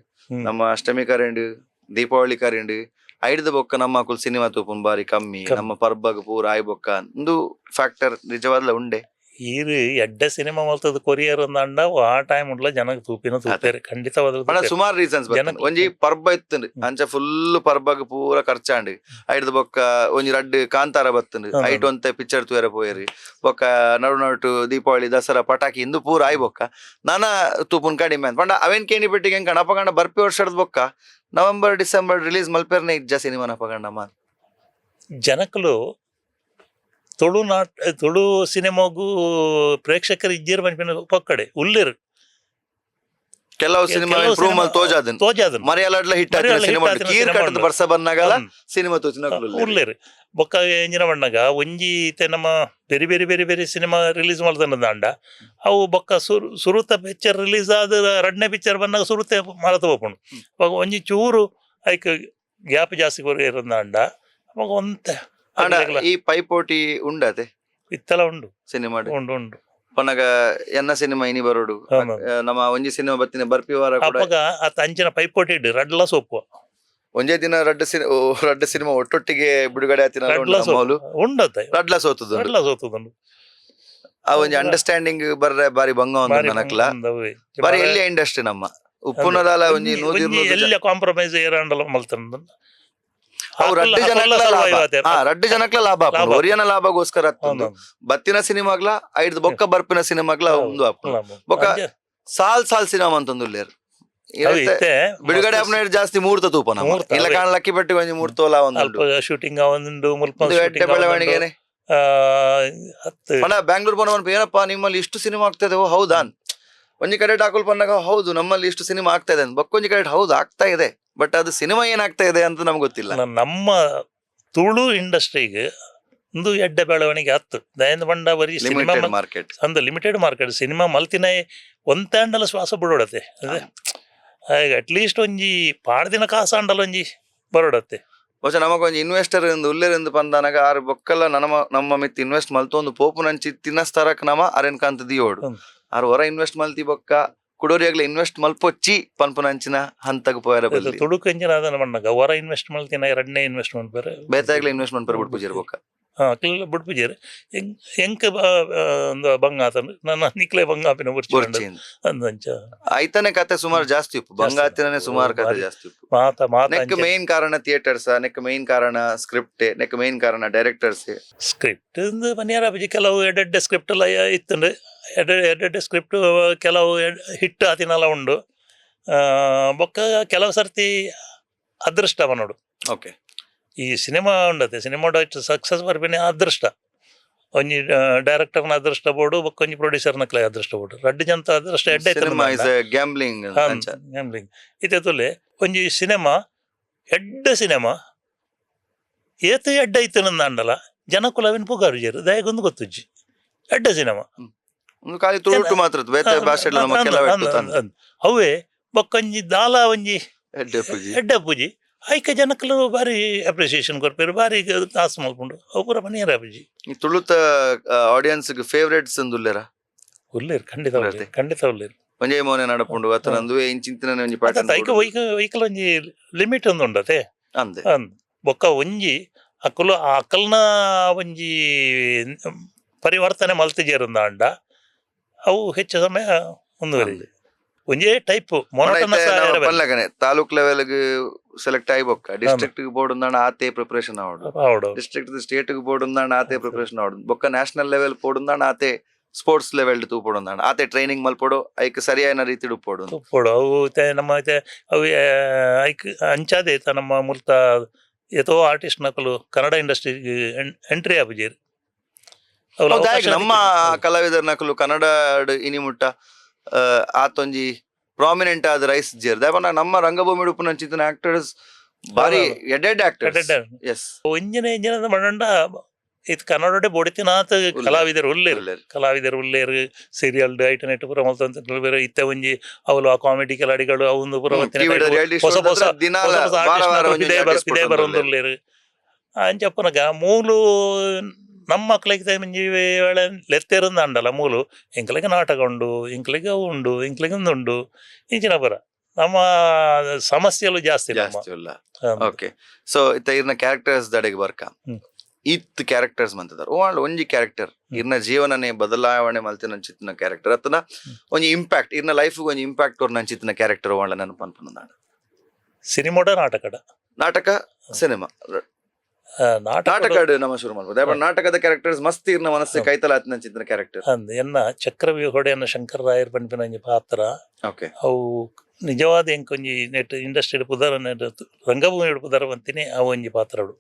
ನಮ್ಮ ಅಷ್ಟಮಿ ಕರಿಂಡು, ದೀಪಾವಳಿ ಕರಿಂಡು. ಐಡ್ದ್ ಬೊಕ್ಕ ನಮ್ಮ ಅಕುಲು ಸಿನಿಮಾ ತೂಪುನ್ ಬಾರಿ ಕಮ್ಮಿ. ಕಮ್ಮಿ. ನಮ್ಮ ಪರ್ಬಗ್ ಪೂರ ಆಯ್ ಬೊಕ್ಕ ಇಂದು ಫ್ಯಾಕ್ಟರ್ ನಿಜವಾದ್ಲ ಉಂಡೆ. ಈರ್ ಎಡ್ಡೆ ಸಿನಿಮಾ ಮಲ್ತದ ಕೊರಿಯರ್ ಅಂಡ ಆ ಟೈಮ್ ಉಡ್ಲ ಜನಕ್ ತೂಪಿನ ತೂಪೇರು ಖಂಡಿತವಾದ. ಪಂಡ ಸುಮಾರು ರೀಸನ್ಸ್. ಒಂಜಿ ಪರ್ಬ ಇತ್ತುಂಡು, ಅಂಚ ಫುಲ್ ಪರ್ಬಗ್ ಪೂರ ಖರ್ಚಾಂಡ್. ಐಡ್ದ್ ಬೊಕ್ಕ ಒಂಜಿ ರಡ್ಡ್ ಕಾಂತಾರ ಬತ್ತುಂಡು, ಐಟ್ ಒಂತೆ ಪಿಕ್ಚರ್ ತೂಯರ ಪೋಯೆರ್. ಬೊಕ್ಕ ನಡು ನಡುಟು ದೀಪಾವಳಿ, ದಸರಾ, ಪಟಾಕಿ ಇಂದು ಪೂರ ಆಯ್ ಬೊಕ್ಕ ನಾನ ತೂಪುನ್ ಕಡಿಮೆ ಅಂದ್. ಪಂಡ ಅವೇನ್ ಕೇಣಿ ಪೆಟ್ಟಿಗೆ ಎಂಕಣ ಅಪಗಂಡ ಬರ್ಪಿ ವರ್ಷದ ಬೊಕ್ಕ ನವೆಂಬರ್ ಡಿಸೆಂಬರ್ ರಿಲೀಸ್ ಮಲ್ಪೆರ್ನೆ ಇಜ್ಜ ಸಿನಿಮಾನ ಅಪಗಂಡ ಮಾನ್. ಜನಕುಲು ತುಳು ತುಳು ಸಿನಿಮಾಗು ಪ್ರೇಕ್ಷಕರು ಇಜ್ಜೇರ್ ಪನ್ಪಿನ ಪೊಕ್ಕಡೆ ಉಲ್ಲೇರು. ಕೆಲವು ಸಿನಿಮಾ ಇಂಪ್ರೂವ್ ಮಲ್ ತೋಜಾದನ್. ತೋಜಾದನ್. ಮರಿಯಲಡ್ಲ ಹಿಟ್ ಆತಿನ ಮರಿಯಲಡ್ಲ ಸಿನಿಮಾ hit ಆತಿನ ಕೀರ್ ಸಿನಿಮಾ ಕಟ್ಟದ ಉಂಡು. ಬರ್ಸ ಬನ್ನಗಲ ಸಿನಿಮಾ ತೋಚಿನಕುಲು ಉಲ್ಲೆರ್. ಉಲ್ಲೇರು. ಬೊಕ್ಕ ಎಂಜಿನ ಬಣ್ಣಗ ಒಂಜಿ ಇತ್ತೆ ನಮ್ಮ ಬೇರೆ ಬೇರೆ ಬೇರೆ ಬೇರೆ ಸಿನಿಮಾ ರಿಲೀಸ್ ಮಲ್ತಂಡ ಅವು ಬೊಕ್ಕ ಸುರು ಸುರುತ ಪಿಕ್ಚರ್ ರಿಲೀಸ್ ಆದ ರಡ್ನೇ ಪಿಕ್ಚರ್ ಬಂದಾಗ ಸುರುತೆ ಮರತ ಪೋಪುಂಡು. ಅವಾಗ ಒಂಜಿ ಚೂರು ಐಕ್ ಗ್ಯಾಪ್ ಜಾಸ್ತಿ ಇರೋದಾಂಡ ಅವಾಗ ಒಂತೆ ಆಂಡ ಈ ಪೈಪೋಟಿ ಉಂಡತೆ? ಇತ್ತೆಲ್ಲ ಉಂಡು. ಸಿನಿಮಾ ಉಂಡು ಉಂಡು. ಪನಗ ಎನ್ನ ಸಿನಿಮಾ ಇನಿ ಬರೋಡು. ಹೌದು. ನಮ್ಮ ಒಂಜಿ ಸಿನಿಮಾ ಬತ್ತಿನ ಬರ್ಪಿ ವಾರ ಕೂಡ. ಅಪ್ಪಗ ಆತ ಅಂಚಿನ ಪೈಪೋಟಿ ಇಡು ರಡ್ಲ ಸೋಪು. ಒಂಜೇ ದಿನ ರಡ್ಡ್ ಸಿನಿಮಾ ಒಟ್ಟೊಟ್ಟಿಗೆ ಬಿಡುಗಡೆ ಆತಿನ ರಡ್ಲ ಸೋಪು ಉಂಡತ. ರಡ್ಲ ಸೋತುದು. ರಡ್ಲ ಸೋತುದುಂಡು. ಆ ಒಂಜಿ ಅಂಡರ್ಸ್ಟ್ಯಾಂಡಿಂಗ್ ಬರ್ರೆ ಬಾರಿ ಭಂಗ ಒಂದು ಬಾರಿ ನನಕ್ಲ. ಉಂದವೇ. ಬಾರಿ ಎಲ್ಲಿಯ ಇಂಡಸ್ಟ್ರಿ ನಮ್ಮ ಉಪ್ಪುನದಾಲ ಒಂಜಿ ನೂದು ಒಂಜಿ ನೂದು ಎಲ್ಲ ಕಾಂಪ್ರಮೈಸ್ ಏರಾಂಡಲ ಮಲ್ತಂದ. ಅವು ರಡ್ಡ್ ಜನಕ್ಲ ಲಾಭ. ಹಾ, ರಡ್ಡ್ ಜನಕ್ಲ ಲಾಭ ಆಪುಂಡು. ಲಾಭ. ಒರಿಯನ ಲಾಭಗೋಸ್ಕರ ಅತ್ತುಂದು ಬತ್ತಿನ ಸಿನಿಮಾಗ್ಲ ಐಡ್ದ್ ಬೊಕ್ಕ ಬರ್ಪಿನ ಸಿನಿಮಾಗ್ಲ ಒಂದು ಆಪುಂಡು. ಬೊಕ್ಕ ಸಾಲ್ ಸಾಲ್ ಸಿನಿಮಾ ಅಂತಂದುಲ್ಲೇರ್ ಬಿಡುಗಡೆ ಆಪುನ ಜಾಸ್ತಿ ಮೂರ್ತ ತೂಪ ನಮ್ಮ. ಮೂರ್ತ, ಇಲ್ಲ ಅವೇ. ಕಾಣ್ ಲಕ್ಕಿ ಪೆಟ್ಟಿಗೆ ಒಂಜಿ ಮೂರ್ತೋಲ ಒಂದು ಅಲ್ಪ ಶೂಟಿಂಗ್ ಒಂದು ಮುಲ್ಪ. ಒಂದು ಎಡ್ಡೆ ಬೆಳವಣಿಗೆನೆ. ಹತ್ತು. ಪಂಡ ಬ್ಯಾಂಗ್ಳೂರ್ ಪೋನ ಏನಪ್ಪಾ ನಿಮ್ಮಲ್ಲಿ ಇಷ್ಟು ಸಿನಿಮಾ ಆಗ್ತದೆ, ಓ ಹೌದಾ ಅಂತ. ಒಂಜಿ ಕಡೆ ಡಾಕುಲ್ ಪನ್ನಾಗ ಹೌದು ನಮ್ಮಲ್ಲಿ ಇಷ್ಟು ಸಿನಿಮಾ ಆಗ್ತಾ ಇದೆ ಅಂತ. ಬೊಕ್ಕೊಂಜಿ ಕಡೆ ಹೌದು ಆಗ್ತಾ ಇದೆ, ಬಟ್ ಅದು ಸಿನಿಮಾ ಏನಾಗ್ತಾ ಇದೆ ಅಂತ ನಮ್ಗೆ ಗೊತ್ತಿಲ್ಲ. ನಮ್ಮ ತುಳು ಇಂಡಸ್ಟ್ರಿಗೆ ಒಂದು ಎಡ್ಡೆ ಬೆಳವಣಿಗೆ ಹತ್ತು ದಯಂದ ಬಂಡ ಬರೀ ಸಿನಿಮಾ ಲಿಮಿಟೆಡ್ ಮಾರ್ಕೆಟ್. ಅಂದ ಲಿಮಿಟೆಡ್ ಮಾರ್ಕೆಟ್ ಸಿನಿಮಾ ಮಲ್ತಿನ ಒಂತಾಂಡಲ ಶ್ವಾಸ ಬಿಡೋಡತ್ತೆ ಅದೇ ಹಾಗೆ ಅಟ್ಲೀಸ್ಟ್ ಒಂಜಿ ಪಾಡ್ದಿನ ಕಾಸಾಂಡಲ ಒಂಜಿ ಬರೋಡತ್ತೆ. ಬಹುಶಃ ನಮಗೊಂಜಿ ಇನ್ವೆಸ್ಟರ್ ಎಂದು ಉಲ್ಲೇರೆಂದು ಪಂದಾನಗ ಆರು ಬೊಕ್ಕಲ್ಲ ನಮ್ಮ ನಮ್ಮ ಮಿತ್ ಇನ್ವೆಸ್ಟ್ ಮಲ್ತೊಂದು ಪೋಪುನಂಚಿ ತಿನ್ನಸ್ತಾರಕ್ ನಮ ಅರೆನ್ ಕಾಂತ ದಿಯೋಡು. ಆರು ಹೊರ ಇನ್ವೆಸ್ಟ್ ಮಲ್ತಿ ಬೊಕ್ಕ ಕುಡೋರಿಯಾಗ್ಲ ಇನ್ವೆಸ್ಟ್ ಮಲ್ಪೊಚ್ಚಿ ಪನ್ಪುನಂಚಿನ ಹಂತಗ್ ಪೋಯರ ಬಲ್ಲಿ. ತುಳುಕು ಎಂಜಿನ ಅದನ್ನ ಮಣ್ಣಗ ಹೊರ ಇನ್ವೆಸ್ಟ್ ಮಲ್ತಿನ ಎರಡನೇ ಇನ್ವೆಸ್ಟ್ ಮಲ್ಪೆರೆ. ಬೇತಾಗ್ಲ ಇನ್ವೆಸ್ಟ್ ಮನ್ಪರ ಬಿಡ್ಪುಜೆರ್ ಬೊಕ್ಕ. ಅಕ್ಲೆಲ್ಲ ಬುಡ್ಪುಜೆರ್. ಎಂಕ್ ಒಂದು ಬಂಗ ಆತಂಡ್ ನನ್ನ ನಿಕ್ಲೆ ಬಂಗ ಆಪಿನ ಬುರ್ಚಿ. ಬೊರ್ಚಿ ಅಂದ್. ಅಂದಂಚ. ಐತನೆ ಕತೆ ಸುಮಾರು ಜಾಸ್ತಿ ಉಪ್ಪು ಬಂಗಾತಿನೇ ಸುಮಾರು ಕತೆ ಜಾಸ್ತಿ ಉಪ್ಪು. ಮಾತ ಮಾತ. ನೆಕ್ ಮೇನ್ ಕಾರಣ ಥಿಯೇಟರ್ಸ್, ನೆಕ್ ಮೇನ್ ಕಾರಣ ಸ್ಕ್ರಿಪ್ಟ್, ನೆಕ್ ಮೇನ್ ಕಾರಣ ಡೈರೆಕ್ಟರ್ಸ್. ಸ್ಕ್ರಿಪ್ಟ್ ಮನಿಯರ ಬಜಿ ಕೆಲವು ಎಡೆಡ್ಡೆ ಸ್ಕ್ರಿಪ್ಟ್ ಎಲ್ಲ ಇತ್ತುಂಡು. ಎಡೆಡ್ಡೆ ಸ್ಕ್ರಿಪ್ಟ್ ಕೆಲವು ಹಿಟ್ ಆತಿನಲ ಉಂಡು. ಬೊಕ್ಕ ಕೆಲವು ಸರ್ತಿ ಅದೃಷ್ಟ ಬನ್ನೋಡು. ಈ ಸಿನಿಮಾ ಉಂಡತೆ ಸಿನಿಮಾ ಸಕ್ಸಸ್ ಬರ್ಪಿನ ಅದೃಷ್ಟ ಒಂಜಿ ಡೈರೆಕ್ಟರ್ನ ಅದೃಷ್ಟ ಬೋಡು ಬೊಕ್ಕ ಒಂಜಿ ಪ್ರೊಡ್ಯೂಸರ್ನ ಅದೃಷ್ಟ ಬೋಡು ರಡ್ಡು ಜನ ಅದೃಷ್ಟ ಎಡ್ಡೆ. ಸಿನಿಮಾ is gambling ಅಂಚ. ಗ್ಯಾಂಬ್ಲಿಂಗ್ ಇತ್ತೆ ತುಲೆ ಒಂಜಿ ಸಿನಿಮಾ ಎಡ್ಡೆ ಸಿನಿಮಾ ಏತ್ ಎಡ್ಡೆ ಇತ್ತು ಅಂಡಲ ಜನಕುಲ ಅವಿನ ಪುಗಾರುಜೆರ್ ದಾಯಗೊಂದು ಗೊತ್ತುಜ್ಜಿ ಎಡ್ಡೆ ಸಿನಿಮಾ. ಒಂದು ಖಾಲಿ ತುಳುಟು ಮಾತ್ರ ಇತ್ತು, ಬೇತೆ ಭಾಷೆ ನಮ್ಮ ಕೆಲವು ಅಂದ್, ಅಂದ್, ಅಂದ್. ಅವೇ ಬೊಕ್ಕೊಂಜಿ ದಾಲ ಒಂಜಿ ಎಡ್ಡೆ ಪೂಜಿ. ಎಡ್ಡೆ ಪೂಜಿ ಐಕ ಜನಕುಲು ಬಾರಿ ಅಪ್ರಿಸಿಯೇಷನ್ ಕೊರ್ಪೆರು ಬಾರಿ ಕಾಸು ಮಲ್ಪುಂಡು ಅವು ಪೂರ ಮನಿಯರ ಪೂಜಿ. ಈ ತುಳುತ ಆಡಿಯನ್ಸ್ ಫೇವರೇಟ್ಸ್ ಉಲ್ಲೇರ? ಉಲ್ಲೇರು ಖಂಡಿತ ಉಲ್ಲೇರು, ಖಂಡಿತ ಉಲ್ಲೇರು. ಒಂಜೇ ಮೋನೆ ನಡಪುಂಡು ಅತ್ತ ನಂದುವೆ ಇಂಚಿಂತಿನ ಒಂಜಿ ಅತ್ತ ಐಕ ಪ್ಯಾಟರ್ನ್ ವೈಕ ವೈಕಲ್ ಒಂಜಿ ಲಿಮಿಟ್ ಒಂದು ಉಂಡತೆ. ಅಂದೆ. ಅಂದ್. ಬೊಕ್ಕ ಒಂಜಿ ಅಕುಲು ಆ ಅಕಲ್ನ ಒಂಜಿ ಪರಿವರ್ತನೆ ಮಲ್ತಿಜೇರುಂದಾಂಡ ಅವು ಹೆಚ್ಚು ಸಮಯ ಮುಂದುವರಿ ಒಂಜೇ ಟೈಪ್ ಮೊನೋಟನಸ್. ಪನ್ಲಗನೆ ತಾಲೂಕ್ ಲೆವೆಲ್ ಗ್ ಸೆಲೆಕ್ಟ್ ಆಯಿ ಬೊಕ್ಕ ಡಿಸ್ಟ್ರಿಕ್ಟ್ ಬೋರ್ಡ್ ಉಂದಾಂಡ ಆತೆ ಪ್ರಿಪರೇಷನ್ ಆವಡು. ಹೌದು. ಡಿಸ್ಟ್ರಿಕ್ಟ್ ಸ್ಟೇಟ್ ಬೋರ್ಡ್ ಉಂದಾಂಡ ಆತೆ ಪ್ರಿಪರೇಷನ್ ಆವಡು. ಬೊಕ್ಕ ನ್ಯಾಷನಲ್ ಲೆವೆಲ್ ಬೋರ್ಡ್ ಉಂದಾಂಡ ಆತೆ ಸ್ಪೋರ್ಟ್ಸ್ ಲೆವೆಲ್ ತೂಪೊಡು ಉಂದಾಂಡ ಆತೆ ಟ್ರೈನಿಂಗ್ ಮಲ್ಪೊಡು ಐಕ್ ಸರಿಯಾದ ರೀತಿಡ್ ಉಪ್ಪೊಡು. ಉಪ್ಪೊಡು ಅವು ಇತ್ತೆ ನಮ್ಮ ಇತ್ತೆ ಅವು ಐಕ್ ಅಂಚಾದೆ ಇತ್ತ ನಮ್ಮ ಮುಲ್ತ ಏತೋ ಆರ್ಟಿಸ್ಟ್ ನಕಲು ಕನ್ನಡ ಇಂಡಸ್ಟ್ರಿ ಎಂಟ್ರಿ ಆಪುಜೆರ್ ಅವ್ಲ ಹೌದು, ಅವಕಾಶ ನಮ್ಮ ತಿಕ್ಕಿಜಿ. ಕಲಾವಿದರ್ನಕುಲು ಕನ್ನಡ ಇನಿ ಮುಟ್ಟ ಆತೊಂಜಿ ಪ್ರಾಮಿನೆಂಟ್ ಆದ ರೈಸ್ ಜೇರ್ ದಾಯೆ ನಮ್ಮ ರಂಗಭೂಮಿ ಉಪ್ಪುನಂಚಿತ್ತಿನ ಆಕ್ಟರ್ಸ್ ಬಾರಿ ಎಡೆಡ್ ಆಕ್ಟರ್ಸ್. ಎಡ್ಡೆಡ್. ಎಸ್. ಒಂಜಿನ ಇಂಜಿನ ಮಣ್ಣಂಡ ಇತ್ ಕನ್ನಡಡೆ ಬೊಡಿತಿನಾತ್ ಕಲಾವಿದರು ಉಲ್ಲೇರು. ಕಲಾವಿದರು ಉಲ್ಲೇರು ಸೀರಿಯಲ್ ಐಟನ್ ಇಟ್ಟು ಪೂರ ಮಲ್ತೊಂದು ಬೇರೆ ಇತ್ತೆ ಒಂಜಿ ಅವಲು ಆ ಕಾಮಿಡಿ ಕಲಾಡಿಗಳು ಅವು ಪೂರ ಬತ್ತಿನ type ಹೊಸ ಹೊಸ ದಿನಾಲ ಹೊಸ ಹೊಸ ವಾರ artist ವಾರ ನಕುಲು ಒಂಜೊಂಜಿ ಇದೇ artist ಇದೇ ಪುಟ್ಟೊಂದುಲ್ಲೆರ್. ಬರೊಂದುಲ್ಲೆರ್. ಅಂಚಪ್ಪನಗ ಮೂಲು ನಮ್ಮ ಮಕ್ಳಿಗೆ ಒಂಜಿ ವೇಳೆ ಲೆತ್ತೆರಂದ ಅಂಡಲ ಮೂಲು ಎಂಕ್ಲೆಗ್ ನಾಟಕ ಉಂಡು, ಎಂಕ್ಲೆಗ್ ಅವು ಉಂಡು, ಎಂಕ್ಲೆಗ್ ಉಂದು ಉಂಡು ಇಂಚಿನ ಪೂರ ನಮ್ಮ ಸಮಸ್ಯೆಲು ಜಾಸ್ತಿ ನಮ್ಮ. ಜಾಸ್ತಿ ಉಲ್ಲ. ಓಕೆ, ಸೊ ಇತ್ತ ಇರ್ನ ಕ್ಯಾರೆಕ್ಟರ್ಸ್ ದಡೆಗೆ ಬರ್ಕ. ಇತ್ ಕ್ಯಾರೆಕ್ಟರ್ಸ್ ಮಂತದಾರ ಓ ಒಂಜಿ ಕ್ಯಾರೆಕ್ಟರ್ ಇರ್ನ ಜೀವನನೇ ಬದಲಾವಣೆ ಮಲ್ತಿನ ಚಿತ್ತಿನ ಕ್ಯಾರೆಕ್ಟರ್ ಅತ್ತನ ಒಂಜಿ ಇಂಪ್ಯಾಕ್ಟ್, ಇರ್ನ ಲೈಫ್ ಒಂಜಿ ಇಂಪ್ಯಾಕ್ಟ್ ಕೊರ್ನ ಚಿತ್ತಿನ ಕ್ಯಾರೆಕ್ಟರ್ ಓ ನೆನಪು ಅನ್ಪುನ? ಸಿನಿಮಾಡ ನಾಟಕಡ? ನಾಟಕ, ಸಿನಿಮಾ. ನಾಟಕ. ನಾಟಕ ನಮ್ಮ ಶುರು ಮಾಡ್ಬೋದು. ಯಾಕಂದ್ರೆ ನಾಟಕದ ಕ್ಯಾರೆಕ್ಟರ್ಸ್ ಮಸ್ತ್ ಇರ್ನ ಮನಸ್ಸು ಕೈತಲ ಆತಿನ ಚಿತ್ತಿನ ಕ್ಯಾರೆಕ್ಟರ್. ಅಂದ್ ಎನ್ನ ಚಕ್ರವ್ಯೂಹೊಡೆಯನ್ನ ಶಂಕರ ರಾಯರ್ ಪನ್ಪಿನ ಒಂಜಿ ಪಾತ್ರ. ಅವು ನಿಜವಾದ ಎಂಕೊಂಜಿ ನೆಟ್ ಇಂಡಸ್ಟ್ರಿ ಪುದರ್, ರಂಗಭೂಮಿ ಪುದರ್ ಬಂತೀನಿ ಅವು ಒಂಜಿ ಪಾತ್ರಡು.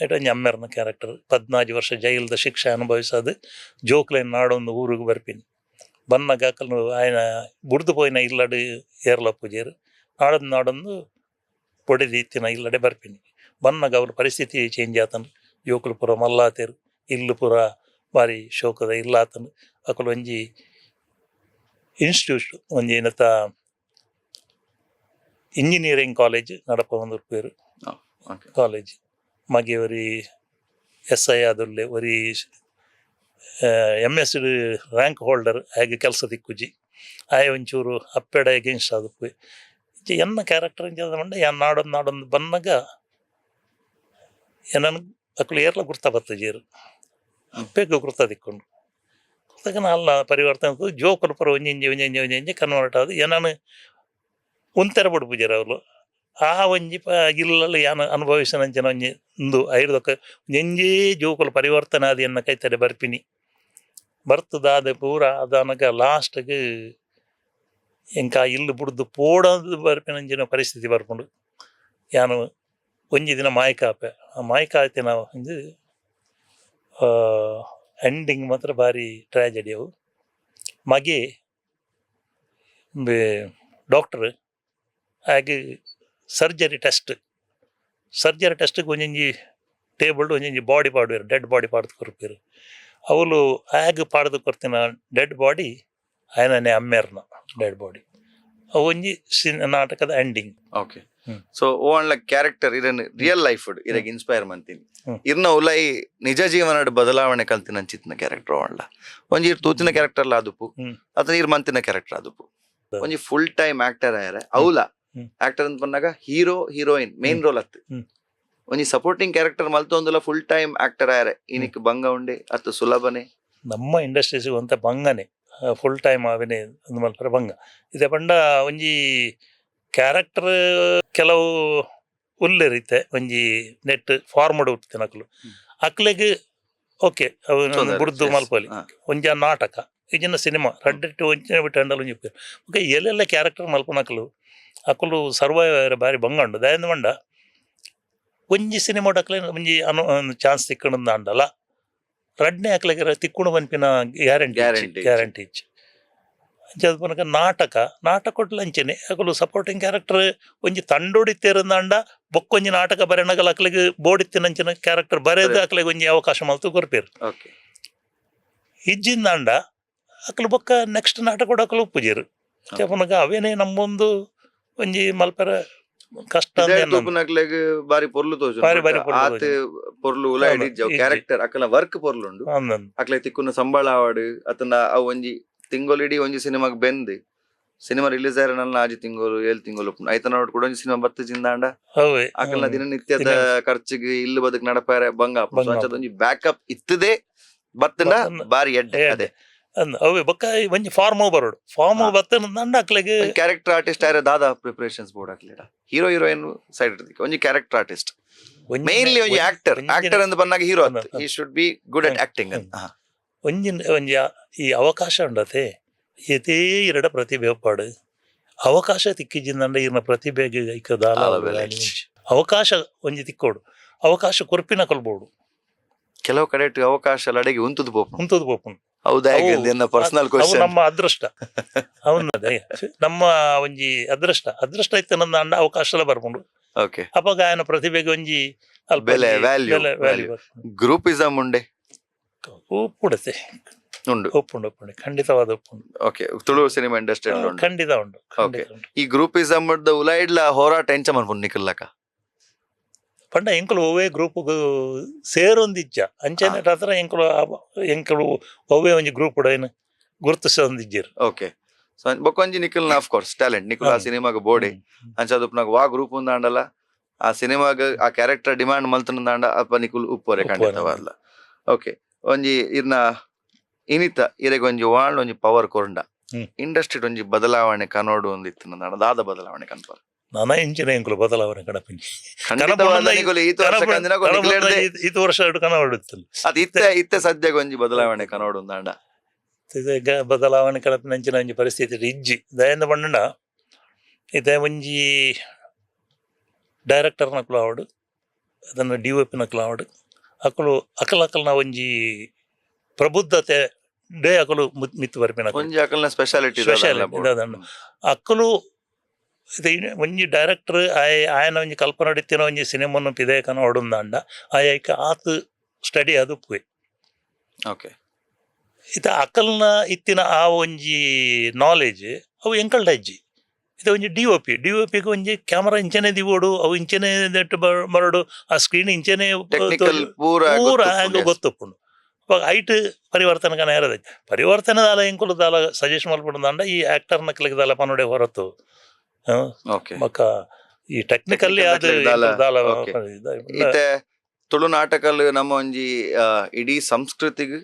ಎಟ್ ಒಂಜಿ ಅಮ್ಮೆರ್ನ ಕ್ಯಾರೆಕ್ಟರ್. 14 ವರ್ಷ ಜೈಲ್ದ ಶಿಕ್ಷೆ ಅನುಭವಿಸೋದು ಜೋಕ್ಲೆನ್ ನಾಡೊಂದು ಊರಿಗೆ ಬರ್ಪಿನಿ. ಬನ್ನಗ ಅಕಲ್ನು ಆಯನ ಬುಡ್ದು ಪೋಯಿನ ಇಲ್ಲಡ್ ಏರ್ಲ ಪೂಜೆರ್ ನಾಡೊಂದು ನಾಡೊಂದು ಬೊಡೆದಿ ಇತ್ತಿನ ಇಲ್ಲಡೆ ಬರ್ಪಿನಿ. ಬನ್ನಗ ಅವ್ರ ಪರಿಸ್ಥಿತಿ ಚೇಂಜ್ ಆತನು. ಜೋಕುಲು ಪೂರ ಮಲ್ಲಾತೇರು, ಇಲ್ಲು ಪೂರ ಬಾರಿ ಶೋಕದ ಇಲ್ಲಾತನು. ಅಕುಲು ಒಂಜಿ ಇನ್ಸ್ಟಿಟ್ಯೂಟ್, ಒಂಜಿ ಏನತ ಇಂಜಿನಿಯರಿಂಗ್ ಕಾಲೇಜ್ ನಡಪ ಪೇರು. ಕಾಲೇಜ್ ಮಗೆ ಒರಿ ಎಸ್ I ಆದುಲ್ಲೆ, ಒರಿ M S rank holder. ಹಾಗೆ ಕೆಲಸ ತಿಕ್ಕುಜಿ. ಆಯೆ ಒಂಚೂರು ಅಪ್ಪೆಡ ಎಗೇನ್ಸ್ಟ್ ಆದುಪ್ಪು. ಎನ್ನ ಕ್ಯಾರೆಕ್ಟರ್ ಪಂಡ, ಯಾನ್ ನಾಡೊಂದು ನಾಡೊಂದು ಬನ್ನಗ ಎನ್ನನ್ ಅಕುಲು ಏರ್ಲ ಗುರ್ತ ಬತ್ತಜೇರು. ಅಪ್ಪೆಗ್ ಗುರ್ತ ತಿಕ್ಕೊಂಡು ಗುರ್ತಕನ ಅಲ್ಲ ಪರಿವರ್ತನೆ ಆತು. ಜೋಕುಲು ಪೂರ ಒಂಜೊಂಜಿ ಒಂಜೊಂಜಿ ಒಂಜೊಂಜಿ ಕನ್ವರ್ಟ್ ಆದ್ ಎನ್ನನ್ ಉಂತೆರ ಬುಡ್ಪುಜೆರ್ ಅವ್ಲು. ಆ ಒಂಜಿ ಇಲ್ಲಲ್ ಯಾನ್ ಅನುಭವಿಸಿನಂಚಿನ ಒಂಜಿ ಉಂದು ಐರ್ದೊಕ ಒಂಜೊಂಜೇ ಜೋಕುಲು ಪರಿವರ್ತನೆ ಆದ್ ಎನ್ನ ಕೈತಡೆ ಬರ್ಪಿನಿ. ಬರ್ತದಾದ ಪೂರ ಅದಾನಗ ಲಾಸ್ಟ್ಗ್ ಎಂಕ ಆ ಇಲ್ಲು ಬುಡ್ದು ಪೋಡಂದು ಬರ್ಪಿನಂಚಿನ ಪರಿಸ್ಥಿತಿ ಬರ್ಪುಂಡು. ಯಾನ್ ಒಂಜಿ ದಿನ ಮಾಯಕ ಆಪೆ. ಆ ಮಾಯಕ ಆತಿನ ಒಂಜಿ ಎಂಡಿಂಗ್ ಮಾತ್ರ ಬಾರಿ ಟ್ರಾಜೆಡಿ ಅವು. ಮಗೆ ಡಾಕ್ಟರ್ ಆಗ surgery test, surgery ಟೆಸ್ಟ್ಗೆ ಒಂಜೊಂಜಿ ಟೇಬಲ್ಡ್ ಒಂಜೊಂಜಿ ಬಾಡಿ ಪಾಡುವೆರ್, ಡೆಡ್ ಬಾಡಿ ಪಾಡ್ದು ಕೊರ್ಪೆರ್. ಅವುಲು ಆಗ್ ಪಾಡ್ದು ಕೊರ್ತಿನ ಡೆಡ್ ಬಾಡಿ ಆಯನನೆ ಅಮ್ಮೆರ್ನ ಡೆಡ್ ಬಾಡಿ. ಅವು ಒಂಜಿ ನಾಟಕದ ಎಂಡಿಂಗ್. ಸೊ ಓ ಅಣ್ಣ character iron real life ಇರಗ್ inspire ಮಂತೀನಿ? ಇರ್ನ ಉಲೈ ನಿಜ ಜೀವನಡ್ ಬದಲಾವಣೆ ಕಲ್ತಿನ ಅಂಚಿತ್ತಿನ ಕ್ಯಾರೆಕ್ಟರ್ ಓ ಅಣ್ಣ? ಒಂಜಿ ಇರ್ ತೂತಿನ ಕ್ಯಾರೆಕ್ಟರ್ ಲ ಆದುಪ್ಪು ಅಥವಾ ಇರ್ ಮಂತಿನ ಕ್ಯಾರೆಕ್ಟರ್ ಆದುಪ್ಪು. ಒಂಜಿ full time actor ಆಯರೆ ಅವಲ ಆಕ್ಟರ್ ಅಂತ ಬಂದಾಗ hero, heroine main role ಅತ್ತು. ಒಂಜಿ ಸಪೋರ್ಟಿಂಗ್ ಕ್ಯಾರೆಕ್ಟರ್ ಮಲ್ತೊಂದುಲ full time actor ಆಯರೆ ಇನಿಕ್ ಬಂಗ ಉಂಡೆ ಅತ್ತು ಸುಲಭನೆ? ನಮ್ಮ ಇಂಡಸ್ಟ್ರೀಸ್ ಒಂತ ಬಂಗನೆ. ಫುಲ್ ಟೈಮ್ ಅವಿನೆ ಒಂದು ಮಲ್ಪರೆ ಬಂಗ ಇದೆ. ಪಂಡ ಒಂಜಿ ಕ್ಯಾರೆಕ್ಟರ್ ಕೆಲವು ಉಲ್ಲೆರಿತ್ತೆ ಒಂಜಿ ನೆಟ್ ಫಾರ್ಮಡ್ ಉತ್ತಿನಕುಲು. ಅಕ್ಲೆಗ್ ಓಕೆ, ಅವು ತೊಂದರೆ ಬುಡ್ದು ಮಲ್ಪಲಿ. ಒಂಜಿ ಆ ನಾಟಕ ಇಜಿನ ಸಿನಿಮಾ ರಡ್ಡೆಟ್ಟು ಒಂಚಿನ ಬಿಟ್ಟು ಹಂಡಲ್ ಒಂಜಿ ಓಕೆ. ಎಲ್ಲೆಲ್ಲ ಕ್ಯಾರೆಕ್ಟರ್ ಮಲ್ಪನಕಲು ಅಕುಲು ಸರ್ವೈವ್ ಆಯೆರೆ ಬಾರಿ ಬಂಗ ಉಂಡು. ದಾಯೆಂದ್ ಪಂಡ ಒಂಜಿ ಸಿನಿಮಾ ಅಕ್ಲೆ ಒಂಜಿ ಅನು ಚಾನ್ಸ್ ತಿಕ್ಕಣಂದ ಅಂಡಲ ರಡ್ನೇ ಅಕ್ಲೆಗ್ ತಿಕ್ಕುಣು ಪನ್ಪಿನ ಗ್ಯಾರಂಟಿ Guarantee ಇಜ್ಜಿ. ಗ್ಯಾರಂಟಿ ಇಜ್ಜಿ. ಅಂಚಾದ್ ಪನಗ ನಾಟಕ ನಾಟಕೊಟ್ಲ ಅಂಚೆನೆ ಅಕುಲು ಸಪೋರ್ಟಿಂಗ್ ಕ್ಯಾರೆಕ್ಟರ್ ಒಂಜಿ ತಂಡೊಡಿತ್ತೇರಂದಾಂಡ ಬೊಕ್ಕೊಂಜಿ ನಾಟಕ ಬರೆನಗಲ ಅಕ್ಲೆಗ್ ಬೋಡಿತ್ತಿನಂಚಿನ ಕ್ಯಾರೆಕ್ಟರ್ ಬರೆದು ಅಕ್ಲೆಗ್ ಒಂಜಿ ಅವಕಾಶ ಮಲ್ತು ಕೊರ್ಪೆರ್. ಇಜ್ಜಿಂದಾಂಡ ಅಕ್ಲು ಬೊಕ್ಕ ನೆಕ್ಸ್ಟ್ ನಾಟಕ ಅಕ್ಲು ಉಪ್ಪುಜೆರ್. ಪನಗ ಅವೇನೇ ನಮ್ಮೊಂದು ಒಂಜಿ ಮಲ್ಪೆರೆ ಕಷ್ಟ ಅಂದ್ ಎನ್ನೊಂದು. ತೂಪುನಕ್ಲೆಗ್ ಬಾರಿ ಪೊರ್ಲು ತೋಜುಂಡು. ಬಾರಿ ಬಾರಿ ಬಟ್ ಪೊರ್ಲು. ಆತ್ ಪೊರ್ಲು ಉಲ ಇಜ್ಜಿ ಇಜ್ಜಿ. ಕ್ಯಾರೆಕ್ಟರ್ ಅಕಲ್ನ ವರ್ಕ್ ಪೊರ್ಲುಂಡು. ಅಂದಂದ್. ಅಕ್ಲೆ ತಿಕ್ಕುನ ಸಂಬಳ ಆವಡ್ ಅತನ ಅವು ಒಂಜಿ ತಿಂಗೊಲು ಇಡೀ ಒಂಜಿ ಸಿನಿಮಾಗ್ ಬೆಂದ್ ಸಿನಿಮಾ ರಿಲೀಸ್ ಆಯ್ರ ನನ್ನ 6 ತಿಂಗಳು 7 ತಿಂಗಳು ಐತನ ಕೂಡ ಒಂಜಿ ಸಿನಿಮಾ ಬತ್ತು ಚಿಂದಾಂಡ ಅವೇ ಅಕಲ್ನ ದಿನನಿತ್ಯದ ಖರ್ಚಿಗೆ ಇಲ್ಲು ಬದುಕ್ ನಡಪಾರೆ ಬಂಗ ಆಪುಂಡು. ಬಂಗ. ಸೊ ಅಂಚಾದ್ ಒಂಜಿ ಬ್ಯಾಕಪ್ ಇತ್ತದೆ ಬತ್ತಂಡ ಬತ್ತಂಡ ಬಾರಿ ಎಡ್ಡೆ. ಎಡ್ಡೆ. ಅದೇ. ಅಂದ್ ಅವೇ ಬೊಕ್ಕ ಒಂಜಿ ಫಾರ್ಮ್ ಬರೋಡು, ಫಾರ್ಮ್ ಬತ್ತಂದಾಂಡ ಅಕ್ಲೆಗ್. ಕ್ಯಾರೆಕ್ಟರ್ ಆರ್ಟಿಸ್ಟ್ ಆಯ್ರೆ ದಾದಾ ಪ್ರಿಪರೇಷನ್ಸ್ ಬೋರ್ಡ್ ಹಾಕ್ಲಿಡ? Hero heroine side ಒಂಜಿ character artist, mainly ಒಂಜಿ ಆಕ್ಟರ್. ಆಕ್ಟರ್ ಅಂತ ಬಂದಾಗ ಹೀರೋ, ಅಂದ್. He should be good at acting. ಒಂಜಿ ಒಂಜಿ ಈ ಅವಕಾಶ ಉಂಡತೆ. ಏತೇ ಇರಡ ಪ್ರತಿಭೆ ಒಪ್ಪಾಡು ಅವಕಾಶ ತಿಕ್ಕಿಜಿಂದಂಡ ಇರ್ನ ಪ್ರತಿಭೆಗೆ ಐಕ ದಾಲ. ದಾಲ ಬೆಲೆ ಇಜ್ಜಿ. ಅವಕಾಶ ಒಂಜಿ ತಿಕ್ಕೋಡು, ಅವಕಾಶ ಕೊರ್ಪಿನ ಕೊಲ್ಬೋಡು. ಕೆಲವು ಕಡೆ ಅವಕಾಶ ಲಡೆಗೆ ಉಂತುದು ಪೋಪುಂಡು. ಉಂತುದು ಪೋಪುಂಡು. ಹೌದಾ? ಅವು ಪರ್ಸನಲ್ ಅವು ಕ್ವಶನ್. ನಮ್ಮ ಅದೃಷ್ಟ ಅವನದೇ ನಮ್ಮ ಒಂಜಿ ಅದೃಷ್ಟ. ಅದೃಷ್ಟ ಇತ್ತು ನನ್ನ ಅಂಡ ಅವಕಾಶಲ ಬರ್ಪುಂಡು. ಅಪಗ ಆಯನ ಪ್ರತಿಭೆಗೆ ಒಂಜಿ ಅಲ್ಪ ಬೆಲೆ, ಒಂಜಿ value, ಬೆಲೆ, value. Value. ಗ್ರೂಪಿಸಮ್ ಉಂಡೆ? ಉಪ್ಪುಡತೆ. ಉಂಡು. ಉಪ್ಪುಂಡು, ಉಪ್ಪುಂಡು, ಖಂಡಿತವಾದ ಉಪ್ಪುಂಡು. Okay, Tulu cinema industry ಉಂಡು? ಖಂಡಿತ ಉಂಡು, ಖಂಡಿತ ಉಂಡು. ಈ ಗ್ರೂಪಿಸಮ್ ಉಲಾಯಿಡ್ಲ ಹೋರಾಟ ಎಂಚ ಮನ್ಪುಂಡು ನಿಕಲ್ಲಕ? ಪಂಡ ಎಂಕುಲು ಒವ್ವೇ ಗ್ರೂಪ್ ಸೇರೊಂದಿಜ್ಜ. ಅಂಚನೆ ಹತ್ರ ಎಂಕುಲು ಎಂಕುಲು ಒವ್ವೇ ಒಂಜಿ ಗ್ರೂಪ್ ಏನು ಗುರುತಿಸೊಂದಿಜ್ಜೆರ್. Okay, So ಬೊಕೊಂಜಿ ನಿಖಿಲ್ನ of course talent Nikhil ಆ ಸಿನಿಮಾಗ ಬೋಡೆ ಅಂಚಾದುಪ್ಪನಾಗ ವಾ ಗ್ರೂಪ್ ಉಂದಾಂಡಲ ಆ ಸಿನಿಮಾಗ ಆ ಕ್ಯಾರೆಕ್ಟರ್ ಡಿಮಾಂಡ್ ಮಲ್ತನದಾಂಡ ಅಪ್ಪ ನಿಕುಲ್ ಉಪ್ಪೋರೆ ಖಂಡಿತವಾದ್ಲ. ಓಕೆ, ಒಂಜಿ ಇರ್ನ ಇನಿತ ಇರೆಗ್ ಒಂಜಿ ವಾಂಡ್ ಒಂಜಿ ಪವರ್ ಕೊರಂಡ ಇಂಡಸ್ಟ್ರಿ ಒಂಜಿ ಬದಲಾವಣೆ ಕನೋಡು ಒಂದು ಇತ್ತು ದಾದ ಬದಲಾವಣೆ ಕನ್ಪರ್? ನನ ಇಂಚಿನ ಎಂಕುಲು ಬದಲಾವಣೆ ಕಡಪಿನಿ. ಖಂಡಿತವಾದ ನಿಕುಲು ಈತ ವರ್ಷ ಕಂದಿನ ನಿಕ್ಲೆಡ್ದೆ ಇದು ವರ್ಷ ಕನವಡುತ್ತಲ್ಲ. ಅದು ಇತ್ತೆ ಇತ್ತೆ ಸದ್ಯಕ್ಕೆ ಒಂಜಿ ಬದಲಾವಣೆ ಕನೋಡು ಉಂದಾಂಡ. ಬದಲಾವಣೆ ಕಡಪಿನ ಅಂಚಿನ ಒಂಜಿ ಪರಿಸ್ಥಿತಿ ಇಜ್ಜಿ. ದಯಿಂದ ಪಂಡ ಇತ್ತೆ ಒಂಜಿ ಡೈರೆಕ್ಟರ್ ನಕುಲು ಆವಡು, ಅದನ್ನು ಡಿ ಒ ಪಿ ನಕುಲು ಆವಡು, ಅಕುಲು ಅಕಲ್ ಅಕಲ್ನ ಒಂಜಿ ಪ್ರಬುದ್ಧತೆ ಡೇ ಅಕಲು ಮಿತ್ತು ಬರ್ಪಿನ. ಒಂಜಿ ಅಕಲ್ನ ಸ್ಪೆಷಾಲಿಟಿ. ಸ್ಪೆಷಾಲಿಟಿ ದಾದಂಡ ಅಕ್ಕಲು ಇದು ಒಂಜಿ ಡೈರೆಕ್ಟರ್ ಆಯ ಆಯನ ಒಂಜಿ ಕಲ್ಪನೆ ಇತ್ತಿನ ಒಂಜಿ ಸಿನಿಮಾನು ಪಿದೆ ಕನ ಹೊಡುಂದಾಂಡ ಆಯಕ್ಕೆ ಆತ್ ಸ್ಟಡಿ ಅದು ಪುಯ್. ಇತ್ತ ಅಕಲ್ನ ಇತ್ತಿನ ಆ ಒಂಜಿ ನಾಲೆಜ್ ಅವು ಎಂಕಲ್ಡ ಇಜ್ಜಿ. ಇದು ಒಂಜಿ D O P, D O ಪಿಗೆ ಒಂಜಿ ಕ್ಯಾಮರಾ ಇಂಚನೆ ದಿವೋಡು, ಅವು ಇಂಚನೆ ನೆಟ್ ಬರಡು, ಆ ಸ್ಕ್ರೀನ್ ಇಂಚನೆ ಟೆಕ್ನಿಕಲ್ ಪೂರ. ಪೂರ ಹಂಗ ಗೊತ್ತುಪ್ಪುಂಡು. ಅವಾಗ ಐಟ್ ಪರಿವರ್ತನೆ ಕನ ಇರೋದು ಪರಿವರ್ತನೆ ದಾಲ ಎಂಕುಲು ದಾಲ ಸಜೆಸ್ಟ್ ಮಲ್ಪುಂಡು ಈ ಆಕ್ಟರ್ ನಕ್ಲಿಗೆ ದಾಲ ಪನುಡೆ ಹೊರತು ಬೊಕ್ಕ ಈ ಟೆಕ್ನಿಕಲ್ಲಿ ಅದು Technical ದಾಲ, ದಾಲ. ಇತ್ತೆ ತುಳು ನಾಟಕಲ್ ನಮ್ಮ ಒಂಜಿ ಇಡೀ ಸಂಸ್ಕೃತಿಗ್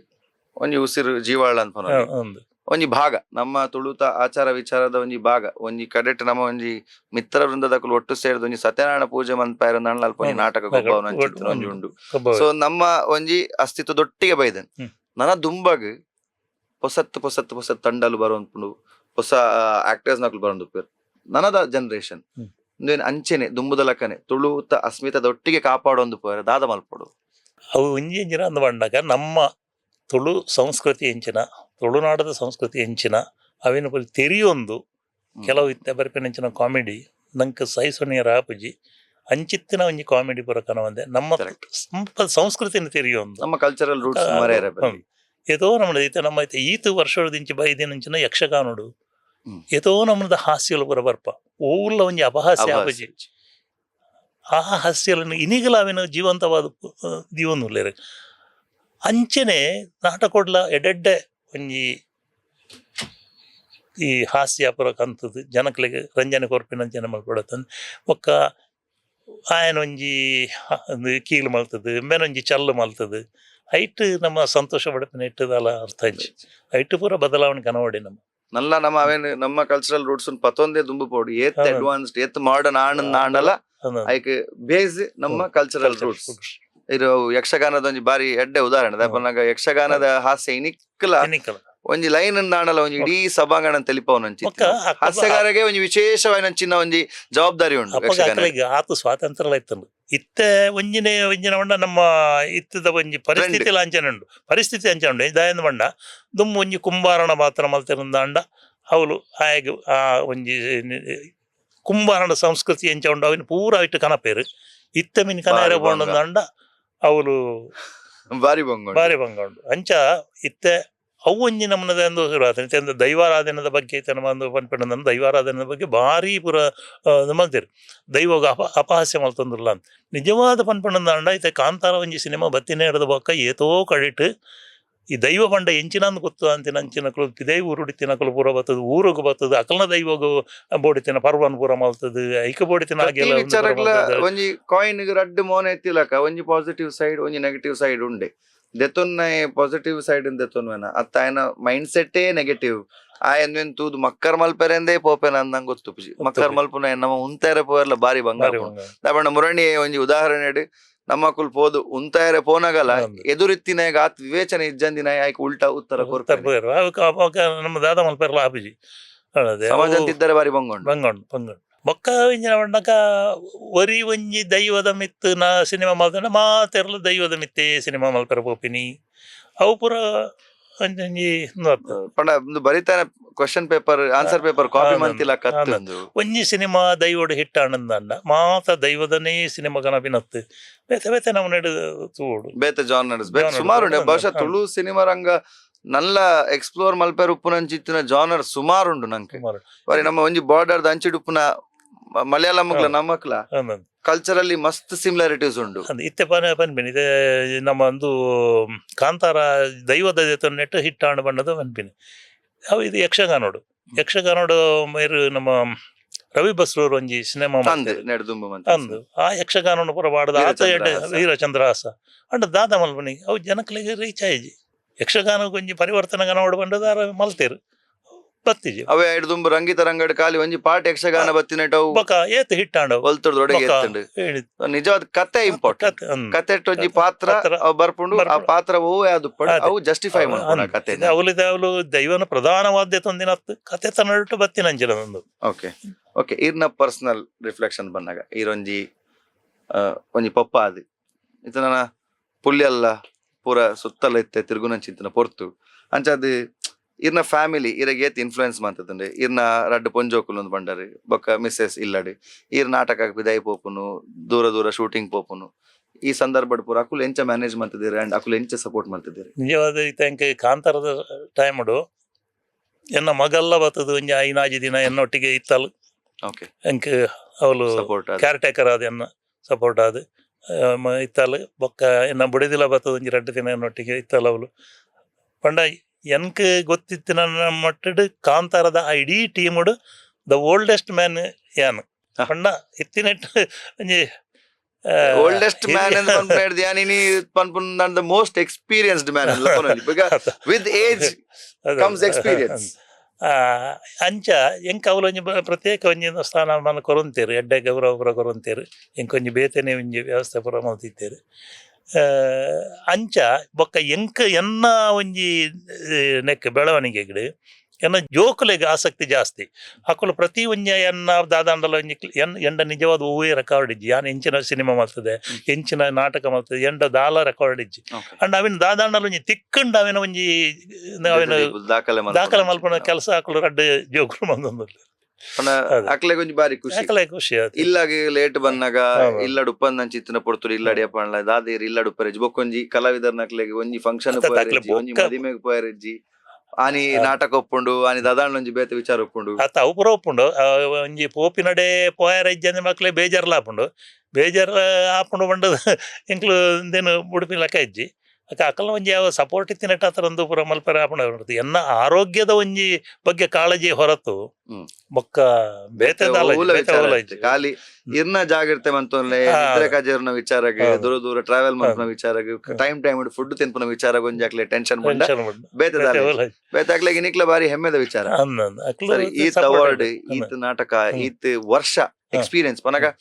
ಒಂಜಿ ಉಸಿರು ಜೀವಾಳ ಅಂತ ಒಂದು ಒಂಜಿ ಭಾಗ, ನಮ್ಮ ತುಳುತ ಆಚಾರ ವಿಚಾರದ ಒಂಜಿ ಭಾಗ. ಒಂಜಿ ಕಡೆಟ್ ನಮ್ಮ ಒಂಜಿ ಮಿತ್ರ ವೃಂದದಕುಲು ಒಟ್ಟು ಸೇರ್ದು ಒಂಜಿ ಸತ್ಯನಾರಾಯಣ ಪೂಜೆ ಮನ್ಪಾಯರ ಅಲ್ಪ ಒಂಜಿ ನಾಟಕ ಗೊಬ್ಬವನ ಅಂಚಿತ್ತಿನ ಒಂಜಿ ಉಂಡು. ಸೊ ನಮ್ಮ ಒಂಜಿ ಅಸ್ತಿತ್ವದೊಟ್ಟಿಗೆ ಬೈದನ್. ನನ ದುಂಬಗ್ ಪೊಸತ್ ಪೊಸತ್ ಪೊಸತ್ ತಂಡಲು ಬರೋನ್ಪುಂಡು, ಹೊಸ ಆಕ್ಟರ್ಸ್ ನಕಲು ಬರೋನ್ಪುರು. ನನದ ಜನರೇಷನ್ ಅಂಚೆನೆ ದುಂಬುದ ಲಕ್ಕನೆ ತುಳುತ ಅಸ್ಮಿತದೊಟ್ಟಿಗೆ ಕಾಪಾಡೊಂದು ಪೋಯರ ದಾದ ಮಲ್ಪೊಡು? ಅವು ಒಂಜಿ ಎಂಚಿನ ಅಂದ್ ಪಂಡಾಗ ನಮ್ಮ ತುಳು ಸಂಸ್ಕೃತಿ ಎಂಚಿನ, ತುಳುನಾಡದ ಸಂಸ್ಕೃತಿ ಎಂಚಿನ ಅವಿನ ಪೊಲಿ ತೆರಿಯೊಂದು. ಕೆಲವು ಇತ್ತೆ ಬರ್ಪಿನಂಚಿನ ಕಾಮಿಡಿ ನಂಕ್ ಸಹಿಸೊನಿಯರ ಆಪುಜಿ. ಅಂಚಿತ್ತಿನ ಒಂಜಿ ಕಾಮಿಡಿ ಪೂರ ಕನವಂದೆ ನಮ್ಮ ಸಂಸ್ಕೃತಿನ ತೆರಿಯೊಂದು. ನಮ್ಮ ಕಲ್ಚರಲ್ ರೂಟ್ಸ್ ಮರೆಯರೆ. ಏತೋ ನಮ್ಮದು ಇತ್ತೆ ನಮ್ಮ ಇತ್ತೆ ಈತ ವರ್ಷದಿಂಚಿ ಬೈದಿನಂಚಿನ ಯಕ್ಷಗಾನಡು ಏತೋ ನಮ್ಮದ ಹಾಸ್ಯಲು ಪೂರ ಬರ್ಪ, ಓಲ್ಲ ಒಂಜಿ ಅಪಹಾಸ್ಯ ಆಪುಜಿ. ಆ ಹಾಸ್ಯలను ಇನಿಗಲ ಅವಿನ ಜೀವಂತವಾದ ದೀವೊಂದುಲ್ಲೆರ್. ಅಂಚನೆ ನಾಟಕೊಡ್ಲ ಎಡೆಡ್ಡೆ ಒಂಜಿ ಈ ಹಾಸ್ಯ ಪೂರ ಕಂತುದು ಜನಕ್ಲೆಗ್ ರಂಜನೆ ಕೊರ್ಪಿನಂಚನೆ ಮಲ್ಪೊಡತ್ತಂದ್ ಬೊಕ್ಕ ಆಯನ ಒಂಜಿ ಕೀಲು ಮಲ್ತದು, ಇಂಬೆನೊಂಜಿ ಚಲ್ಲು ಮಲ್ತದು, ಐಟ್ ನಮ್ಮ ಸಂತೋಷ ಪಡಪಿನ ಇಟ್ಟದಾಲ ಅರ್ಥ ಇಜ್ಜಿ. ಐಟ್ ಪೂರ ಬದಲಾವಣೆ ಕನವಡಿ ನಮ್ಮ. ನಲ್ಲ ನಮ್ಮ ಅವೇನು ನಮ್ಮ ಕಲ್ಚರಲ್ ರೂಟ್ಸ್ ಪತ್ತೊಂದೇ ದುಂಬು ಪೋಡು. ಏತ್ ಅಡ್ವಾನ್ಸ್ಡ್ ಏತ್ ಮಾಡರ್ನ್ ಆಣ್ ಆಂಡಲ ಐಕ್ ಬೇಸ್ ನಮ್ಮ ಕಲ್ಚರಲ್ ರೂಟ್ಸ್. ಇದು ಯಕ್ಷಗಾನದ ಒಂಜಿ ಬಾರಿ ಎಡ್ಡೆ ಉದಾಹರಣೆ. ದಾಯೆ ಯಕ್ಷಗಾನದ ಹಾಸ್ಯ ಇನಿಕ್ಕಲ ಇನಿಕ್ಕಲ ಒಂಜಿ ಲೈನ್ ಆಂಡಲ ಒಂಜಿ ಇಡೀ ಸಭಾಂಗಣ ತೆಲಿಪವನ. ಹಾಸ್ಯಗಾರಗೆ ಒಂಜಿ ವಿಶೇಷವಾದ ಚಿನ್ನ ಒಂಜಿ ಜವಾಬ್ದಾರಿ ಉಂಟು ಅಪ್ಪಗ ಯಕ್ಷಗಾನ. ಅಕ್ಲೆಗ್ ಆತು ಸ್ವಾತಂತ್ರ್ಯ ಇತ್ತಂಡು. ಇತ್ತೆ ಒಂಜಿನೇ ಒಂಜಿನ ಪಂಡ ನಮ್ಮ ಇತ್ತದ ಒಂಜಿ ಪರಿಸ್ಥಿತಿ ಅಂಚನೆ ಉಂಡು, ಪರಿಸ್ಥಿತಿ ಅಂಚನೆ ಉಂಡು. ದಾಯೆಂದ್ ಪಂಡ ದುಂಬು ಒಂಜಿ ಕುಂಬಾರಣ ಪಾತ್ರ ಮಲ್ತಿರಂದಾಂಡ ಅವಳು ಆಯಗ್ ಆ ಒಂಜಿ ಕುಂಬಾರಣ ಸಂಸ್ಕೃತಿ ಎಂಚ ಉಂಡು ಅವಿನ ಪೂರ ಇಟ್ಟು ಕನಪೇರು. ಇತ್ತೆ ಮಿನ್ ಕನರೆ ಬಾರಿ ಬಂಗ. ಪೋಂಡಂದಾಂಡ ಅವಳು ಬಾರಿ ಬಂಗ. ಬಾರಿ ಬಂಗ ಉಂಡು. ಅಂಚ ಇತ್ತೆ ಅವು ಒಂಜಿ ನಮ್ಮನದ ಒಂದು ಶುರು ಆತು. ಇತ್ತೆ ಒಂದು ದೈವಾರಾಧನೆದ ಬಗ್ಗೆ ಇತ್ತೆ ನಮ್ಮ ಒಂದು ಪನ್ಪಿನ ದೈವಾರಾಧನೆದ ಬಗ್ಗೆ ಭಾರಿ ಪೂರ ಮಲ್ತೆರ್. ದೈವಗ ಅಪಹಾಸ್ಯ ಮಲ್ತೊಂದುಲ್ಲ ಅಂತ ನಿಜವಾದ ಪನ್ಪಣಂದಾಂಡ ಇತ್ತೆ ಕಾಂತಾರ ಒಂಜಿ ಸಿನಿಮಾ ಬತ್ತಿನೇ ಹಿಡ್ದು ಬೊಕ್ಕ ಏತೋ ಕಡಿಟ್ ಈ ದೈವ ಪಂಡ ಎಂಚಿನಂದ್ ಗೊತ್ತು ಅಂತಿನ ಅಂಚಿನಕುಲು ಪಿದೈ ಊರುಡಿತ್ತಿನಕುಲು ಪೂರ ಬತ್ತದು, ಊರುಗು ಬತ್ತದು, ಅಕಲ್ನ ದೈವಗು ಬೋಡಿತಿನ ಪರ್ವನ್ ಪೂರ ಮಲ್ತದು, ಐಕ ಬೋಡಿತಿನ ಪ್ರತಿ ಆಗೆಲ್ಲ ಉಂದು ಪೂರ ವಿಚಾರಗ್ಲ ಮಲ್ತದು. ಒಂಜಿ ಕಾಯಿನ್ ರಡ್ಡ್ ಮೋನೆ ಎತ್ತಿಲಕ ಒಂಜಿ ಪಾಸಿಟಿವ್ ಸೈಡ್ ಒಂಜಿ ನೆಗೆಟಿವ್ ಸೈಡ್ ಉಂಡೆ. ದೆತೊನ್ನ ಪಾಸಿಟಿವ್ ಸೈಡ್ ದೆತೊನ್ವೆನ ಅತ್ತ ಆಯನ ಮೈಂಡ್ ಸೆಟ್ಟೇ ನೆಗೆಟಿವ್ ಆಯನ್ ತೂದು ಮಕ್ಕರ್ ಮಲ್ಪೆರೆಂದೇ ಪೋಪೆನ ಅಂದಂಗ್ ಗೊತ್ತುಪುಜಿ. ಮಕ್ಕರ್ ಮಲ್ಪುನ ನಮ್ಮ ಉಂತಾರೆ ಪೋಯರ್ಲ ಬಾರಿ ಬಂಗ. ಬಾರಿ ಬಂಗ. ದಾಪಂಡ ಮುರಣಿ ಒಂಜಿ ಉದಾಹರಣೆ ನಮ್ಮ ಪೋದು ಉಂತಾಯರೆ ಪೋನಗಲ ಎದುರಿತ್ತಿನಾಗ ಆತ್ ವಿವೇಚನೆ ಇಜ್ಜಂದಿನ ಆಯ್ಕೆ ಉಲ್ಟಾ ಉತ್ತರ ಕೊರ್ಪೆನೆ. ತಪ್ಪು. ಅವಾಗ ನಮ್ಮ ದಾದ ಮಲ್ಪೆರ್ಲ ಆಪುಜಿ. ಅದೇ ಸಮಾಜ ಅವು ಇದ್ದರೆ ಬಾರಿ ಬಂಗ ಉಂಡು. ಬಂಗ ಉಂಡು ಬಂಗ ಉಂಡು. ಬೊಕ್ಕ ಇಂಚಿನ ಪಂಡಕ ಒರಿ ಒಂಜಿ ದೈವದ ಮಿತ್ತು ನಾ ಸಿನಿಮಾ ಮಲ್ತಂಡ ಮಾತೆರ್ಲ ದೈವದ ಮಿತ್ತೇ ಸಿನಿಮಾ ಮಲ್ಪೆರ ಪೋಪಿನಿ ಅವು ಪೂರ ಒಂಜೊಂಜಿ ಉಂದು ಅತ್ತ. ಪಂಡ ಒಂದು ಬರಿತಾನೆ question paper answer paper copy ಮಂತಿಲ್ಲ ಕತ್ತೊಂದು. ಒಂಜಿ ಸಿನಿಮಾ ದೈವಡು ಹಿಟ್ ಆನಂದಂಡ ಮಾತ ದೈವದನೇ ಸಿನಿಮಾ ಕನಪಿನತ್ತು ಬೇತೆ ಬೇತೆ ನಮ್ಮ ನೆಡು ತೂವೊಡು. ಬೇತೆ ಜಾನರ್ಸ್ ಬೇತೆ Genre ಸುಮಾರು ಉಂಡು. ಬಹುಶಃ ತುಳು ಸಿನಿಮಾ ರಂಗ ನಲ್ಲ ಎಕ್ಸ್ಪ್ಲೋರ್ ಮಲ್ಪೆರ್ ಉಪ್ಪುನಂಚಿತ್ತಿನ ಜಾನರ್ ಸುಮಾರು ಉಂಡು ನಂಗೆ. ಸುಮಾರು. ಬರಿ ನಮ್ಮ ಒಂಜಿ ಬಾರ್ಡರ್ ಅಂಚಿಡ್ ಉಪ್ಪುನ ಮಲಯಾಳಂಗ್ಲ ನಮ್ಮಕ್ಲ ಅಂದ್ ಕಲ್ಚರಲ್ಲಿ ಮಸ್ತ್ ಸಿಮಿಲಾರಿಟೀಸ್ ಉಂಡು. ಅಂದ್ ಇತ್ತೆ ಪನ ಪನ್ಪಿನಿ ಇತ್ತೆ ನಮ್ಮ ಒಂದು ಕಾಂತಾರ ದೈವದ ನೆಟ್ಟು ಹಿಟ್ಟಾಣ ಬಣ್ಣದ ಪನ್ಪಿನಿ ಅವು ಇದು ಯಕ್ಷಗಾನೋಡು. ಯಕ್ಷಗಾನಡು ಮೇರು ನಮ್ಮ ರವಿ ಬಸ್ರೂರ್ ಒಂಜಿ ಸಿನಿಮಾ ಅಂದ್ ನೆಡ್ದುಂಬು ಮಂತ್. ಅಂದು ಆ ಯಕ್ಷಗಾನನು ಪೂರ ಪಾಡ್ದು ಆತ ವೀರಚಂದ್ರ ಎಡ್ಡೆ ಹಾಸ. ವೀರಚಂದ್ರಹಾಸ ಅಂಡ ದಾದ ಮಲ್ಪನಿ ಅವು ಜನಕ್ಲೆಗ್ ರೀಚ್ ಆಯಿಜಿ. ಯಕ್ಷಗಾನಕ್ಕೆ ಒಂಜಿ ಪರಿವರ್ತನೆ ಕನವಡು ಪಂಡದ ಮಲ್ತೇರು ಬತ್ತಿಜಿ. ಅವೇ ಐಡ್ದುಂಬು ರಂಗಿತ ರಂಗಡ್ ಖಾಲಿ ಒಂಜಿ ಪಾಟ್ ಯಕ್ಷಗಾನ ಬತ್ತಿನೆಟ್ ಅವು ಬೊಕ ಏತ್ ಹಿಟ್ ಆಂಡವು. ಒಲ್ತುರ್ದು ಒಡೆಗೆ ಬೊಕ ಎತ್ತುಂಡು. ಹೇಳಿ. ನಿಜವಾದ ಕತೆ ಇಂಪಾರ್ಟೆಂಟ್. ಕತೆ ಅಂದ್. ಕತೆಟ್ ಒಂಜಿ ಪಾತ್ರ ಪಾತ್ರ ಅವು ಬರ್ಪುಂಡು, ಆ ಬರ್ಪುಂಡು. ಪಾತ್ರ ಓ ಯಾವ್ದು ಅದೇ. ಅವು ಜಸ್ಟಿಫೈ ಮಾಡ್ಕೊಂಡು ಕತೆ. ಅವಲಿದ ಅವಲು ದೈವನ ಪ್ರಧಾನವಾದ್ಯ ತೊಂದಿನತ್ತು ಕತೆ ತನ್ನಡು ಬತ್ತಿನಂಚಿನ ಒಂದು. ಓಕೆ ಓಕೆ, ಇರ್ನ ಪರ್ಸನಲ್ ರಿಫ್ಲೆಕ್ಷನ್ ಬಂದಾಗ ಈರೊಂಜಿ ಒಂಜಿ ಪಪ್ಪ ಅದು ಇತ್ತ ನನ್ನ ಪುಲ್ಯಲ್ಲ ಪೂರ ಸುತ್ತಲ ಇತ್ತೆ ತಿರುಗುನಂಚಿತ್ತಿನ ಪೊರ್ತು ಅಂಚಾದ್ ಇರ್ನ ಫ್ಯಾಮಿಲಿ ಇರಗ್ ಏತ್ ಇನ್ಫ್ಲುಯೆನ್ಸ್ ಮಂತದಂಡೆ? ಇರ್ನ ರಡ್ಡ್ ಪೊಂಜೋಕುಲು ಒಂದು ಬಂಡಾರಿ ಬೊಕ್ಕ ಮಿಸ್ಸೆಸ್ ಇಲ್ಲಡೆ ಈರ್ ನಾಟಕ ಬಿದಾಯಿ ಪೋಪುನು, ದೂರ ದೂರ ಶೂಟಿಂಗ್ ಪೋಪುನು, ಈ ಸಂದರ್ಭಡ್ ಪೂರ ಅಕುಲು ಎಂಚ ಮ್ಯಾನೇಜ್ ಮಂತಿದ್ದೀರಿ ಅಂಡ್ ಅಕುಲು ಎಂಚ ಸಪೋರ್ಟ್ ಮಂತಿದ್ದೀರಿ? ನಿಜವಾದ ಇತ್ತೆ ಕಾಂತಾರದ ಟೈಮ್ಡು ಎನ್ನ ಮಗಲ್ಲ ಬತ್ತದು ಒಂಜಿ ಐನಾಜಿ ದಿನ ಎನ್ನೊಟ್ಟಿಗೆ ಇತ್ತಲ್. ಎಂಕ್ ಅವಳು support. Care taker ಆದ ಎನ್ನ ಸಪೋರ್ಟ್ ಆದ ಇತ್ತಲ್. ಬೊಕ್ಕ ಎನ್ನ ಬುಡಿದಿಲ ಬತ್ತದ ಒಂಜಿ ರಡ್ಡ್ ದಿನ ಎನ್ನೊಟ್ಟಿಗೆ ಇತ್ತಲ್ ಅವಳು. ಪಂಡ ಎನ್ಕ್ ಗೊತ್ತಿತ್ತು ನನ್ನ ಮಟ್ಟಡ್ ಕಾಂತಾರದ ಆ ಇಡೀ ಟೀಮುಡು the oldest man ಯಾನ್. ಪಂಡ ಇತ್ತಿನೆಟ್ ಒಂಜಿ ಓಲ್ಡೆಸ್ಟ್ ಮ್ಯಾನ್ ಅಂತ ಪನ್ಪುನ ಯಾನ್ ಇನಿ ಪನ್ಪುನ the most experienced man with age comes experience. ಅಂಚ ಎಂಕ್ ಅವ್ಲು ಒಂಜಿ ಪ್ರತ್ಯೇಕ ಒಂಜಿ ಸ್ಥಾನಮಾನ ಕೊರೊಂತೇರು, ಎಡ್ಡೆ ಗೌರವ ಪೂರ ಕೊರೊಂತೇರು. ಎಂಕ್ ಒಂಜಿ ಬೇತೆನೆ ಒಂಜಿ ವ್ಯವಸ್ಥೆ ಪೂರ ಮಲ್ತಿತ್ತೇರು. ಅಂಚ ಬೊಕ್ಕ ಎಂಕ್ ಎನ್ನ ಒಂಜಿ ನೆಕ್ ಬೆಳವಣಿಗೆಗ್ ಎನ್ನ ಜೋಕುಲೆಗ್ ಆಸಕ್ತಿ ಜಾಸ್ತಿ. ಅಕುಲು ಪ್ರತಿ ಒಂಜಿ ಎನ್ನ ದಾದಾಂಡಲ ಒಂಜಿ ಎನ್ ಎಂಡ ನಿಜವಾದ ಹೂವೇ ರೆಕಾರ್ಡ್ ಇಜ್ಜಿ. ಯಾನ್ ಎಂಚಿನ ಸಿನಿಮಾ ಮಲ್ತದೆ, ಎಂಚಿನ ನಾಟಕ ಮಲ್ತದೆ, ಎಂಡ ದಾಲ ರೆಕಾರ್ಡ್ ಇಜ್ಜಿ. ಅಂಡ್ ಅವಿನ ದಾದಾಂಡಲ ಒಂಜಿ ತಿಕ್ಕಂಡ ಅವಿನ ಒಂಜಿ ಅವಿನ ದಾಖಲೆ. ದಾಖಲೆ ಮಲ್ಪುನ ಕೆಲಸ ಅಕುಲು ರಡ್ಡ್ ಜೋಕುಲು ಮಂದೊಂದುಲ್ಲೆರ್. ಅದೇ. ಅಕ್ಲೆಗ್ ಒಂಜಿ ಬಾರಿ ಖುಷಿ. ಅಕಲೆ ಖುಷಿ ಆತು. ಇಲ್ಲಾಗ ಲೇಟ್ ಬಂದಾಗ ಹೌದು. ಇಲ್ಲಡ್ ಉಪ್ಪಂದಂಚಿತ್ತಿನ ಪೊರ್ತುಡು ಇಲ್ಲಡಿ ಅಪ್ಪಣ್ಲ ದಾದೇರ್ ಇಲ್ಲಡ್ ಉಪ್ಪರೆಜ್ಜಿ. ಬೊಕ್ಕೊಂಜಿ ಕಲಾವಿದರ್ನಕ್ಲೆಗ್ ಒಂಜಿ ಫಂಕ್ಷನ್ ಅತ್ತ ಪೋಯರೆಜ್ಜಿ, ಅಕ್ಲೆ ಒಂಜಿ ಬೊಕ್ಕ ಮದಿಮೆಗ್ ಪೋಯರೆಜ್ಜಿ, ಆನಿ ನಾಟಕ ಒಪ್ಪುಂಡು, ಆನಿ ದಾದಾಂಡ ಒಂಜಿ ಬೇತೆ ವಿಚಾರ ಒಪ್ಪುಂಡು. ಅತ್ತ ಅವು ಪೂರ ಉಪ್ಪುಂಡು. ಒಂಜಿ ಪೋಪಿನಡೆ ಪೋಯರ ಇಜ್ಜಂದೆ ಮಕ್ಲೆ ಬೇಜಾರ್ಲ ಆಪುಂಡು. ಬೇಜಾರ್ ಆಪುಂಡು ಪಂಡದು ಎಂಕ್ಲು ಇಂದೇನು ಉಡುಪಿ ಲೆಕ್ಕ ಇಜ್ಜಿ. ಅಕ್ಕ ಅಕಲ್ನ ಒಂಜಿ ಯಾವ ಸಪೋರ್ಟ್ ಇತ್ತಿನೆಟ್ಟ ಆತರ ಒಂದು ಪೂರ ಮಲ್ಪರೆ ಆಪುಂಡು. ಎನ್ನ ಆರೋಗ್ಯದ ಒಂಜಿ ಬಗ್ಗೆ ಕಾಳಜಿ ಹೊರತು ಬೊಕ್ಕ ಬೇತೆ ದಾಲ ಇಜ್ಜಿ, ಓಲ ಬೇತೆ ವಿಚಾರ ಓಲ ಇತ್ತೆ. ಇಜ್ಜಿ. ಖಾಲಿ ಇರ್ನ ಜಾಗ್ರತೆ ಮಂತೊನ್ಲೆ, ನಿದ್ರೆ ಕಜೇರ್ನ ವಿಚಾರಗ್, ದೂರ ದೂರ ಟ್ರಾವೆಲ್ ಮಲ್ಪುನ ವಿಚಾರಗ್, time time food ತಿನ್ಪುನ ವಿಚಾರ ಒಂಜಿ ಅಕ್ಲೆ ಟೆನ್ಷನ್ ಬಂಡ ಟೆನ್ಷನ್ ಉಂಡು. ಬೇತೆ ಬೇತೆ ದಾಲ ಓಲ ಇಜ್ಜಿ. ಬೇತೆ ಅಕ್ಲೆಗ್ ಇನಿಕ್ಲ ಬಾರಿ ಹೆಮ್ಮೆದ ವಿಚಾರ. ಅಂದ್ ಅಂದ್. ಅಕ್ಲು ಸರಿ, ಈತ್ support award, ಉಂಡು. ಈತ್ ನಾಟಕ, ಈತ್ ವರ್ಷ ಎಕ್ಸ್ಪೀರಿಯನ್ಸ್ ಪನ್ನಗ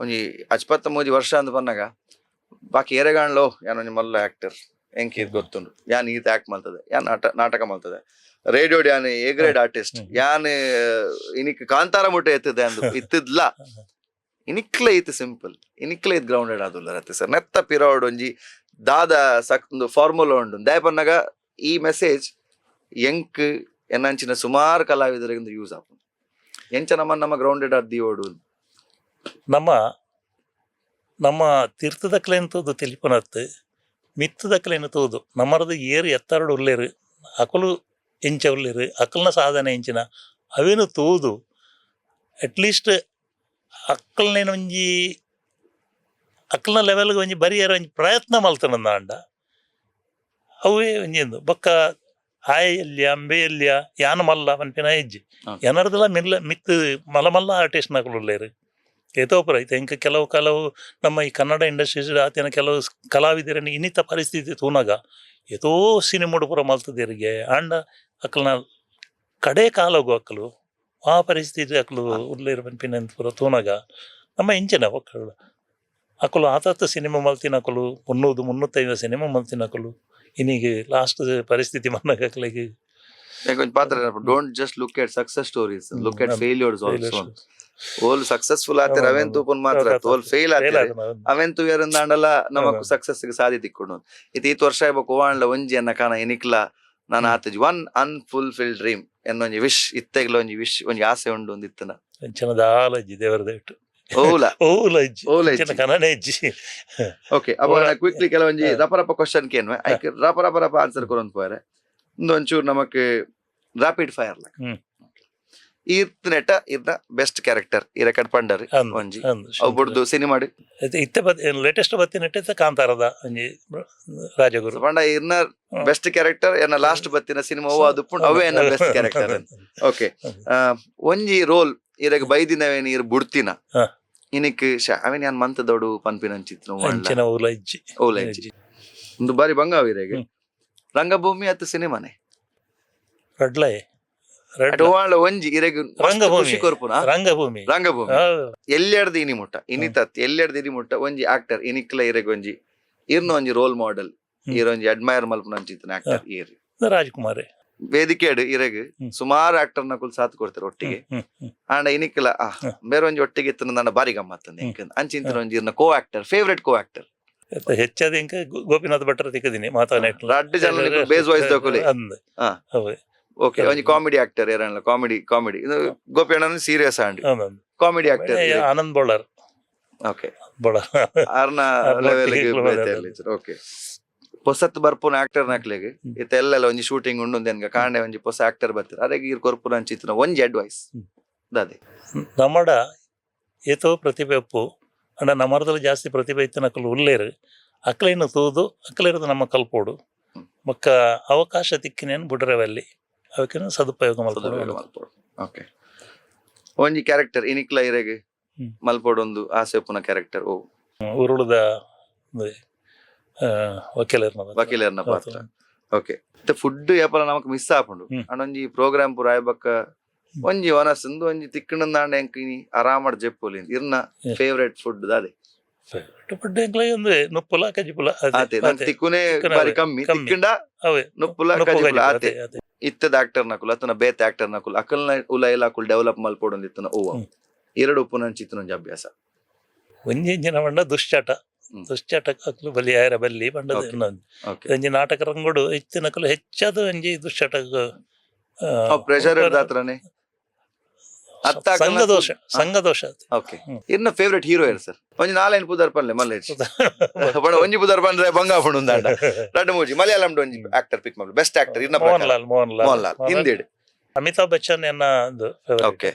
ಒಂಜಿ ಅಜ್ಪತ್ತ ಮೂಜಿ ವರ್ಷ ಅಂದ್ ಪನ್ನಗ ಬಾಕಿ ಏರೆಗಾಣ್ಲೋ ಯಾನ್ ಒಂಜಿ ಮಲ್ಲ ಆಕ್ಟರ್, ಎಂಕ್ ಈತ್ ಗೊತ್ತುಂಡು, ಯಾನ್ ಈತ್ ಆಕ್ಟ್ ಮಲ್ತದೆ, ಯಾನ್ ನಾಟಕ ಮಲ್ತದೆ, ರೇಡಿಯೋ ಯಾನ್ A grade artist, ಯಾನ್ ಇನಿಕ್ ಕಾಂತಾರ ಮುಟ್ಟೆ ಎತ್ತದೆ ಅಂದು ಇತ್ತದ್ಲ. ಇನಿಕ್ಲ ಈತ್ ಸಿಂಪಲ್, ಇನಿಕ್ಲ ಈತ್ ಗ್ರೌಂಡೆಡ್ ಆದುಲ್ಲ ರತ್ತೆ ಸರ್. ನೆತ್ತ ಪಿರವಡ್ ಒಂಜಿ ದಾದ ಸಕ್ ಫಾರ್ಮುಲಾ ಉಂಡು? ದಾಯ ಪನ್ನಗ ಈ ಮೆಸೇಜ್ ಎಂಕ್ ಎನ್ನಂಚಿನ ಸುಮಾರು ಕಲಾವಿದರಿಗೆ ಯೂಸ್ ಆಪುಂಡು. ಎಂಚ ನಮ್ಮ ನಮ್ಮ ಗ್ರೌಂಡೆಡ್ ಆದ್ ದೀವೊಡು? ನಮ್ಮ ನಮ್ಮ ತೀರ್ಥದಕ್ಲೇನ್ ತೂದು ತೆಲಿಪುನತ್ ಮಿತ್ತದಕ್ಲೇನ್ ತೂದು ನಮ್ಮರದು ಏರು ಎತ್ತರಡು ಉಲ್ಲೇರು, ಅಕುಲು ಎಂಚ ಉಲ್ಲೇರು, ಅಕಲ್ನ ಸಾಧನೆ ಎಂಚಿನ ಅವೇನು ತೂದು ಅಟ್ಲೀಸ್ಟ್ ಅಕ್ಕಲ್ನೇನು ಒಂಜಿ ಅಕ್ಕಲ್ನ ಲೆವೆಲ್ಗೆ ಒಂಜಿ ಬರಿಯರ ಒಂಜಿ ಪ್ರಯತ್ನ ಮಲ್ತನಂದಾಂಡ ಅವೇ ಒಂಜಿ ಇಂದು. ಬೊಕ್ಕ ಆಯಲ್ಯ ಅಂಬೆಯಲ್ಯ ಯಾನ್ ಮಲ್ಲ ಪನ್ಪಿನ ಇಜ್ಜಿ. ಎನರ್ದಲ ಮಿಲ್ಲ ಮಿತ್ತು ಮಲ್ಲ ಮಲ್ಲ ಆರ್ಟಿಸ್ಟ್ ನಕುಲು ಉಲ್ಲೇರು ಏತೋಪುರ ಐತೆ. ಇಂಕ ಕೆಲವು ಕೆಲವು ನಮ್ಮ ಈ ಕನ್ನಡ ಇಂಡಸ್ಟ್ರೀಸ್ ಆತಿನ ಕೆಲವು ಕಲಾವಿದರನ್ನು ಇನ್ನಿತ ಪರಿಸ್ಥಿತಿ ತೂನಗ ಏತೋ ಸಿನಿಮಾ ಪೂರ ಮಲ್ತದೇರಿಗೆ ಆಂಡ ಅಕ್ಲನ ಕಡೆ ಕಾಲಗು ಅಕ್ಕಲು ಆ ಪರಿಸ್ಥಿತಿ ಅಕ್ಲು ಉಲ್ಲೇರು ಪನ್ಪಿನ ಪೂರ ತೂನಗ ನಮ್ಮ ಇಂಚಿನ ಒಕ್ಕಲು ಅಕುಲು ಆತಾತ ಸಿನಿಮಾ ಮಲ್ತಿನ ಅಕುಲು 300 350 ಸಿನಿಮಾ ಮಲ್ತಿನ ಅಕುಲು ಇನ್ನೀಗ ಲಾಸ್ಟ್ ಪರಿಸ್ಥಿತಿ ಮನ್ನಗ ಅಕ್ಲೆಗ್. ಒಂಜಿ ಪಾತ್ರ, Don't just look at success stories, look at failures also. ಓಲ್ ಸಕ್ಸಸ್ಫುಲ್ ಆತೆರ್ ಅವೇನ್ ತೂಪುನ್ ಮಾತ್ರ ಅತ್ತ್, ಓಲ್ ಫೇಲ್ ಆತೆರ್ ಅವೇನ್ ತೂಯರಂದಾಂಡಲ ನಮಕ್ ಸಕ್ಸಸ್ ಗೆ ಸಾದಿ ತಿಕ್ಕುಂಡು. ಇತ್ತೆ ಈತ್ ವರ್ಷ ಆಯ್ಬೊಕ್ಕ ಓವಾಂಡ್ಲ ಒಂಜಿ ಎನ್ನ ಕಾನ ಇನಿಕ್ಲ ನಾನು ಆತಜಿ ಒನ್ ಅನ್ಫುಲ್ಫಿಲ್ಡ್ ಡ್ರೀಮ್, ಎನ್ನೊಂಜಿ ವಿಶ್, ಇತ್ತೆಗ್ಲ ಒಂಜಿ ವಿಶ್, ಒಂಜಿ ಆಸೆ ಉಂಡು ಒಂದಿತ್ತನ? ಅಂಚಿನ ದಾಲ ಇಜ್ಜಿ ದೇವರ ದಯಟು. ಓಲ? ಓಲ ಇಜ್ಜಿ. ಓಲ ಅಂಚಿನ ಇಜ್ಜಿ. ಕನನೆ ಇಜ್ಜಿ. ಓಕೆ, ಅಪ್ಪ ಕ್ವಿಕ್ಲಿ ಕೆಲವೊಂಜಿ ರಪ ರಪ ಕ್ವಶನ್ ಕೇನ್ವೆ, ಐಕ್ ರಪ ರಪ ರಪ ಆನ್ಸರ್ ಕೊರೊಂದು ಪೋಯರೆ. ಇಂದು ಒಂಚೂರು ನಮಕ್ ರಾಪಿಡ್ ಫೈರ್. ಈತ್ನೆಟ ಇರ್ನ ಬೆಸ್ಟ್ ಕ್ಯಾರೆಕ್ಟರ್ ಈ ರೆಕಾರ್ಡ್ ಪಂಡರ್ ಅಂದ್, ಒಂಜಿ ಅಂದ್. ಅವು ಬುಡ್ದು ಸಿನಿಮಾಡ್. ಇತ್ತೆ ಲೇಟೆಸ್ಟ್ ಬತ್ತಿನಟ್ಟೆ ಕಾಂತಾರದ ಒಂಜಿ ರಾಜಗುರು. ಪಂಡ ಇರ್ನ ಬೆಸ್ಟ್ ಕ್ಯಾರೆಕ್ಟರ್ ಎನ್ನ ಲಾಸ್ಟ್ ಬತ್ತಿನ ಸಿನಿಮಾ ಅವು ಅದು ಅವೇ ಎನ್ನ ಬೆಸ್ಟ್ ಕ್ಯಾರೆಕ್ಟರ್. ಓಕೆ, ಒಂಜಿ ರೋಲ್ ಇರಗ್ ಬೈದಿನವೇನ್ ಇರ್ ಬುಡ್ತಿನ ಇನಿಕ್ ಅವೇನ್ ಯಾನ್ ಮಂತ ದೊಡು ಪನ್ಪಿನ ಅಂಚಿತ್ನ? ಅಂಚಿನ ಊಲ ಇಜ್ಜಿ. ಓಲ ಇಜ್ಜಿ. ಒಂದು ಬಾರಿ ಬಂಗ ಇರೆಗ್. ರಂಗಭೂಮಿ ಅತ್ತು ಸಿನಿಮಾನೆ? ರಡ್ಲೈ. ಅಟ್ ಓವಾಂಡ ಒಂಜಿ ಇರೆಗ್ ಮಸ್ತ್ ರಂಗಭೂಮಿ. ಖುಷಿ ಕೊರ್ಪುನ? ರಂಗಭೂಮಿ. ರಂಗಭೂಮಿ. ಎಲ್ಲೆಡ್ದು ಇನಿ ಮುಟ್ಟ, ಇನಿತತ್ ಎಲ್ಲೆಡ್ದು ಇನಿ ಮುಟ್ಟ ಒಂಜಿ ಆಕ್ಟರ್ ಇನಿಕ್ಲ ಇರೆಗ್ ಒಂಜಿ ಇರ್ನ ಒಂಜಿ ರೋಲ್ ಮಾಡೆಲ್, ಇರೊಂಜಿ ಅಡ್ಮೈರ್ ಮಲ್ಪುನ ಅಂಚಿತ್ತಿನ ಆಕ್ಟರ್ ಈರ್? ರಾಜ್ಕುಮಾರ್. ವೇದಿಕೆಡ್ ಇರೆಗ್ ಸುಮಾರು ಆಕ್ಟರ್ ನಕುಲ್ ಸಾಥ್ ಕೊಡ್ತಾರೆ ಒಟ್ಟಿಗೆ. ಹ್ಮ್, ಹ್ಮ್. ಆಂಡ ಇನಿಕ್ಲ ಬೇರೆ ಒಂಜಿ ಒಟ್ಟಿಗೆ ಇತ್ತು ನನ್ನ ಬಾರಿ ಗಮ್ಮತ್ತಂದೆ ಅಂಚಿಂತಿನ ಒಂಜಿ ಇರ್ನ co actor, favourite co actor? ಇತ್ತೆ ಹೆಚ್ಚಾದ ಇಂಕ ಗೋಪಿನಾಥ್ ಭಟ್ರ ತಿಕ್ಕದಿನಿ ಮಾತಾನೆಟ್ಲ. ರಡ್ಡ್ ಜನ ಬೇಸ್ ವಾಯ್ಸ್ ದಕುಲೆ. ಅಂದ್. ಹೌದು. ಓಕೆ, ಒಂಜಿ ಕಾಮಿಡಿ ಆಕ್ಟರ್ ಏರನ್ಲ? ಕಾಮಿಡಿ ಕಾಮಿಡಿ ಗೋಪಿ ಅಣ್ಣನ ಸೀರಿಯಸ್ ಆಂಡ್ ಅಂದ್ ಅಂದ್. Comedy actor? Anand Bolar. Bolar. ಆರ್ನ ಆರ್ನ ಲೆವೆಲ್. ಒಟ್ಟಿಗೆ. ಓಕೆ, ಪೊಸತ್ ಬರ್ಪುನ ಆಕ್ಟರ್ ನಕ್ಲೆಗ್ ಇತ್ತೆ ಎಲ್ಲೆಲ್ಲ ಒಂಜಿ ಶೂಟಿಂಗ್ ಉಂಡು ಎನ್ಗ ಕಾಂಡೆ ಒಂಜಿ ಪೊಸ ಆಕ್ಟರ್ ಬರ್ತಾರೆ, ಅರೆಗ್ ಈರ್ ಕೊರ್ಪುನ ಅಂಚಿತ್ತಿನ ಒಂಜಿ ಅಡ್ವೈಸ್ ದಾದೆ? ನಮ್ಮಡ ಏತೋ ಪ್ರತಿಭೆ ಉಪ್ಪು, ಅಂಡ ನಮ್ಮರದಲ್ಲಿ ಜಾಸ್ತಿ ಪ್ರತಿಭೆ ಇತ್ತಿನಕುಲು ಉಲ್ಲೇರು. ಅಕ್ಲೇನು ತೂದು ಅಕ್ಲೇರ್ದು ನಮ್ಮ ಕಲ್ಪೋಡು. ಬೊಕ್ಕ ಅವಕಾಶ ತಿಕ್ಕಿನೇನು ಬುಡ್ರವಲ್ಲಿ ಅವಕ್ಕೆ ಸದುಪಯೋಗ ಮಲ್ಪೊಡು. ಓಕೆ, ಒಂಜಿ ಕ್ಯಾರೆಕ್ಟರ್ ಇನಿಕ್ಲ ಇರೆಗ್ ಮಲ್ಪೊಡೊಂದು ಆಸೆ ಉಪ್ಪುನ ಕ್ಯಾರೆಕ್ಟರ್ ಓ? ಉರುಳುದ ವಕೀಲರ್ನ ಪಾತ್ರ. ವಕೀಲರ್ನ ಪಾತ್ರ. ಓಕೆ, ಫುಡ್ ಏಪಲ ನಮಕ್ ಮಿಸ್ ಆಪುಂಡು. ಅಂಡ ಒಂಜಿ ಪ್ರೋಗ್ರಾಮ್ ಪೂರ ಆಯ್ಬಕ್ಕ ಒಂಜಿ ವನಸ್ ಇಂದು ಒಂಜಿ ತಿಕ್ಕಣಂದಾಂಡ ಎಂಕ್ ಇನಿ ಆರಾಮಡ್ ಜೆಪ್ಪೊಲಿ ಇರ್ನ ಫೇವರೇಟ್ ಫುಡ್ ದಾದೆ? ಫುಡ್ ಎಂಕ್ಲ ಒಂದು ನುಪ್ಪುಲ ಕಜಿಪುಲ ಅದೇ, ಆತೆ ನಂಗ್ ಅದೇ. ತಿಕ್ಕುನೆ ತಿಕ್ಕುನೆ ಬಾರಿ ಅವೇ, ಕಮ್ಮಿ. ಕಮ್ಮಿ. ತಿಕ್ಕಂಡ ಅವೇ ನುಪ್ಪುಲ ನುಪ್ಪು ಕಜಿಪುಲ. ಕಜಿಪುಲ, ಆತೆ. ಅದೇ, ಅದೇ. ಇತ್ತದ ಆಕ್ಟರ್ ನಕುಲ್ ಅತನ ಬೇತೆ ಆಕ್ಟರ್ ನಕುಲ್ ಅಕಲ್ನ ಉಲ ಇಲ್ಲ ಅಕುಲ್ ಡೆವಲಪ್ ಮಲ್ಪೊಡೊಂದು ಇತ್ತನ ಓ ಎರಡು ಉಪ್ಪುನ ಅಂಚಿತ್ತಿನ ಒಂಜಿ ಅಭ್ಯಾಸ? ಒಂಜಿ ಇಂಚಿನ ಪಂಡ ದುಶ್ಚಟ. ದುಶ್ಚಟ ಅಕ್ಲು ಬಲಿ ಆಯರ ಬಲ್ಲಿ ಪಂಡದ. ಇನ್ನೊಂದು ಒಂಜಿ ನಾಟಕ ರಂಗೋಡು ಹೆಚ್ಚಿನಕುಲು ಹೆಚ್ಚಾದ ಒಂಜಿ ದುಶ್ಚಟ. ಅವ್ ಪ್ರೆಷರ್ ದಾತ್ರನೆ ಅತ್ತ ಅಕಲ್ನ ಸಂಘದೋಷ, ಸಂಘದೋಷ. ಓಕೆ, ಇರ್ನ ಫೇವರೇಟ್ ಹೀರೋ ಯಾರು ಸರ್? ಒಂಜಿ ನಾಲೈನ್ ಪುದರ್ ಪನ್ಲೆ ಮಲ್ಲೇಜ್ ಪಂಡ. ಒಂಜಿ ಪುದರ್ ಪಂಡ್ರೆ ಬಂಗ ಪಂಡುಂದಾಂಡ. ರಡ್ಡು ಮೂಜಿ ಮಲಯಾಳಂ ಒಂಜಿ ಆಕ್ಟರ್ ಪಿಕ್ ಮಾಡ್ಲು, ಬೆಸ್ಟ್ ಆಕ್ಟರ್ ಇರ್ನ ಮೋಹನ್ ಪ್ರಕಾರ. ಲಾಲ್, ಮೋಹನ್ ಲಾಲ್. ಮೋಹನ್ ಲಾಲ್. ಹಿಂದಿಡ್? ಅಮಿತಾಬ್ ಬಚ್ಚನ್ ಎನ್ನ ಒಂದು favorite. Okay,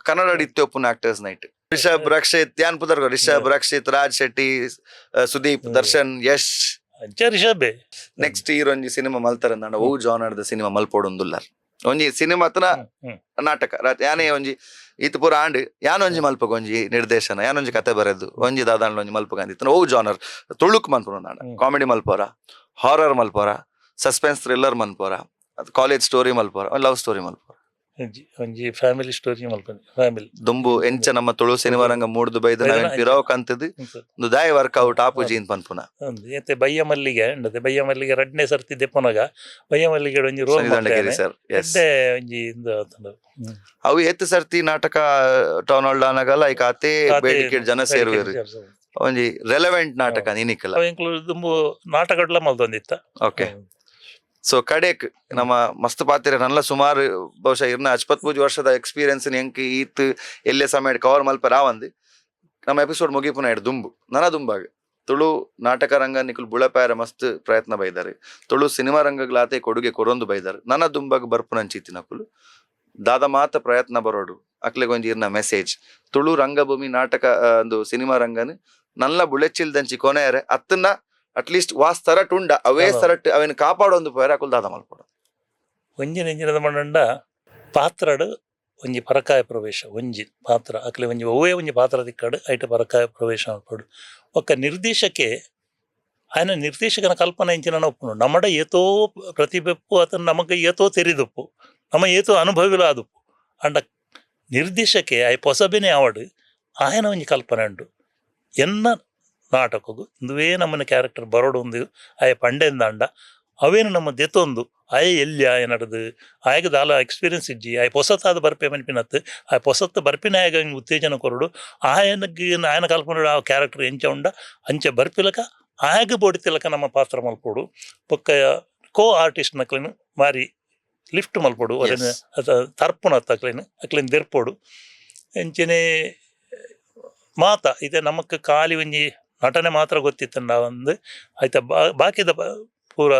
Kannada ಇತ್ತೆ ಒಪ್ಪುನ ಆಕ್ಟರ್ಸ್ ನೈಟ್ ರಿಷಬ್, ರಕ್ಷಿತ್, ಯಾನ್ ಪುದರ್ ರಿಷಬ್, ರಕ್ಷಿತ್, ರಾಜ್ ಶೆಟ್ಟಿ, ಸುದೀಪ್, ದರ್ಶನ್, ಯಶ್. ಅಂಚ ರಿಷಬ್. ನೆಕ್ಸ್ಟ್ ಇಯರ್ ಒಂಜಿ ಸಿನಿಮಾ ಮಲ್ತಾರ ಅಂದಾಂಡ ಓ ಜಾನರ್ದ ಸಿನಿಮಾ ಮಲ್ಪೊಡೊಂದುಲ್ಲಾರ್? ಒಂಜಿ ಸಿನಿಮಾ ಅತ್ನ ನಾಟಕ ಯಾನೇ ಒಂಜಿ ಈತ ಪೂರ ಆಂಡ್ ಯಾನ್ ಒಂಜಿ ಮಲ್ಪಗ ಒಂಜಿ ನಿರ್ದೇಶನ, ಯಾನೊಂಜಿ ಕತೆ ಬರೆದು ಒಂಜಿ ದಾದಾಂಡ ಒಂಜಿ ಮಲ್ಪಗ ಅಂದಿತ್ತನ ಓ ಜಾನರ್ ತುಳುಕ್ ಮನ್ಪುನ? ಕಾಮಿಡಿ ಮಲ್ಪೋರ, ಹಾರರ್ ಮಲ್ಪೋರ, ಸಸ್ಪೆನ್ಸ್ ಥ್ರಿಲ್ಲರ್ ಮನ್ಪೋರ, ಕಾಲೇಜ್ ಸ್ಟೋರಿ ಮಲ್ಪೋರ, ಲವ್ ಸ್ಟೋರಿ ಮಲ್ಪೋರ? ಒಂಜಿ ಒಂಜಿ ಫ್ಯಾಮಿಲಿ ಸ್ಟೋರಿ ಮಲ್ಪಂದಿ, ಫ್ಯಾಮಿಲಿ. ದುಂಬು ಎಂಚ ನಮ್ಮ ತುಳು ಸಿನಿಮಾ ರಂಗ ಮೂಡ್ದು ಬೈದ ಬೈದನ. ನಾವೇನ್ ಪಿರಾವ್ ಕಂತದ್ ಒಂದು ದಾಯ ವರ್ಕೌಟ್ ಆಪುಜಿ ಅಂತ ಪನ್ಪುನ? ಏತೆ ಬಯ್ಯ ಮಲ್ಲಿಗೆ ಉಂಡತೆ. ಬಯ್ಯ ಮಲ್ಲಿಗೆ ರಡ್ನೇ ಸರ್ತಿ ದೆಪ್ಪುನಗ ಬಯ್ಯ ಮಲ್ಲಿಗೆ ಒಂಜಿ ರೋಲ್. ದಂಡಗಿರಿ sir, S. ಎಡ್ಡೆ ಒಂಜಿ ಇಂದು ಆತುಂಡು. ಅವು ಏತ್ ಸರ್ತಿ ನಾಟಕ ಟೌನ್ ಹಾಲ್ ಆನಾಗಲ್ಲ ಐಕ್ ಆತೆ ಆತೆ ಬೇಡಿಕೆ ಜನ ಸೇರುವೆರು. ಒಂಜಿ ರೆಲೆವೆಂಟ್ ನಾಟಕ ನಿನಿಕಲ. ಅವು ಎಂಕ್ಲು ದುಂಬು ನಾಟಕಡ್ಲ ಮಲ್ತೊಂದಿತ್ತ. ಓಕೆ, ಸೊ ಕಡೆಕ್ ನಮ್ಮ ಮಸ್ತ್ ಪಾತ್ರ ನಲ್ಲ ಸುಮಾರು ಬಹುಶಃ ಇರ್ನ ಅಚ್ಪತ್ ಪೂಜ್ ವರ್ಷದ ಎಕ್ಸ್ಪೀರಿಯನ್ಸ್ ಎಂಕ್ ಈತ್ ಎಲ್ಲೆ ಸಮಯ ಕವರ್ ಮಲ್ಪರ ಆವಂದು. ನಮ್ಮ ಎಪಿಸೋಡ್ ಮುಗಿಪುನ ಇಡ್ ದುಂಬು ನನ ದುಂಬಾಗ ತುಳು ನಾಟಕ ರಂಗ ನಿಕುಲ್ ಬುಳಪಾಯರ ಮಸ್ತ್ ಪ್ರಯತ್ನ ಬೈದಾರೆ, ತುಳು ಸಿನಿಮಾ ರಂಗಗ್ಲಾತೆ ಕೊಡುಗೆ ಕೊರೊಂದು ಬೈದಾರೆ. ನನ ದುಂಬಾಗ ಬರ್ಪುನಂಚಿತ್ತಿನ ಅಕುಲು ದಾದ ಮಾತ ಪ್ರಯತ್ನ ಬರೋಡು, ಅಕ್ಲೆಗ್ ಒಂಜಿ ಇರ್ನ ಮೆಸೇಜ್, ತುಳು ರಂಗಭೂಮಿ ನಾಟಕ ಒಂದು ಸಿನಿಮಾ ರಂಗನ್ ನಲ್ಲ ಬುಳೆಚಿಲ್ದಂಚಿ ಕೊನೆಯರೆ ಅತ್ತನ್ನ ಅಟ್ಲೀಸ್ಟ್ ವಾ ಸ್ಥರಟ್ ಉಂಡ ಅವೇ ಹೌದು. ಸ್ಥರಟ್ ಅವೇನು ಕಾಪಾಡೊಂದು ಪೋಯರೆ ಅಕುಲ್ ದಾದ ಮಲ್ಪೊಡು? ಒಂಜಿ ನೆಂಜಿನದ ಮಂಡಂಡ ಪಾತ್ರಡ್ ಒಂಜಿ ಪರಕಾಯ ಪ್ರವೇಶ, ಒಂಜಿ ಪಾತ್ರ ಅಕ್ಲೆ ಒಂಜಿ ಒವ್ವೇ ಒಂಜಿ ಪಾತ್ರ ತಿಕ್ಕಡ್ ಐಟ ಪರಕಾಯ ಪ್ರವೇಶ ಮಲ್ಪೊಡು. ಒಕ್ಕ ನಿರ್ದೇಶಕೆ ಆಯನ ನಿರ್ದೇಶಕನ ಕಲ್ಪನೆ ಇಂಚಿನ ಒಪ್ಪುಂಡು. ನಮ್ಮಡ ಏತೋ ಪ್ರತಿಬೆಪ್ಪು ಅತನ ನಮಕ್ ಏತೋ ತೆರಿದುಪ್ಪು, ನಮ ಏತೋ ಅನುಭವಿಲ ಆದುಪ್ಪು. ಅಂಡ ನಿರ್ದೇಶಕೆ ಆಯ್ ಪೊಸಬೆನೆ ಆವಡ್ ಆಯನ ಒಂಜಿ ಕಲ್ಪನೆ ಉಂಡು. ಎನ್ನ ನಾಟಕಗು ಇಂದುವೇ ನಮ್ಮನ ಕ್ಯಾರೆಕ್ಟರ್ ಬರೋಡು ಒಂದು ಆಯ ಪಂಡೆಂದಾಂಡ ಅವೇನು ನಮ್ಮ ದೆತ್ತೊಂದು ಆಯ ಎಲ್ಲಿ ಆಯ ನಡೆದು ಆಯಗ ದಾಲ ಎಕ್ಸ್ಪೀರಿಯನ್ಸ್ ಇಜ್ಜಿ. ಆಯ ಪೊಸತ್ತಾದ ಬರ್ಪೆ ಮನ್ಪಿನತ್ತು ಆಯ ಪೊಸತ್ತು ಬರ್ಪಿನ ಆಯಗ ಇಂಗ್ ಉತ್ತೇಜನ ಕೊರಡು. ಆಯನಗ್ ಆಯನ ಕಲ್ಪನೆ ಆ ಕ್ಯಾರೆಕ್ಟರ್ ಎಂಚ ಉಂಡ ಅಂಚ ಬರ್ಪಿಲಕ ಆಯಗ ಬೋಡಿತಿಲಕ ನಮ್ಮ ಪಾತ್ರ ಮಲ್ಪೊಡು. ಬೊಕ್ಕ ಕೋ ಆರ್ಟಿಸ್ಟ್ ನಕ್ಲೆನ್ ಮಾರಿ ಲಿಫ್ಟ್ ಮಲ್ಪೊಡು. ಅದೇನು ಅತ ತರ್ಪುನ ಅಕ್ಲೆನ್ ಅಕ್ಲೆನ್ ದೆರ್ಪೊಡು. ಎಂಚನೆ ಮಾತ ಇದೆ ನಮಕ್ ಖಾಲಿ ಒಂಜಿ ನಟನೆ ಮಾತ್ರ ಗೊತ್ತಿತ್ತಂಡ ಒಂದು ಆಯ್ತ ಬಾಕಿದ ಪೂರ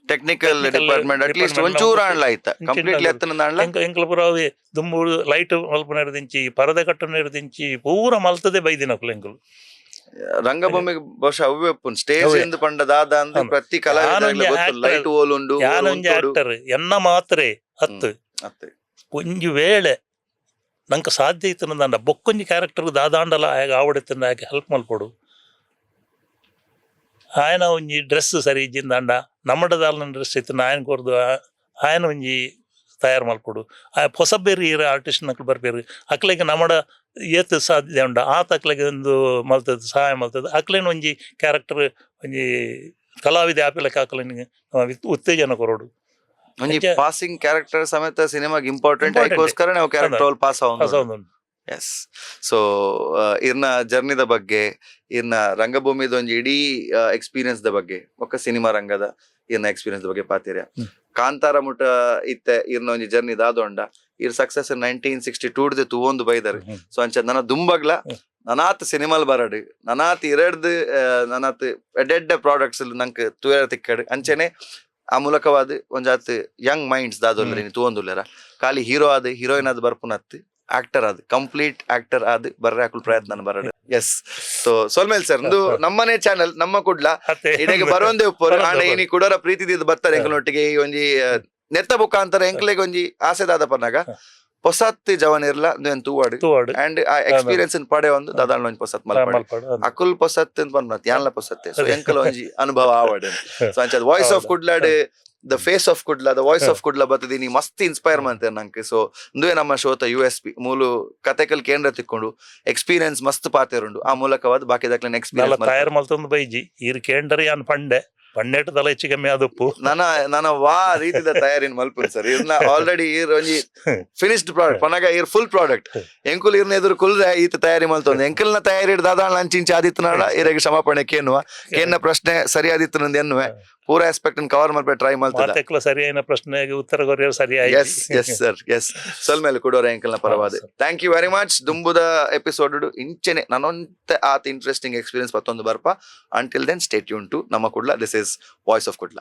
Technical Technical department at least department ಒಂಚೂರು ಆಂಡ್ಲ ಆಯ್ತ ಇಂಚಿನ ಕಂಪ್ಲೀಟ್ಲಿ ಎತ್ತನ ಆಂಡ್ಲ. ಎಂಕ ಎಂಕ್ಲ ಪೂರ ಅವೇ ದುಂಬು ಲೈಟ್ ಮಲ್ಪುನ ಹಿಡ್ದಿಂಚಿ, ಪರದೆ ಕಟ್ಟುನ ಹಿಡ್ದಿಂಚಿ ಪೂರ ಮಲ್ತದೆ ಬೈದಿನಕುಲು ಎಂಕುಲು. ರಂಗಭೂಮಿಗೆ ಬಹುಶಃ ಅವೇ ಉಪ್ಪುನ್ ಸ್ಟೇಜ್ ಅವೇ. ಎಂದು ಪಂಡ ದಾದ ಅಂದ್ ಹೌದು. ಪ್ರತಿ ಕಲಾವಿದರಿಗ್ಲ ಯಾನೊಂಜಿ ಗೊತ್ತು actor- light ಓಲುಂಡು ಓಲು ಯಾನೊಂಜಿ ಉಂತೊಡು. ಆಕ್ಟರ್ ಎನ್ನ ಮಾತ್ರೆ ಹತ್ತು ಅತ್ತೆ. ಒಂಜಿ ವೇಳೆ ನಂಗೆ ಸಾಧ್ಯ ಇತ್ತು ನಂದ ಬೊಕ್ಕೊಂಜಿ ಕ್ಯಾರೆಕ್ಟರ್ ದಾದಾಂಡಲ ಆಗ ಆವಡಿತ್ತಂದ ಆಕೆ ಹೆಲ್ಪ್ ಮಲ್ಪೊಡು. ಆಯನ ಒಂಜಿ ಡ್ರೆಸ್ ಸರಿ ಇಜ್ಜಿಂದಾಂಡ ನಮ್ಮಡದಾಲ್ನ ಡ್ರೆಸ್ ಇತ್ತು ಆಯನ ಕೊರ್ದು ಆಯನ ಒಂಜಿ ತಯಾರು ಮಲ್ಪೊಡು. ಆ ಹೊಸ ಬೇರೆ ಇರ ಆರ್ಟಿಸ್ಟ್ ನಕ್ಲು ಬರ್ಪೇರು, ಅಕ್ಲೆಗ್ ನಮ್ಮಡ ಏತ್ ಸಾಧ್ಯ ಉಂಡ ಆತ ಅಕ್ಲೆಗ್ ಒಂದು ಮಲ್ತದ ಸಹಾಯ ಮಲ್ತದ ಅಕ್ಲೇನ ಒಂಜಿ ಕ್ಯಾರೆಕ್ಟರ್ ಒಂಜಿ ಕಲಾವಿದೆ ಆಪಿಲಕ್ಕೆ ಅಕ್ಲೆನ್ ಉತ್ತೇಜನ ಕೊರೊಡು. ಒಂಜಿ ಅಂಚ- ಪಾಸಿಂಗ್ ಕ್ಯಾರೆಕ್ಟರ್ ಸಮೇತ ಸಿನಿಮಾಗ್ ಇಂಪಾರ್ಟೆಂಟ್. Important. ಅದಕ್ಕೋಸ್ಕರ ನಾವು ಕ್ಯಾರೆಕ್ಟರ್ ಹೌದು. ರೋಲ್ ಪಾಸ್ ಆವೊಂದು. ಹೌದು. ಎಸ್, ಸೊ ಇರ್ನ ಜರ್ನಿದ ಬಗ್ಗೆ, ಇರ್ನ ರಂಗಭೂಮಿದ ಒಂಜಿ ಇಡೀ ಎಕ್ಸ್ಪೀರಿಯನ್ಸ್ the ಬಗ್ಗೆ, ಬೊಕ್ಕ ಸಿನಿಮಾ ರಂಗದ ಇರ್ನ ಎಕ್ಸ್ಪೀರಿಯನ್ಸ್ ಬಗ್ಗೆ ಪಾತಿರ್ಯ. ಕಾಂತಾರ ಮುಟ ಇತ್ತೆ ಇರ್ನ ಒಂಜಿ ಜರ್ನಿ ದಾದೊಂಡ ಇರ್ ಸಕ್ಸಸ್ 1962 ಡ್ದು ತೂವೊಂದು ಬೈದಾರೆ. ಸೊ ಅಂಚ ನನ ದುಂಬಗ್ಲ ನನಾತ್ ಸಿನಿಮಾಲ್ ಬರಡ್, ನನಾತ್ ಇರಡ್ದು ನನಾತ್ ಎಡ್ಡೆಡ್ಡೆ ಪ್ರಾಡಕ್ಟ್ಸ್ ನಂಕ್ ತೂಯರ ತಿಕ್ಕಡ್. ಅಂಚನೆ ಆ ಮೂಲಕವಾದ ಒಂಜಾತ್ ಯಂಗ್ ಮೈಂಡ್ಸ್ ದಾದೊಲ್ಲೆರ್ ಇನಿ ತೂವೊಂದುಲ್ಲೆರ, ಖಾಲಿ ಹೀರೋ ಆದ್ ಹೀರೋಯಿನ್ ಆದ್ ಬರ್ಪುನತ್, ಆಕ್ಟರ್ ಆದ್ ಕಂಪ್ಲೀಟ್ ಆಕ್ಟರ್ ಆದ್ ಬರ್ರೆ ಅಕುಲ್ ಪ್ರಯತ್ನ ಬರಡ್. ಎಸ್, ಸೊ ಸೊಲ್ಮೇಲ್ ಸರ್, ಇಂದು ನಮ್ಮನೆ ಚಾನಲ್ ನಮ್ಮ ಕುಡ್ಲ ಅತ್ತೆ. ಇಡೆಗೆ ಬರೋಂದೇ ಉಪ್ಪರು. ಬರೋಂದೇ ಆಂಡ ಉಪ್ಪರು. ಇನಿ ಕುಡೋರ ಪ್ರೀತಿ ದೀದ್ ಬರ್ತಾರೆ ಎಂಕಲ್ನೊಟ್ಟಿಗೆ. ಈ ಒಂಜಿ ನೆತ್ತ ಮುಖಾಂತರ ಎಂಕ್ಲೆಗ್ ಒಂಜಿ ಆಸೆ ದಾದ ಪನ್ನಗ ಪೊಸತ್ ಜವನಿರ್ಲ ಇಂದುವೆನ್ ತೂವಡ್ ತೂವಡ್. ಅಂಡ್ ಆ ಎಕ್ಸ್ಪೀರಿಯನ್ಸ್ ಪಡೆ ಒಂದು ದಾದಾಂಡ ಒಂಜಿ ಪೊಸತ್ ಮಲ್ಪಡ್. ಮಲ್ಪಡ್. ಹೌದು. ಅಕುಲ್ ಪೊಸತ್ ಅಂತ ಪನ್ಪುನತ್ ಯಾನ್ಲ ಪೊಸತ್ತೆ. ಸೊ ಅದೇ. ಎಂಕಲ್ ಒಂಜಿ ಅನುಭವ ಆವಡ್. ಸೊ ಅಂಚ ವಾಯ್ಸ್ ಆಫ್ ಹೌದು. ಕುಡ್ಲಾಡ್, the face of Kudla, the voice of Kudla ಬತ್ತದೀನಿ ಮಸ್ತ್ ಇನ್ಸ್ಪೈರ್ ಮಾಡ್ತೇನೆ ನಂಗೆ. ಸೊ ಇಂದುವೆ ನಮ್ಮ ಶೋತ ಯುಎಸ್ಪಿ ಮೂಲು ಕತೆಕಲ್ ಕೇಂದ್ರ ತಿಕ್ಕೊಂಡು ಎಕ್ಸ್ಪೀರಿಯನ್ಸ್ ಮಸ್ತ್ ಪಾತೆರುಂಡು. ಆ ಮೂಲಕವಾದ ಬಾಕಿ ದಾಕ್ಲೆನ ನಲ್ಲ ಎಕ್ಸ್ಪೀರಿಯನ್ಸ್ ತಯಾರು ಮಲ್ತೊಂದು ಬೈಜಿ ಈರ್ ಕೇಂಡರ್ ಯಾನ್ ಪಂಡೆ ಪಂಡೆಟ್ ತಲೆ ಹೆಚ್ಚು ಕಮ್ಮಿ ಆದಪ್ಪು. ನನ ನನ ವಾ ರೀತಿದ ತಯಾರಿನ ಮಲ್ಪುನ್ ಸರ್. ಇರ್ನ ಆಲ್ರೆಡಿ ಇರ್ ಒಂಜಿ ಫಿನಿಶ್ಡ್ ಪ್ರಾಡಕ್ಟ್ ಪನಗ ಇರ್ ಫುಲ್ ಪ್ರಾಡಕ್ಟ್. ಎಂಕುಲ್ ಇರ್ನ ಎದುರು ಕುಲ್ರೆ ಈತ ತಯಾರಿ ಮಲ್ತೊಂದು ಎಂಕಲ್ನ ತಯಾರಿ ದಾದಾ ಅಂಚಿಂಚಿ ಆದಿತ್ತನಾಡ ಇರೆಗ್ ಕ್ಷಮಾಪಣೆ ಕೇನುವ. ಕೇನ್ನ ಪ್ರಶ್ನೆ ಸರಿಯಾದಿತ್ತು ಎನ್ನುವೆ. ಪೂರ ಆಸ್ಪೆಕ್ಟ್ ಕವರ್ ಮಲ್ಪೆ ಟ್ರೈ ಮಲ್ತದ. ಮಾತೆಕ್ಲ ಸರಿಯಾದ ಪ್ರಶ್ನೆಗೆ ಉತ್ತರ ಕೊರಿಯರ್ ಸರಿ. S yes sir, S. ಸೊಲ್ಮೇಲೆ ಕೊಡೋರ ಎಂಕಲ್ನ ಪರವಾದ. Thank you very much. ದುಂಬುದ episode ಇಂಚೆನೆ ನಾನೊಂತೆ ಆತ ಇಂಟ್ರೆಸ್ಟಿಂಗ್ ಎಕ್ಸ್ಪೀರಿಯನ್ಸ್ ಪತ್ತೊಂದು ಬರ್ಪ. Until then stay tuned to ನಮ್ಮ Kudla. This is voice of Kudla.